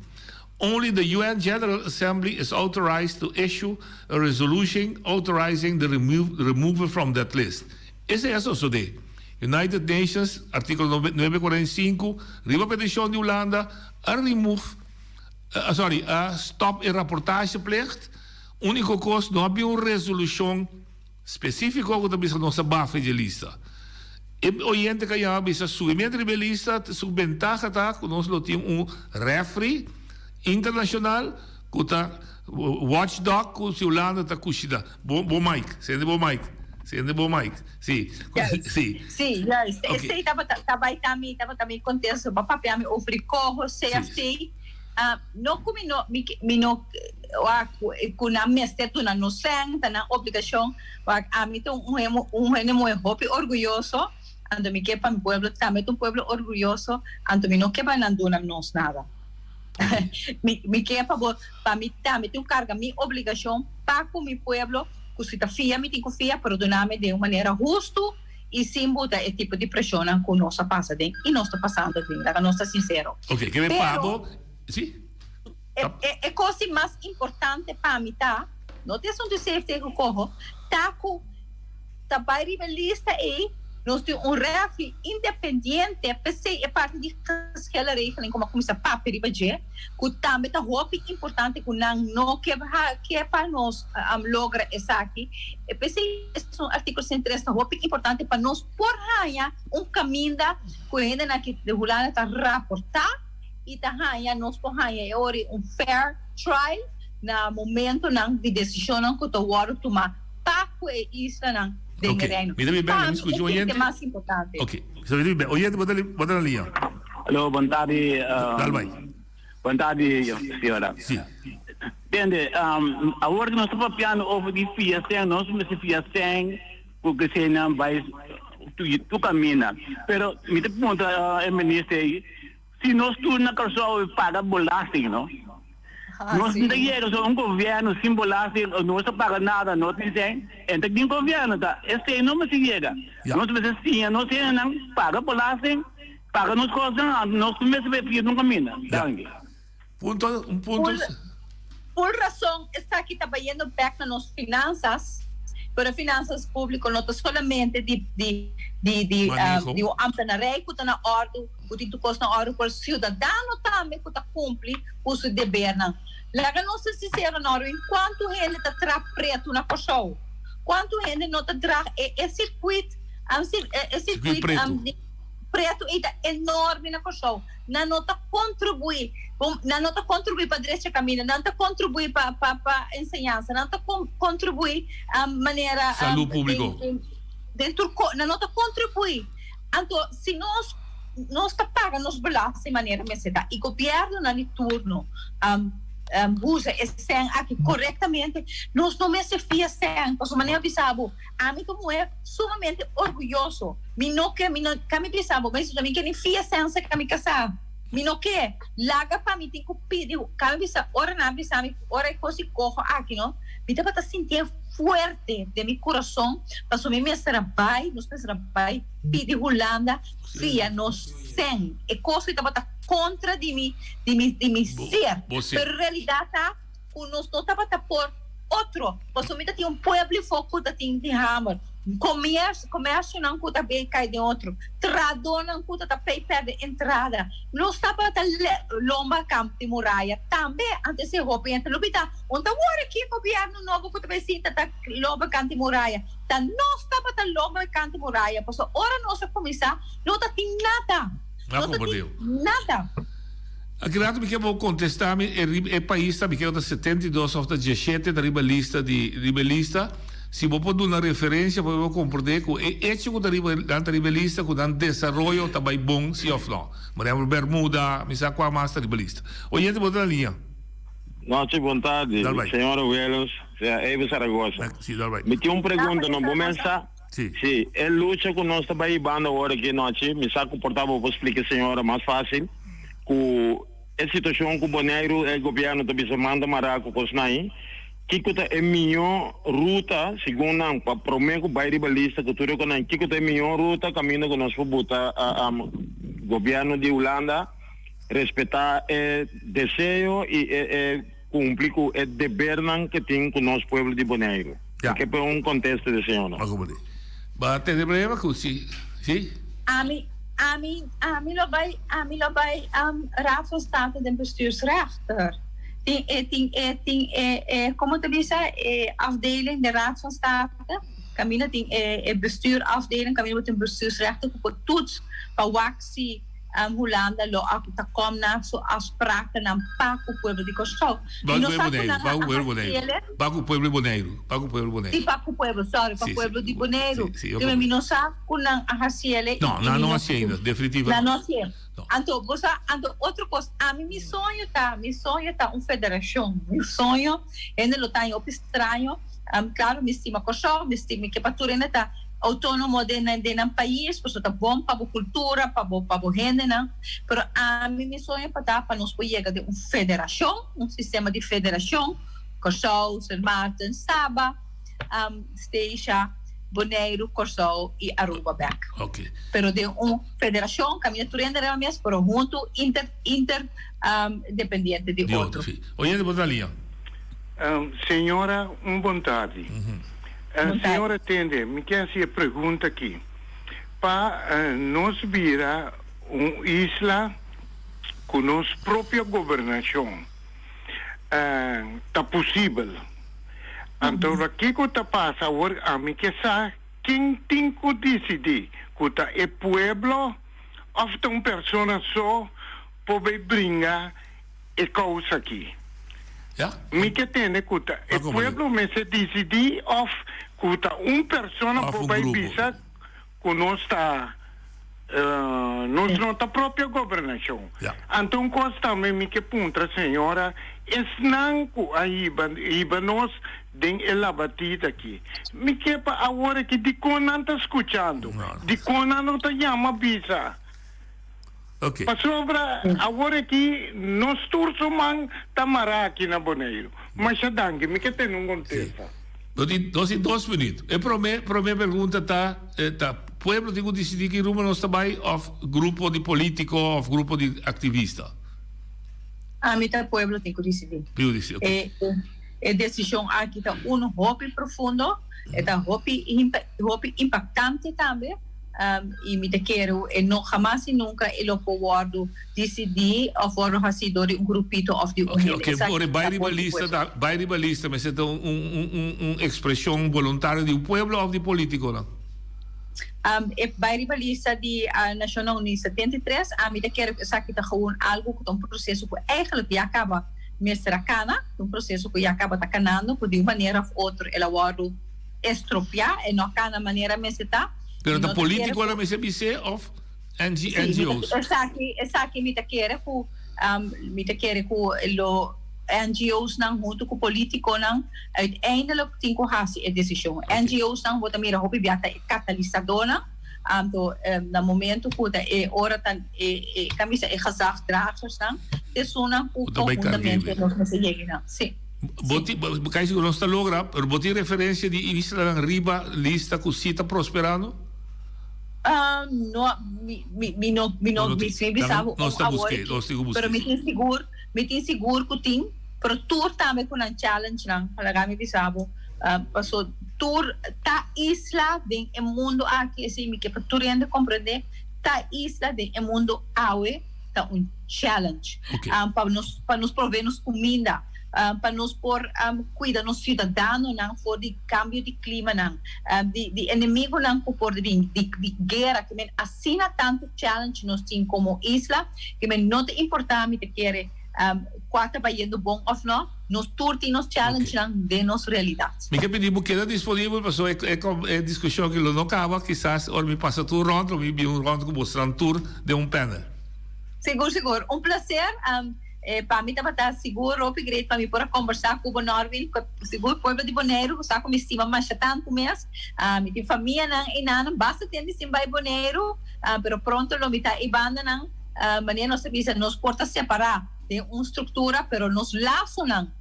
Only the UN General Assembly is authorized to issue a resolution authorizing the removal from that list. Esei a sosodé. United Nations, artíkulo nuebe kuarenta i sinku, riba petishon di Hulanda, a remove, sorry, a stòp e raportageplicht. Úniko kos, no a bin un resolushon spesífiko ku ta bisa nos a bafa dje lista. E oyente ku a yama a bisa subimentu riba e lista, su bentaha ta ku nos lo tin un refri internashonal ku ta watchdog ku si Hulanda ta kushina. Bo bo mic, sende bo mic, sende bo mic. Si, si. Si, juist. Okay. Esei tabata tabay tami tabata mi kontesto. Bo papia mi over di koho CFT. Ah, no ku mi no mi mi no wak ku nan mester duna nos sèn, ta nan obligashon. Wak ami ta un hende un hende muhé hopi orguyoso, anto mi ke pa mi pueblo tambe ta un pueblo orguyoso, anto mi no ke pa nan duna nos nada. Mi mi ke pa bo pa mi tambe tin ku karga mi obligashon pa ku mi pueblo ku si ta fia mi tin ku fia pero duna mi den un manera hustu i sin buta e tipo di preshonnan ku nos a pasa den i nos ta pasando den laga nos ta sinsero. Ok, ke men pa bo, si? E e e kos di mas importante pa mi ta, no ta esun di safety ku koho, ta ku ta bai riba e lista ei, nos tin un refi independiente, p'esei e parti di geschillenregeling ku a kuminsá papia riba dje, ku tambe ta hopi importante ku nan no ke ke pa nos logra esaki. P'esei esun artíkulo 103 ta hopi importante pa nos por haña un kaminda ku e hendenan aki di Hulanda ta raportá i ta haña nos por haña e ora un fair trial na momentonan di desishonnan ku ta wòrdu tumá. pa ku e islanan den e Reino. Mi ta bin bek, mi skucha oyente. Pa mi esei ta e mas importante. Ok, so mi ta bin bek. Oyente, bo ta na liña. Alo, bon tardi. Dal bai. Bon tardi, señora. Si. Tende, awor ku nos ta papiando over di fia sèn, nos mester fia sèn ku kesenan bai tur kaminda. Pero mi ta puntra e minister ei, Si nos tur na Kòrsou paga belasting no, nos no ta yega so un gobièrnu sin belasting no ta paga nada no tin sèn en ta kin gobièrnu ta esei no mester yega nos mester siña nos hendenan paga belasting paga nos kosnan anto nos mester bai pia un kaminda danki. Punto un punto. Full rason esaki ta bayendo bek na nos finansas, pero e finansas publico no ta solamente di di di di di un ambtenarij cu ta na ordo, cu tin tur cos na ordo, pero ciudadano tambe cu ta cumpli cu su debernan. Laga nos ta sincero Norwin, cuanto hende ta traha preto na Corsou? Cuanto hende no ta draha e e circuit, e circuit preto ei ta enorme na Corsou. Nan no ta kontribuí, nan no ta kontribuí pa drecha kaminda, nan ta kontribuí pa pa pa enseñansa, nan ta kontribuí manera Salú públiko. den tur ko, nan no ta kontribuí. Anto si nos nos ta paga nos belasting manera mester ta i gobièrnunan di turno usa e sèn aki korektamente, nos no mester fia sèn. Pasobra manera mi bisa bo, ami ta un muher sumamente orguyoso. Mi no ke, mi no, ka mi bisa bo, mi ke ni fia sèn serka mi kasá. Mi no ke. Laga pa mi tin ku pidi, ka mi bisa, ora nan a bisa mi, ora e kos di koho aki no, mi tabata sintié fuerte den mi kurason, pasobra mi mester a bai, nos mester a bai pidi Hulanda fia nos sèn. E kos ki tabata kontra di mi, di mi, di mi ser. Pero realidat ta ku nos no tabata por otro, pasobra mi ta tin un pueblo afó ku ta tin di hamer, komersionan ku ta bay kai den otro, trahadónan ku ta ta pei pèrdè entrada. Nos tabata lomba kamp di muraya tambe antes e hopi hende lo bita, Un ta wòrdu ki gobièrnu nobo ku ta bay sinta ta lomba kant di muraya? Ta nos tabata lomba kant di muraya, pasobra ora nos a kuminsá no ta tin nada, no ta tin nada. Aki rato mi ke bo kontestá mi e riba e pais ta mi kere ta 72 òf ta 17 ta riba lista di riba e lista si bo por duna referensia pa bo komprendé ku e echo ku ta riba nan ta riba e lista ku nan desaroyo ta bai bon si òf no. Por ehempel Bermuda mi sa kua mas ta riba lista. Oyente bo ta na liña. Nochi bon tardi señora Willems señor Eve Zaragoza. Mi tin un pregunta no bo men sa si e lucha ku nos ta bai hibando awor aki nochi mi sa ku por ta bo por splika señora mas fácil. Ku e situashon ku Boneiru e gobièrnu ta bisa manda mará ku kosnan ei, kiko ta e mihó ruta segun nan pa promé ku bai riba lista ku tur e konan, kiko ta e mihó ruta kaminda ku nos por buta gobièrnu di Hulanda respetá e deseo i e e kumpli ku e debernan ke tin ku nos pueblo di Boneiru? Mi ke p'e un kontesta di señornan. Ba tene problema ku si si. Ami ami ami lo bai ami lo bai Raad van State den bestuursrechter. Tin e tin e tin e e como ta bisa e afdeling den Raad van State caminda tin e e bestuurafdeling caminda bo tin bestuursrechter ku por toets pa wak si Hulanda lo a ta kom na su afsprakennan pa ku pueblo di Kòrsou. Mi no sa ku nan a hasiele. Pa ku pueblo di Boneiru. Pa ku pueblo di Boneiru. Si, pa ku pueblo, sorry, pa pueblo di Boneiru. Dime mi no sa ku nan a hasiele. No, nan no hasié ainda, definitivamente. Nan no hasié. Anto, bo sa, anto otro kos, ami mi soño ta, mi soño ta un federashon. Mi soño, hende lo ta haña hopi straño. Claro mi stima Kòrsou, mi stima mi ke pa tur hende ta outónomo den nan den nan pais pasobra ta bon pa bo kultura, pa bo pa bo hendenan, pero ami mi soño pa ta pa nos por yega den un federashon, un sistema di federashon, Kòrsou, Sint Maarten, Saba, Statia, Boneiru, Kòrsou i Aruba bèk. Pero den un federashon kaminda tur hende riba mes pero huntu inter inter dependiente di otro. Oyente bo ta lia. Señora, un bon tardi. Señora tende, mi ke hasi e pregunta aki. Pa nos bira un isla ku nos propio gobernashon, ta posibel? Anto kiko ta pasa awor? Ami ke sa ken tin ku disidí, ku ta e pueblo òf ta un persona so por bay bringa e kousa aki. Mi ke tende ku ta e pueblo mester disidí òf ku ta un persona por bai bisa ku nos ta nos no ta propio gobernashon. Anto un kos tambe mi ke puntra señora, esnan ku a hiba hiba nos den e labatida aki, mi ke pa awor aki dikon nan ta skuchando? Dikon nan no ta yama bisa? Ok. Pasobra awor aki nos tur su man ta mará aki na Boneiru. Masha danki, mi ke tene un kontesta. Nos tin, nos tin dos minuut. E prome, prome pregunta ta, ta pueblo tin ku disidí ki rumbo nos ta bai òf grupo di polítiko òf grupo di aktivista? Ami ta pueblo tin ku disidí. Tin ku disidí, ok. E, e desishon aki ta unu hopi profundo, e ta hopi, hopi impaktante tambe. I mi ta kere e no hamas i nunka e lo por wòrdu disidí òf wòrdu hasí dor di un grupito òf di un hende. Oke, oke. Ora e bai riba lista ta bai riba lista mester ta un un un un ekspreshon boluntario di un pueblo òf di polítikonan? E bai riba lista di Nashonnan Uní 73, ami ta kere ku esaki ta gewoon algu ku ta un proseso ku eigentlik ya kaba mester a kana, ta un proseso ku ya kaba ta kanando ku di un manera òf otro el a wòrdu estropiá, e no a kana manera mester ta. Pero ta politiconan mester bis'é of NG, NGO's. Esaki, esaki mi ta kere ku mi ta kere ku lo NGO's nan huntu ku politikonan uiteindelijk tin ku hasi e desishon. NGO's nan bo ta mira hopi bia ta e katalisadornan, anto na momento ku ta e ora ta e e kan bisa e gezagdragersnan ta esunnan ku konhuntamente nos mester yega nan. Si. Bo tin, bo kai sigur nos ta logra, pero bo tin referensia di islanan riba lista ku si ta prosperando? No, mi, mi, mi no, mi no, mi sin bisa bo Nos ta buske, nos tin ku buske. Pero mi tin sigur, mi tin sigur ku tin, pero tur tambe ku nan challenge nan, laga mi bisa bo, paso tur ta isla den e mundo aki, esei mi ke pa tur hende komprende, ta isla den e mundo awe ta un challenge. Pa nos, pa nos provee nos kuminda. pa nos por cuida nos ciudadanonan for di cambio di climanan, di di enemigonan cu por bin, di di guera, ke men asina tanto challenge nos tin como isla, ke men no ta importa mi ta kere cua ta bayendo bon of no, nos tur tin nos challengenan den nos realidad. Mi ke pidi bo keda disponibel pasobra e e discusion aki lo no caba, kisas ora mi pasa tur rond lo mi bin un rond cu bosnan tur den un panel. Sigur sigur, un placer. Pa mi tabata sigur hopi great pa mi por a kombersá ku bo Norwin, ku sigur pueblo di Boneiru ku sa ku mi stima masha tantu mes. Mi tin famianan einan, basta ten di sin bai Boneiru, pero pronto lo mi ta ei bandanan. Manera nos ta bisa nos por ta separá den un struktura, pero nos lasonan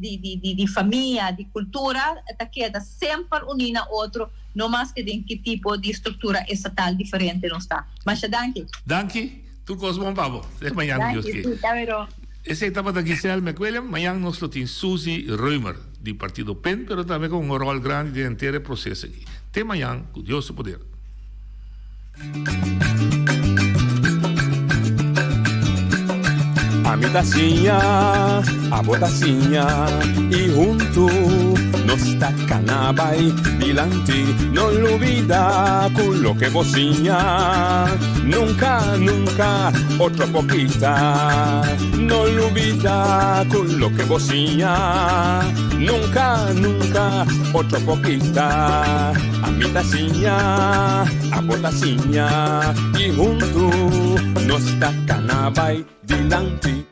di di famia, di kultura ta keda semper uní na otro, no maske den ki tipo di struktura estatal diferente nos ta. Masha danki. Danki. Tur kos bon pa bo. Te mañan ku Dios ke. Esei tabata Giselle McWilliam. Mañan nos lo tin Suzy Römer di partido pen pero tambe ku un ròl grandi den henter e proseso aki. Te mañan ku Dios su poder. Ami ta siña, abo ta siña y huntu nos ta cana bay dilanti. No lubida cu loke bo siña nunca, nunca otro por kita. No lubida cu loke bo siña nunca, nunca otro por kita. Ami ta siña, abo ta siña y huntu nos ta cana bay dilanti.